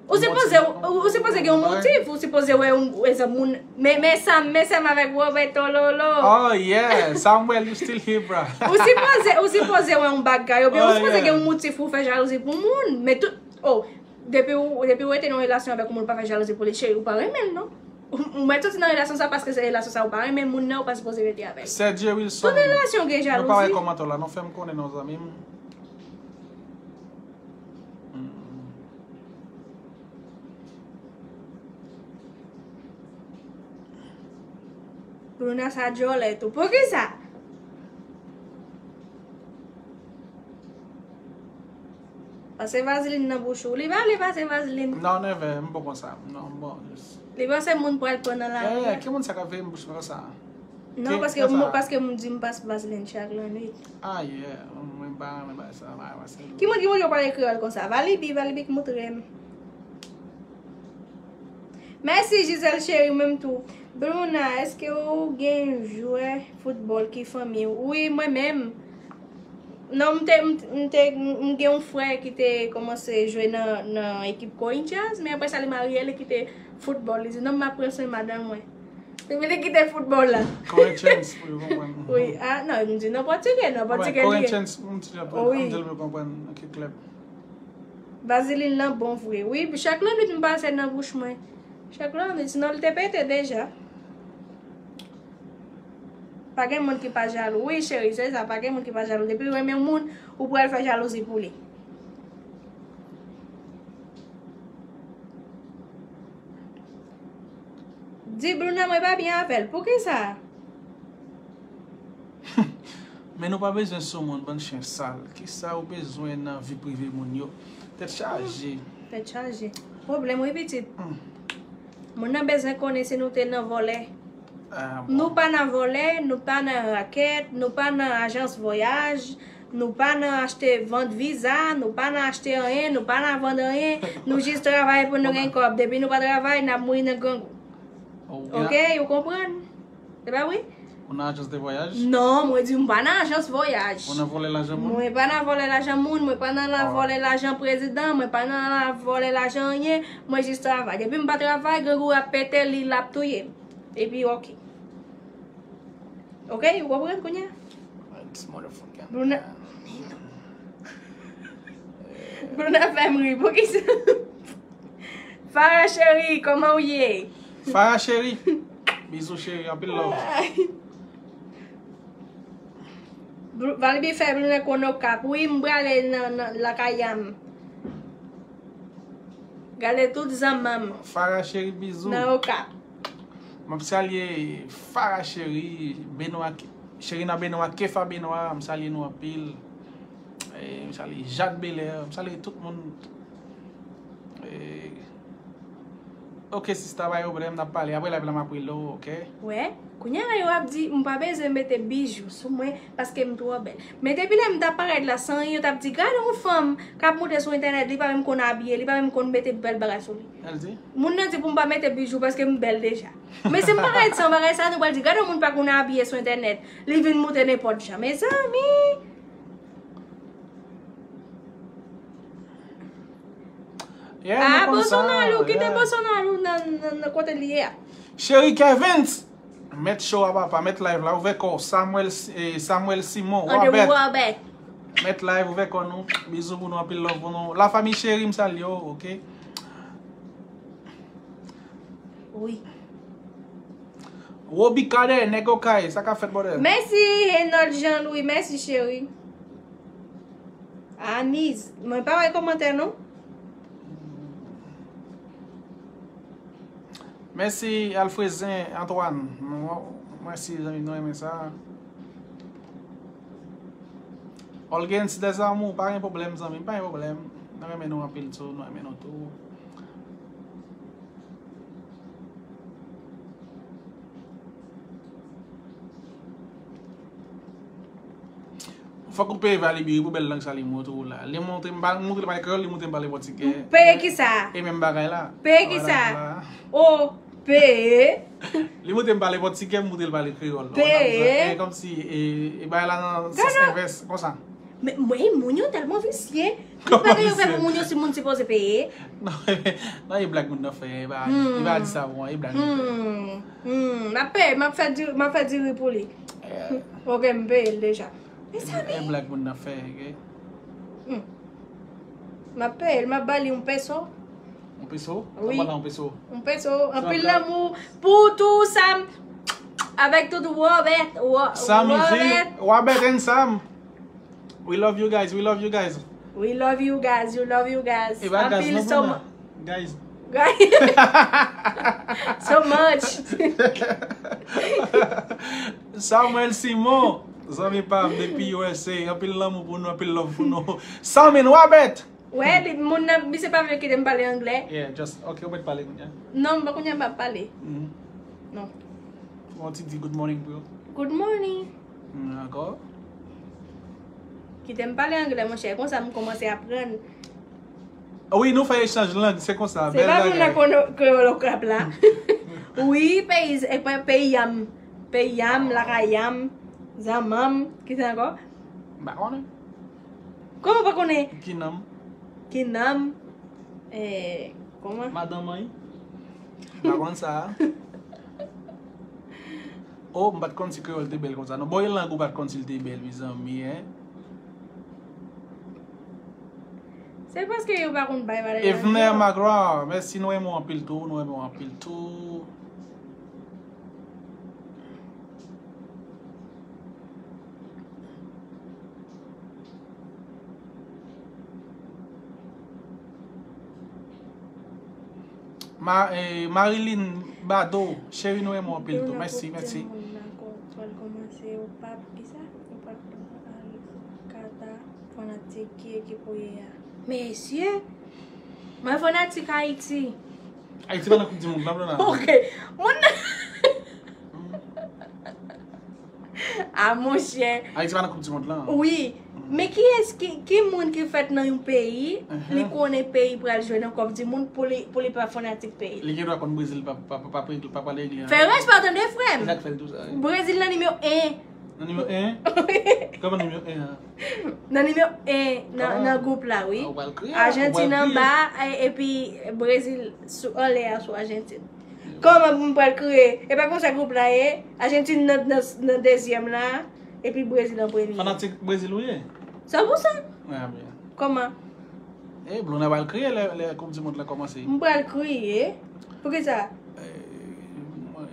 Ou sipoze, ou, ou sipoze gen yon motif, ou sipoze wè yon, egzanp, moun, men, men Sam, men Sam avèk Roberto Lolo. Oh yeah, Samuel, you still here, bro. Ou sipoze, ou sipoze wè yon bagay, oubyen ou Oh, sipoze yeah. Gen yon motif pou fè jalouzi pou moun. Men tout, oh, depi ou, depi ou rete nan relasyon avèk yon moun, ou pa fè jalouzi pou li, cheri, ou pa renmen l, non. Ou, ou mèt soti nan relasyon sa paske se relasyon sa ou pa renmen moun nan, ou pa sipoze rete avè l. Sergio Wilson. Tout relasyon gen Nou pa wè jalouzi. Kòmantè la, non, fè m konnen non, zanmi m. Hmm. Bruna sa djòlè tou. Poukisa? Pase vazlin nan bouch ou. Li pa vle pase vazlin. Non, nèvè, m bon konsa. Non, m bon. Li panse moun pral pran nan lari. Eh, ki moun sa k ap veye m bouch mwen konsa? Non, paske, paske m di m pase vazlin chak lannwit. Ah, yeah. Mwen pa renmen bagay sa, m pa renmen se. Ki moun ki montre w pale kreyòl konsa? Valibi, Valibi ki montre m. Mèsi, Gisèle cheri, ou menm tou. Bruna, èske ou gen jwè foutbòl ki fanmi w? Wi, mwen menm. Non, m te, m, m te, m gen yon frè ki te kòmanse jwe nan, nan ekip Corinthians, men apre sa, li marye, li kite foutbòl. Li di, "Non, m ap pran swen madanm mwen." Epi li kite foutbòl la. Corinthians, pou yo konprann. Wi, ah, non, m di nan pòtigè, nan pòtigè li ye. Corinthians, m di, Wi. M di l konprann nan ki klèb. Vazlin lan bon vre. Wi, chak lannwit m pase nan bouch mwen. Chak lannwit, sinon li te pete deja. Pa gen moun ki pa jalou. Wi, cheri, se sa, pa gen moun ki pa jalou. Depi w renmen yon moun, ou pral fè jalouzi pou li. Di Bruna mwen pa byen avè l. Poukisa? Men nou pa bezwen sou moun, bann chen sal. Kisa ou bezwen nan vi prive moun yo? Tèt chaje. Tèt chaje. Pwoblèm wi pitit. Moun nan bezwen konnen si nou te nan vòlè. Nou pa nan vòlè, nou pa nan rakèt, nou pa nan ajans vwayaj, nou pa nan achte vant viza, nou pa nan achte anyen, nou pa nan vann anyen, nou jis travay pou nou gen kòb. Depi nou pa travay, n ap mouri nan grangou. Ok, ou konprann? Se pa vre? Ou nan ajans de vwayaj? Non, mwen di m pa nan ajans vwayaj. Ou nan vòlè lajan moun? Mwen pa nan vòlè lajan moun, mwen pa nan la vòlè lajan prezidan, mwen pa nan la vòlè lajan anyen, mwen jis travay. Depi m pa travay, grangou ap pete, li l ap touye m. Epi ok. Ok, ou konprann kounye a? This motherfucker. Bruna, Bruna fè m ri, poukisa? Farah cheri, kòman w ye? Farah cheri. Bizou cheri, anpil love. Valby fè Bruna konn Okap. Wi, m prale nan, nan lakay a m. Gade tout zanmanm. Farah cheri, bizou. Nan Okap. M ap salye Farah cheri, Benoit, Cherina Benoit, Kefa Benoit, m salye nou anpil. E, m salye Jacques Belair, m salye tout moun. E, ok sista, pa gen pwoblèm, n ap pale. Apre live la, m ap rele w, ok? Wè, kounye a la yo ap di m pa bezwen mete bijou sou mwen paske m twò bèl. Men depi lè m t ap parèt la san anyen, yo t ap di, gade yon fanm k ap moute sou entènèt, li pa menm konn abiye, li pa menm konn mete bèl bagay sou li. L di? Moun nan di pou m pa mete bijou paske m bèl deja. Men si m parèt san bagay sa, nou pral di, gade yon moun pa konn abiye sou entènèt, li vin moute nenpòt jan. Mezanmi! Yeah, ah, nou konn sa, Bolsonaro, kite yeah. Bolsonaro nan, nan, nan kote li ye a. Cheri Kevins, mèt show a papa, mèt live la, ouvè kò w, Samuel, eh, Samuel Simon, Andre Robert, Robert. Mèt live, ouvè kò nou, bizou pou nou, anpil love pou nou. La famille chérie, m salye w, ok? Wi. Roby Cadet, nèg Okay, sa k ap fèt, brother? Mèsi, Reynold Jean Louis, mèsi, cheri. Aniz, mwen pa wè kòmantè, non? Mèsi, Alfrezin Antoine. Nou, mèsi, zanmi, nou renmen sa. Olgens Desamour, pa gen pwoblèm, zanmi, pa gen pwoblèm. Nou renmen nou anpil tou, nou renmen nou tou. Fòk ou peye Valibiri pou bèl lang sa li montre w la. Li montre m pa, montre l pale kreyòl, li montre m pale pòtigè. Peye kisa? E menm bagay la. Peye kisa? O, peye. Li montre m pale pòtigè, m montre l pale kreyòl. Peye. E kòmsi, e, e bagay la nan sans envès, konsa. Men, mwen, moun yo tèlman visye. Tout bagay yo fè pou moun yo, si moun sipoze peye. Non, non, e blag moun nan fè, e pa, e pa di sa pou mwen, e blag moun fè. Hmm, hmm, m ap peye, m ap fè diri, m ap fè diri pou li. Ok, m peye l deja. Mezanmi. E blag moun nan fè, ok? M ap peye l, m ap ba li yon peso. Yon peso? Wi. Sa ba la yon peso. Yon peso, anpil lanmou pou tou Sam, avèk tout Robert, Ro- Sam, Robert. Robert and Sam. We love you guys, we love you guys. We love you guys, you love you guys. E pa guys, Anpil non, so Bruna. mu- Guys. So much. Samuel Simon, zanmi pa m depi U S A, anpil lanmou pou nou, anpil love pou nou. Sam and Robert. Wè, li, moun nan, misye pa vle kite m pale anglè. Yeah, just, ok, ou mèt pale kounye a. Non, m pa kounye a m ap pale. Mhm. Non. Bon, ti di good morning pou yo. Good morning. Mm, ankò. Kite m pale anglè, monchè. Konsa m kòmanse aprann. Wi, nou fè echanj lang, se konsa. Se pa moun nan kono kreyòl Okap la. Wi, peyi, e pa peyi a m. Peyi a m, lakay a m, zanmanm, ki sa ankò? M pa konnen. Kòman w pa konnen? Ki nanm? Ki nanm? Eh, kòman? Madanm mwen. M pa konn sa. Oh, m pa t konn si kreyòl te bèl konsa. Non, bon, e lang ou pa t konn si l te bèl, mezanmi, hein? Se paske yo pa konn bay valè. Evner Magloire, mèsi, nou renmen w anpil tou, nou renmen w anpil tou. Ma, eh, Marilyn Bado, cheri, nou renmen w anpil tou. Mèsi, mèsi. Pral kòmanse, ou p ap, kisa? Ou p ap al kata fanatik ki ekip ou ye a? Mesye, mwen fanatik Ayiti. Ayiti pa nan koup di mond la, Blona. Ok. Moun Ah, monchè. Ayiti pa nan koup di mond la. Wi. Men kiyès ki, ki moun ki fèt nan yon peyi, li konnen peyi pral jwe nan koup di mond pou li, pou li pa fanatik peyi? Li gen dwa konn Brezil pa, pa, pa, pa, pa pale regle. Fè respè w tande, frè m. Se sa k fè l tou sa, wi. Brezil nan nimewo en. Nan nimewo en? Kòman nimewo en an? Nan nimewo en nan, nan gwoup la, wi. Ajantin anba, e, epi Brezil sou, anlè a sou Ajantin. Kòman pou m pral kriye? E pa konsa gwoup la ye. Ajantin nan, nan, nan dezyèm la, epi Brezil an premye. Fanatik Brezil ou ye? San pou san. Ah, byen. Kòman? E, Blona pral kriye lè, lè koup di mond la kòmanse. M pral kriye. Poukisa? Eh, mwen.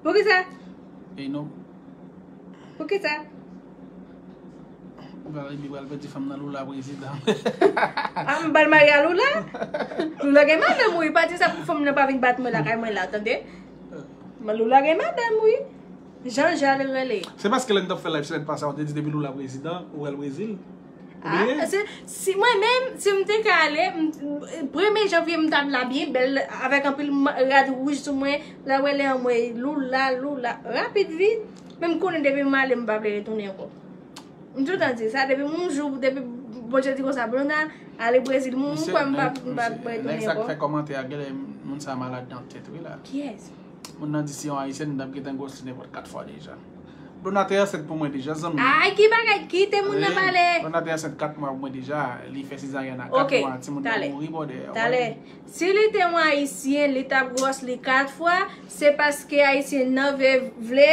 Poukisa? E non. Poukisa? Valery pral pèdi fanm nan Lula prezidan. Ah, m pral marye a Lula? Lula gen madanm, wi. Pa di sa pou fanm nan pa vin bat mwen lakay mwen la, tande? Men Lula gen madanm, wi. Jan Jal rele. Se paske lè n t ap fè live semèn pase a, ou te di depi Lula prezidan, ou pral Brezil. Ah, se, si mwen menm, si m te ka ale, m, premye janvye m t ap la byen bèl, avèk anpil ma-, rad wouj sou mwen, la wè lè an mwen, Lula, Lula, rapid vit. Men m konnen depi m ale, m pa vle retounen ankò. M toutan di sa, depi m yon jou, depi Bondye di konsa, Blona, ale Brezil, m kwè m pa, m pa vle retounen ankò. Nèg sa k fè kòmantè a, genlè moun sa malad nan tèt, wi la. Kiyès? Moun nan di si yon Ayisyèn, m t ap gentan gwòs li nenpòt kat fwa deja. Blona te ansent pou mwen deja, zanmi. Ay, ki bagay, kite moun nan pale. Blona te ansent kat mwa pou mwen deja. Li fè sezaryèn a kat mwa, timoun nan mouri, bòdè. Talè. Si li te yon Ayisyen, li t ap gwòs li kat fwa, se paske Ayisyen nan vle, vle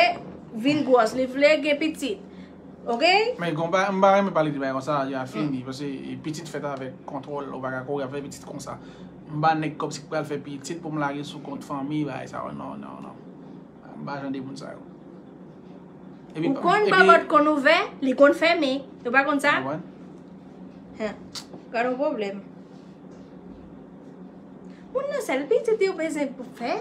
vin gwòs, li vle gen pitit. Ok? Men gon pa, m pa renmen pale de bagay konsa, ya fini, paske pitit fèt avèk kontwòl, ou pa ka kouri ap fè pitit konsa. M pa nèg kòmsi k pral fè pitit pou m lage sou kont fanmi, bagay sa yo, non, non, non. M pa jan de moun sa yo. Ou konn pòt konn ouvè, li konn fèmen. Ou pa konn sa? Hen. Gad yon pwoblèm. Moun nan sèl pitit yo bezwen pou fè.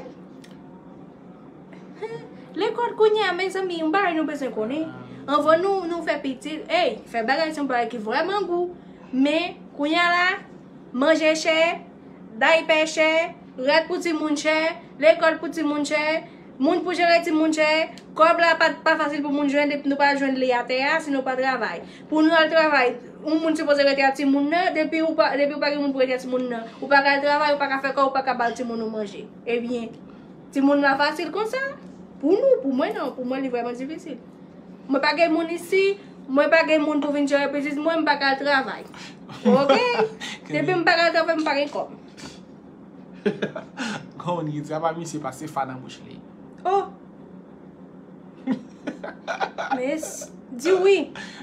Hen. Lekòl kounye a, mezanmi, yon bagay nou bezwen konnen. Anvan nou, nou fè pitit, ey, fè bagay se yon bagay ki vrèman gou. Men, kounye a la, manje chè, daypè chè, rad pou timoun chè, lekòl pou timoun chè, moun pou jere timoun chè, kòb la pa, pa fasil pou moun jwenn, depi nou pa jwenn li atè a, si nou pa travay. Pou nou al travay, yon moun sipoze rete ak timoun nan, depi ou pa, depi ou pa gen moun pou rete ak timoun nan, ou pa ka al travay, ou pa ka fè kòb, ou pa ka ba timoun ou manje. Ebyen, timoun la fasil konsa? Pou nou, pou mwen non, pou mwen li vrèman difisil. Mwen pa gen moun isi, mwen pa gen moun pou vin jere pitit mwen, m pa ka al travay. Ok? Depi m pa ka al travay, m pa gen kòb. Gon moun ki di, apa misye pase fa nan bouch li. Oh! Mes, di wi.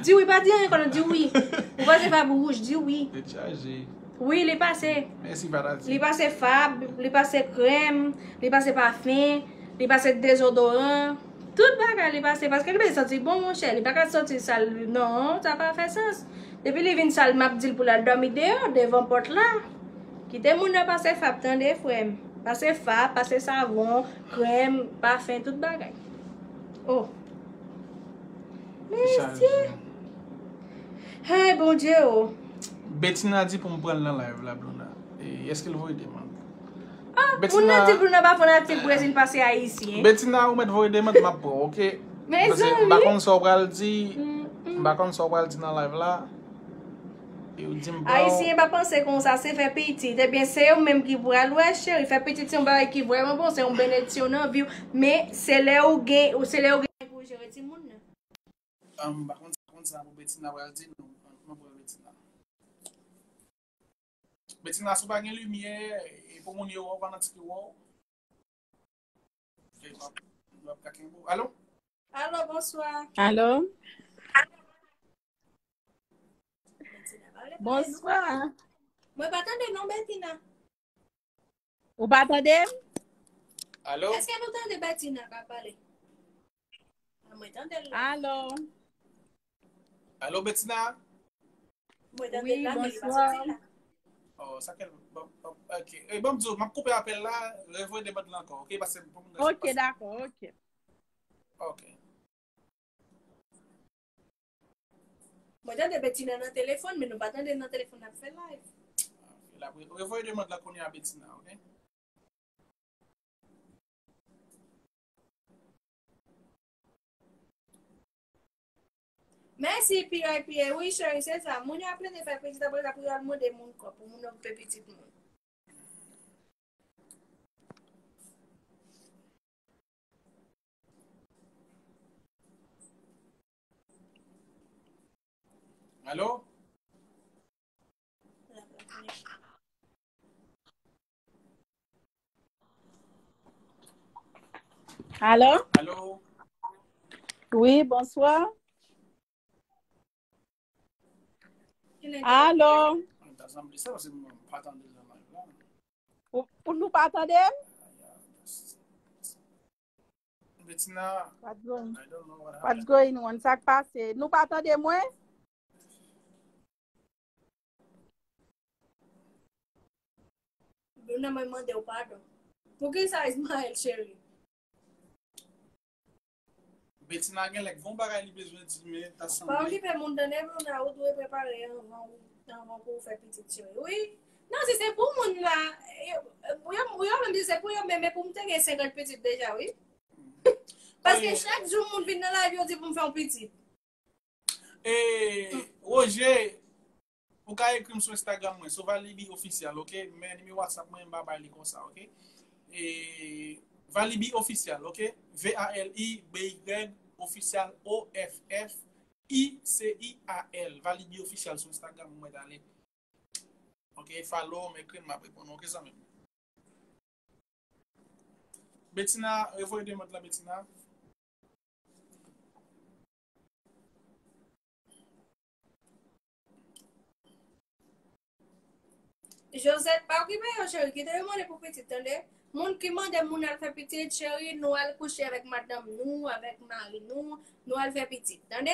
Di wi, pa di anyen konnen, di wi. Ou panse Fab wouj, di wi. Tèt chaje. Wi, li pase. Mèsi, Patati. Li pase Fab, li pase krèm, li pase pafen, li pase dezodoran. Tout bagay li pase, paske li bezwen santi bon, monchè. Li pa ka santi sal, non, sa pa fè sans. Depi li vin sal, m ap di l pou l al dòmi deyò, devan pòt la. Kite moun nan pase Fab, tande, frè m. Pase Fab, pase savon, krèm, pafen, tout bagay. Oh. Mesye. Hey, Bondye, oh. Betina di pou m pran l nan live la, Blona. E, èske l voye demann? Ah, moun nan di Blona pa fanatik Brezil pase Ayisyen. Betina, ou mèt voye demann, m ap pran, ok? Mezanmi. Paske m pa konn sa w pral di, m pa konn sa w pral di nan live la. E ou di m pa. Ayisyen pa panse konsa, se fè pitit. Ebyen, se yo menm ki pral wè, cheri. Fè pitit se yon bagay ki vrèman bon, se yon benediksyon nan vi w. Men, se lè ou gen, se lè ou gen pou jere timoun nan. Ah, m pa konn sa, konn sa pou Betina pral di, non. M ap pran Betina. Betina, si w pa gen limyè, e pou moun yo wè w, fanatik yo wè w. E w ap, w ap ka kenbe w. Alo? Alo, bonswa. Alo? Bonswa. Mwen pa tande non, Betina. Ou pa tande m? Alo? Èske nou tande Betina k ap pale? Ah, mwen tande l la. Alo? Alo, Betina? Mwen tande l la, men li pa soti la. Oh, sa kèl, bon, bon, ok. E, bon, m di w, m ap koupe apèl la, revoye demann lan ankò, ok? Paske pou moun nan Ok, pase. Dakò, ok. Ok. Mwen tande Betina nan telefòn, men nou pa tande l nan telefòn, n ap fè live. Ok, la, revoye demann lan kounye a, Betina, ok? Mèsi, P I P A. Wi, cheri, se sa. Moun yo ap plede fè pitit, apre sa, pou yo al mande moun kòb, pou moun okipe pitit moun. Alo? Alo? Alo? Wi, bonswa. Alo? Mwen ta sanble sa, paske mwen pa tande l nan live la. Pou, pou nou pa tande m? Betina, What's going, I don't know what what's happened. Going on? Sa k pase? Nou pa tande mwen? Bruna, mwen mande w padon. Poukisa Ismael, cheri? Betina genlè gen yon bagay li bezwen di, men ta sanble. Pa okipe moun, tande, Bruna, ou dwe prepare anvan ou, anvan pou w fè pitit, cheri. Wi. Non, si se pou moun la, yo, yo, yo menm di se pou yo menm, men pou m te gen senkant pitit deja, wi. Paske chak jou moun vin nan live, yo di pou m fè yon pitit. E, Roger, ou ka ekri m sou Instagram mwen, sou Valiby Official, ok? Men nimewo WhatsApp mwen, m pa bay li konsa, ok? E, Valiby Official, ok? V A L I B Y Official, O F F I C I A L. Valiby Official sou Instagram mwen, dale. Ok, follow m, ekri m, m ap reponn ou, ok, zanmi m? Betina, revoye demann lan, Betina. Josette, pa okipe yo, cheri, kite yo mande pou pitit, tande? Moun ki mande moun al fè pitit, cheri, nou al kouche avèk madanm nou, avèk mari nou, nou al fè pitit, tande?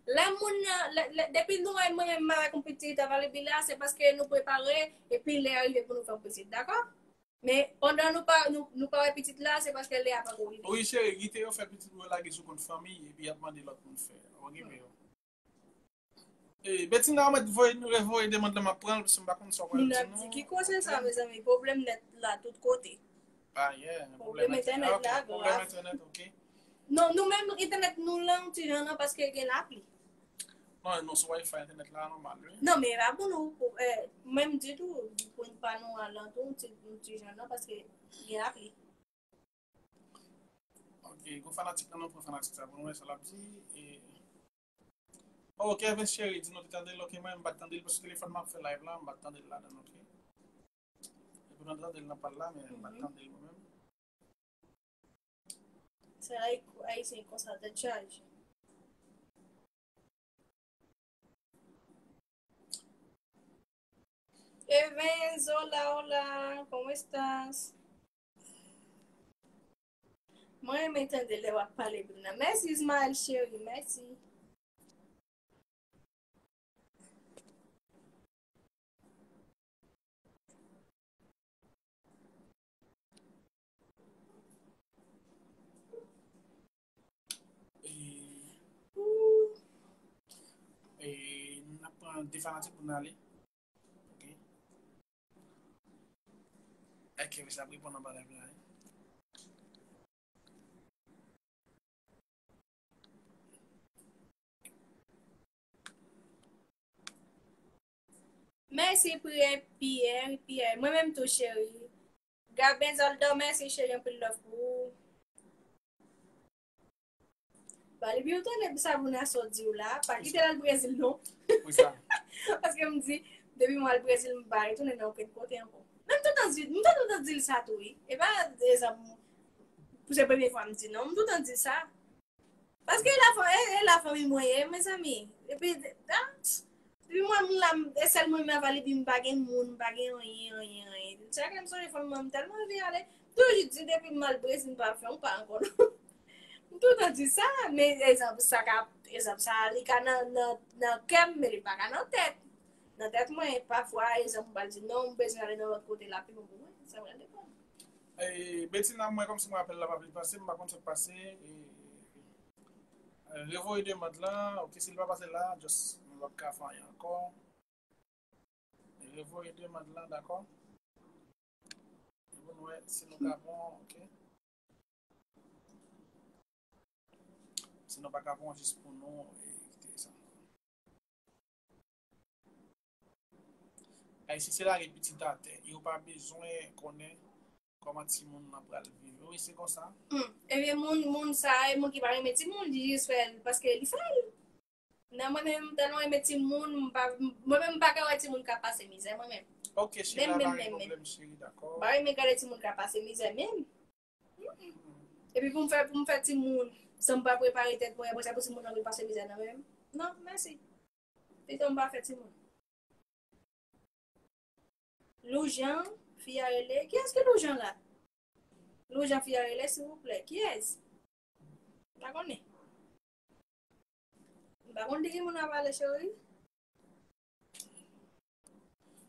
Lè moun nan, lè, lè, depi nou wè mwen menm avèk yon pitit avè Valiby la, se paske nou prepare, epi lè a rive pou nou fè yon pitit, dakò? Men pandan nou pa, nou, nou pa wè pitit la, se paske lè a pako rive. Wi, cheri, kite yo fè pitit pou yo lage sou kont fanmi, epi y ap mande lòt moun fè. Okipe yo. E, Betina, ou mèt voye, revoye demann lan, m ap pran l, paske m pa konn sa w pral di nou. Moun ap di, ki koze sa, mezanmi? Pwoblèm nèt la, tout kote. Ah, yeah, pwoblèm entènèt la, grav. Pwoblèm entènèt, ok. Non, nou menm, entènèt nou la, yon ti jan nan, paske gen lapli. Non, non, sou Wi-Fi, entènèt la nòmal, wi. Non, men e pa pou nou, pou, eh, menm ditou, pwen pa nou alantou, yon ti, yon ti jan nan, paske gen lapli. Ok, gon fanatik nan, nou pran fanatik sa pou nou wè sa l ap di. E, oh, Kevin Chéri di nou te tande l, ok, mwen, m pa t tande l, paske telefòn m ap fè live la, m pa t tande l ladan, ok. Epi nou tande l nan pal la, men m pa t tande l mwen menm. Se Ay-, Ayisyen konsa, tèt chaje. Evens, hola, hola, ¿cómo estás? Mwen renmen tande lè w ap pale, Bruna. Mèsi, Ismael, cheri, mèsi. E, e, n ap pran de fanatik pou n ale. Ok. Ok, sa ap reponn anba live la, wi. Mèsi, Pierre, Pierre, Pierre. Mwen menm tou, cheri. Gaben Zoldo, mèsi, cheri, anpil love pou ou. Valiby, ou tande sa Bruna sot di w la, pa kite l al Brezil, non. Pou sa. Paske m di, depi mwen al Brezil, m pa retounen nan okenn kote ankò. Men m toutan di, m toutan di l sa tou, wi. E pa, egzanp, pou se premye fwa m di, non. M toutan di sa. Paske e la fa-, e, e la fanmi mwen ye, mezanmi. Epi, ah, epi mwen, m la, m, e sèl mwen menm avè li, epi m pa gen moun, m pa gen anyen, anyen, anyen. Chak lè m sonje fanmi mwen, m tèlman anvi ale. Toujou di, depi m al Brezil, m pa fè yon pa ankò, non. M toutan di sa, men egzanp, sa ka, egzanp, sa, li ka nan, nan, nan kè m, men li pa ka nan tèt. nan tèt mwen, pafwa, egzanp, m pral di non, m bezwen ale nan lòt kote la pi bon pou mwen, sa pral depann. E, Betina, mwen kòmsi mwen apèl la pa vle pase, m pa konn sa k pase. E, e, revoye demann lan, ok, si l pa pase la, just, nou p ap ka fè anyen ankò. E, revoye demann lan, dakò? E pou nou wè si nou ka bon, ok? Si nou pa ka bon, jis pou nou, e, kite sa. Ayisyen se lage pitit atè. Yo pa bezwen konnen kòman timoun nan pral viv. Wi, se konsa. Hmm. Ebyen, moun, moun sa, e moun ki pa renmen timoun, li jis fè l paske li fè l. Nan mwen menm, m tèlman renmen timoun, m pa, mwen menm, m pa ka wè timoun k ap pase mizè, mwen menm. Ok, Sheila, pa gen pwoblèm, cheri, dakò. M pa renmen gade timoun k ap pase mizè menm. Mm-mm. Epi pou m fè, pou m fè timoun, san m pa prepare tèt mwen, apre sa pou timoun nan vin pase mizè nan men m. Non, mèsi. Pito m pa fè timoun. Loujan, fi a rele. Kiyès ki Loujan la? Loujan, fi a rele, silvouplè. Kiyès? M pa konnen. M pa konn de ki moun w ap pale, cheri.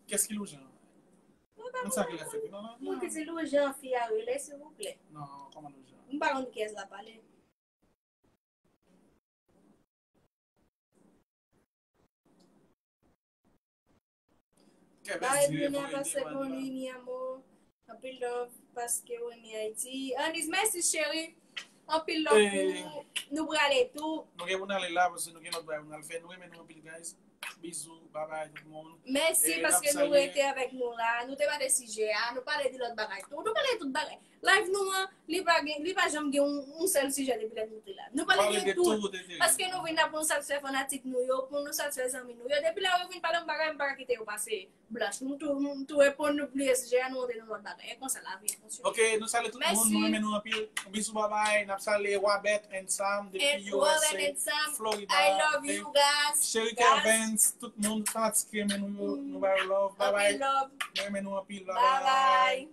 Kiyès ki Loujan? Mwen pa konn sa ki lè fèt. Non, non, non. Moun ki di Loujan, fi a rele, silvouplè. Non, kòman Loujan? M pa konn kiyès l ap pale. Bye, Bruna, pase bon nwi, mi amor. Anpil love, paske w renmen Ayiti. Anis, mèsi, cheri. Anpil love pou ou. Nou prale tou. Nou gen pou n ale la, paske nou gen lòt bagay pou n al fè. Nou renmen nou anpil, guys. Bizou, babay, tout moun. Mèsi paske nou rete avèk nou la. Nou te pale sijè a, nou pale de lòt bagay tou. Nou pale de tout bagay. Live nou an, li pa gen, li pa janm gen yon, yon sèl sijè depi lè nou te la. Nou pale de tout. Paske nou vin la pou nou satisfè fanatik nou yo, pou nou satisfè zanmi nou yo. Depi lè yo vin pale yon bagay, m pa ka kite yo pase blanch. Nou tou, nou tou reponn, nou bliye sijè a, nou antre nan lòt bagay. E konsa lavi an fonksyone. Ok, nou salye tout moun, nou renmen nou anpil. Bizou, babay, n ap salye Wabet and Sam depi U S A, Florida. I love you guys. Cheri Kervens, tout moun fanatik renmen nou yo, nou ba yo love. Babay. Nou renmen nou anpil. Babay.